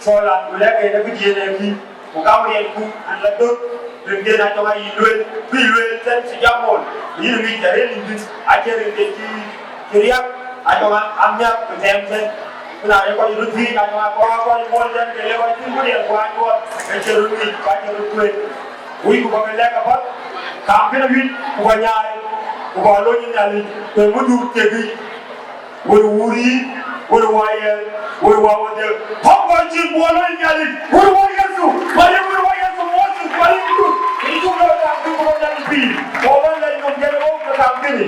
cɔl an, ku lɛ̈k en ë këdiën ë kï, ku gam riɛnku, an, la döt, rinken acɔŋ ayï lueel, bï lueel tɛ̈n cï jam ɣɔn, ku yïn ŋic arëët yïn dhïn, acie rinken cï, cï riäk, acɔŋ an, an, nhiäk, ku thɛɛm tɛ̈n. Ku na ye kɔc röt thiëëc, acɔŋ an, kɔc, kɔc muɔl tɛ̈n, ke le kɔc thïn, ku riɛnku anyuɔɔth, ke cï röt ŋic, ku acï röt tueet. Wïcku bä ke lɛ̈k apath, kam kënë wïc ku bä nyaai, ku bä lony ë Nhialic, ku ë mudur thiek yic. Wër wur yï, wër wä yɛn, wër wä wädhie. Pɔ̈k kɔc cïn bï wä lony ë Nhialic, wër wä Yecu, bä lony wër wä Yecu, Moses, bä lony Yecu. Yecu lɔ kam kënë ku bä Nhialic pïïr. Ku bä lɛc nɔm kɛn ɣok në kam kënë.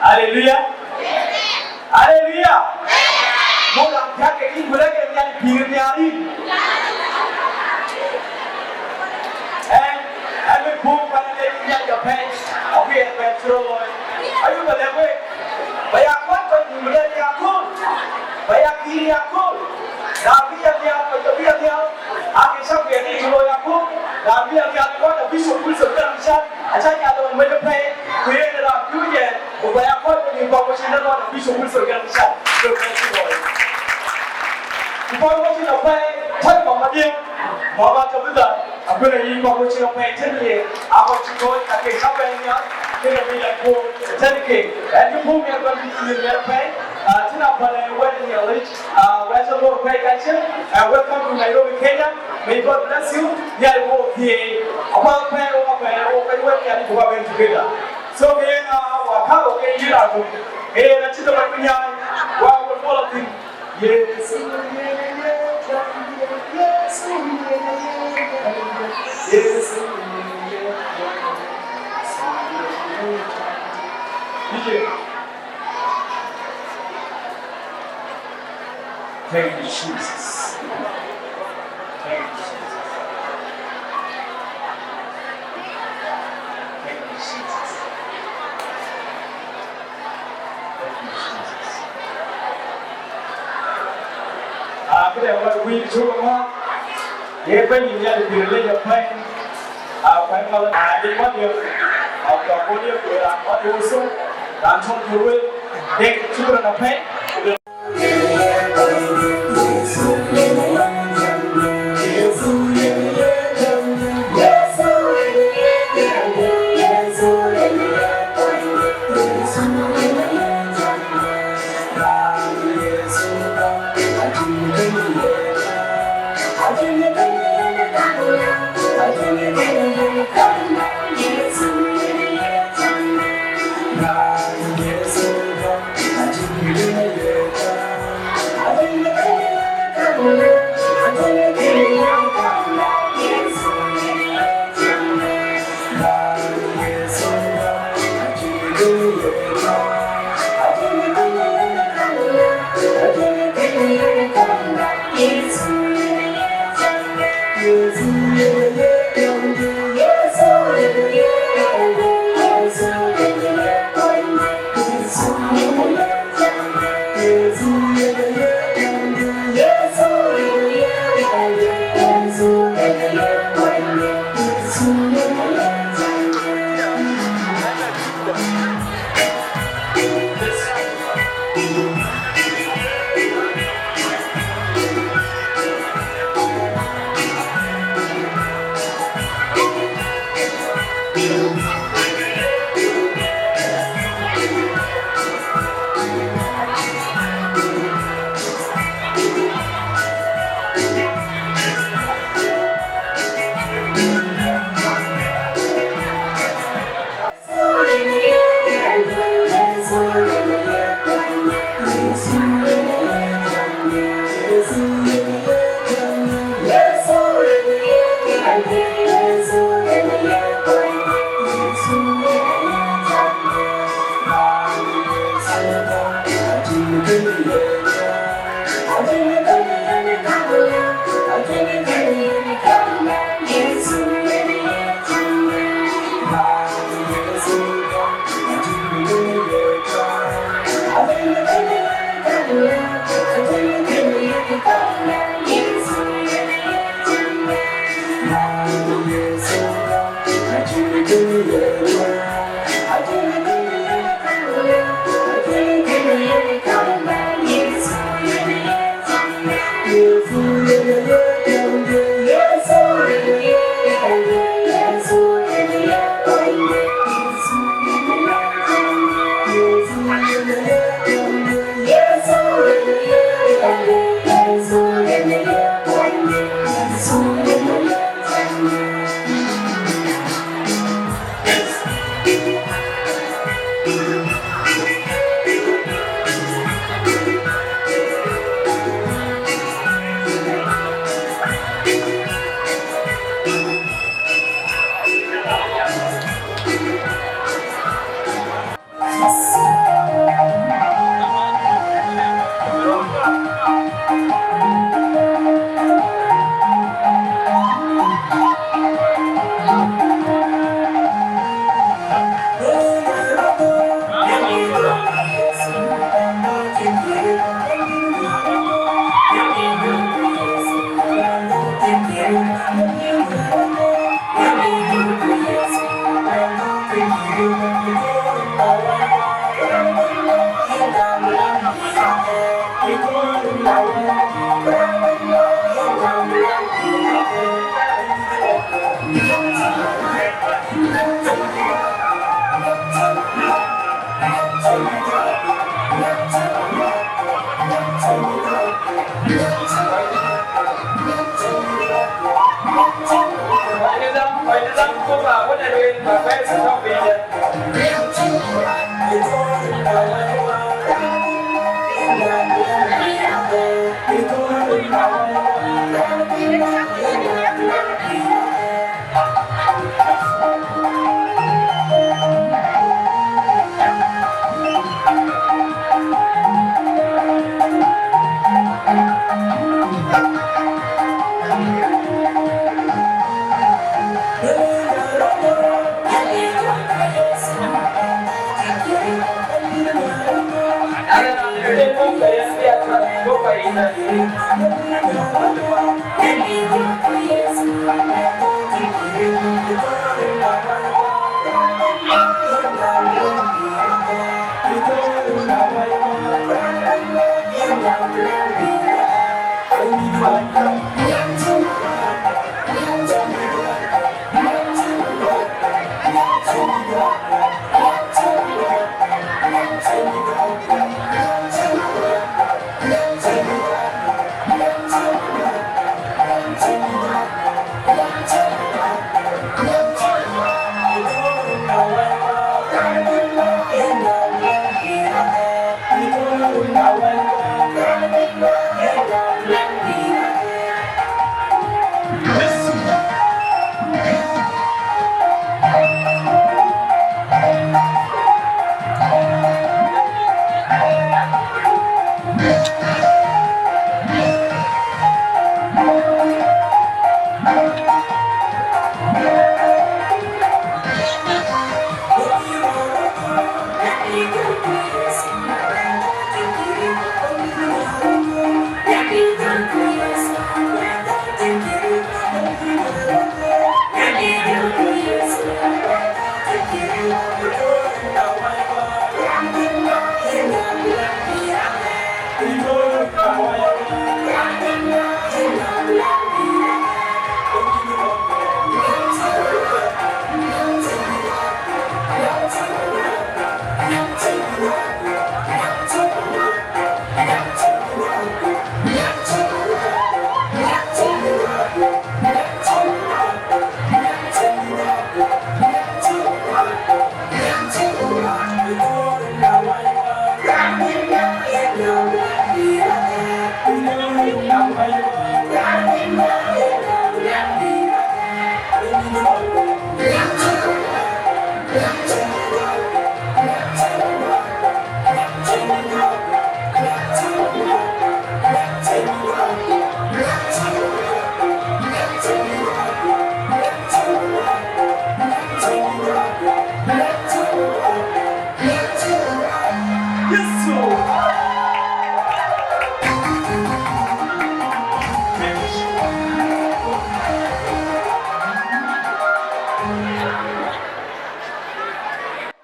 Aleluya. Aleluya. Muk raan thiäk ke yïn, ku lɛ̈k en, Nhialic pïïr nhiaar yïn. Ɛn, ɛn bï puk pan ë lec Nhialic apɛi, abï en bɛ̈n cï rɔt looi. Ayï bä lɛ̈k wek, bä ya kuat kɔc nïïm bï lɛ̈k ya kööl, bä ya kiir ya kööl. Raan bï ya nhial, kɔc ke bï ya nhial, aa ke cäk wek ë cï looi ya kööl. Raan bï ya nhial, kɔc abï cök, bï cök, bï raan cäk, acä ya lɔ mec apɛi, ku yen raan bï wec Kɔc wecin ë lɔn Bishop Wilson Gatshak, ke kɔc cï lɔɔi. Ku kɔc wecin apɛi, tënë Mama Diɛŋ, Mama Tabitha, akuën ayï kɔc wecin apɛi tënë ye, a kɔc cï kɔc, ake cä bɛ̈n nhial, kënë bï dak kuɔɔr tënë ke. Ɛn cï puk miɛt bɛ̈n bï cïn miɛt apɛi, a, tënë apäl ë wɛ̈t Nhialic, a, wɛ̈t cä lor apɛi kacin, a, welcome to Nairobi, Kenya. May God bless you. Nhialic bï wo thiëëc. Apath apɛi, wo apɛi, wo kɔc wɛ̈t Nhialic bï wo bɛ̈n together. So ke yen a wa ka wo ke yïn a ku. Ke yen a cï dɔm a ku nyaai. Wa wo bol a thïn. Yesu ye ye jam, Yesu ye ye jam, Yesu ye ye jam, Yesu ye ye jam. Thank you, Jesus. Thank you, Jesus. Thank you, Jesus. Thank you, Jesus. Ah, këdë wä wïc cuk ŋɔ̈ɔ̈th, ye Bɛ̈ny Nhialic pïr lec apɛi, ah, kuɛ̈n mal, ah, ye kɔc ye, ah, kɔc ye, ku raan kɔc ye wosou, raan cɔl Jurwel, dek cuk rɔt apɛi.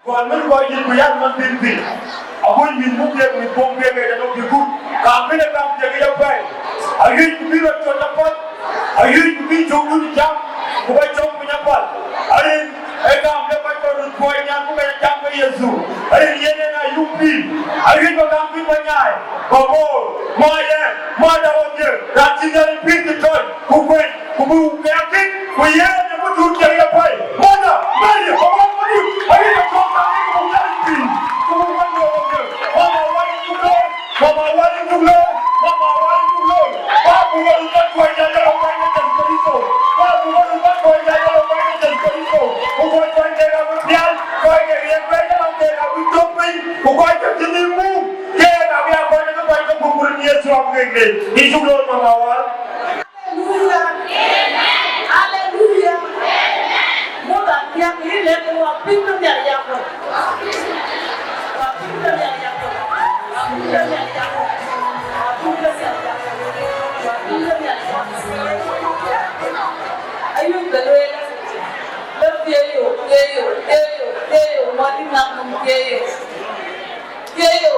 Gɔl mën kɔc yïn ku yak man thïn thïn. Aguc mïth muk kek mïth buɔm kek ë tënɔk cï kut. Kaŋ kënë kaŋ thiek ë yapɛ̈i. Aɣic ku bï rɔt cɔl apath. Aɣic ku bï cök dun cam. Ku ba cɔk piny apath. Arin ë kaŋ de kɔc kɔn röt kuɔɔc nyan ku ba cam ke Yecu. Arin yen en ayuk pïïr. Aɣic ba kaŋ bï ba nyaai. Ba boor. Ma yɛn. Ma da ɣɔn ye. Raan cï Nhialic pïïr cï tɔc. Ku kuɛny. Ku bï ke ya kït, ku yen ë bï dun cï ya pɛ̈i. Mother Mary, ku wä madï, ayï ke cɔk thaŋ ku buk jäl piny, ku buk wä nyuɔɔth ke. Mama Wal yïn cuk loor, Mama Wal yïn cuk loor, Mama Wal yïn cuk loor. Ba buk wä röt bä tuɔɔc ya jɔl kuany ke Yecu Kërtho. Ba buk wä röt bä tuɔɔc ya jɔl kuany ke Yecu Kërtho. Ku kuany kuany kek abï pial, kuany kek riɛk bɛ̈ɛ̈i jɔl kek abï thök piny, ku kuany kek cï nhïïm muk, kek abï ya kuany ke kuany ke guöp rin Yecu abï kek leec. Yïn cuk loor Mama Wal. Haleluya. Haleluya. Mother, thiäk yï lɛ̈k wa pïn ke Nhialic yakɔ̈u. Wa pïn ke Nhialic yakɔ̈u. Wa pïn ke Nhialic yakɔ̈u. Wa pïn ke Nhialic yakɔ̈u. Wa pïn ke Nhialic yakɔ̈u. Ayuk ke lueel. Lɔ thiëëc yo, thiëëc yo, thiëëc yo, thiëëc yo, ŋuɔt yï ŋak nɔm thiëëc yo. Thiëëc yo.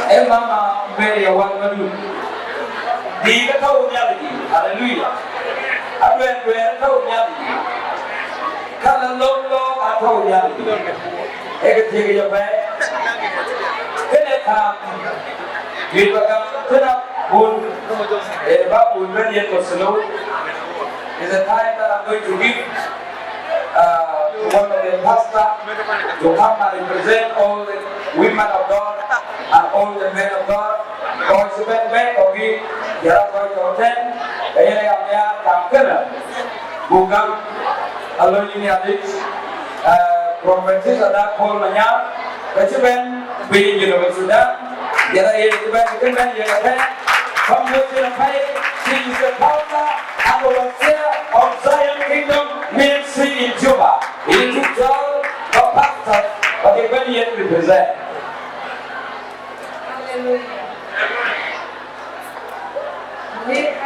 Ee Mama Mary Awal Madut. Dïït atɔ̈u Nhialic yic. Haleluya. Aduɛ̈r duɛ̈r atɔ̈u Nhialic yic. Ka la lɔ̈ŋ lɔ̈ŋ atɔ̈u Nhialic yic. Ee kë thiëk yic apɛi. Kënë kaam. Wïc ba gam kënë bun. Ee ba bun bɛ̈n yen kɔc thëlou. It's a time that I'm going to give uh, to one of the pastor to come and represent all the women of God and all the men of God. Kɔc cï bɛ̈n bɛ̈n kɔ̈k yï, jɔl a kɔc tɔ̈ tɛ̈n, ke yen aya nhiaar kaam kënë. Buk gam, alony Nhialic, uh, Prophetess Ada Kuol Manyar, ke cï bɛ̈n piny Junub Sudan, jɔl a yen cï bɛ̈n, cï bɛ̈n yen apɛi, come with you apɛi, she is the founder and overseer of Zion Kingdom Ministry in Juba. Yïn cuk cɔl ba pastor, ba kek bɛ̈n yen represent. Hallelujah.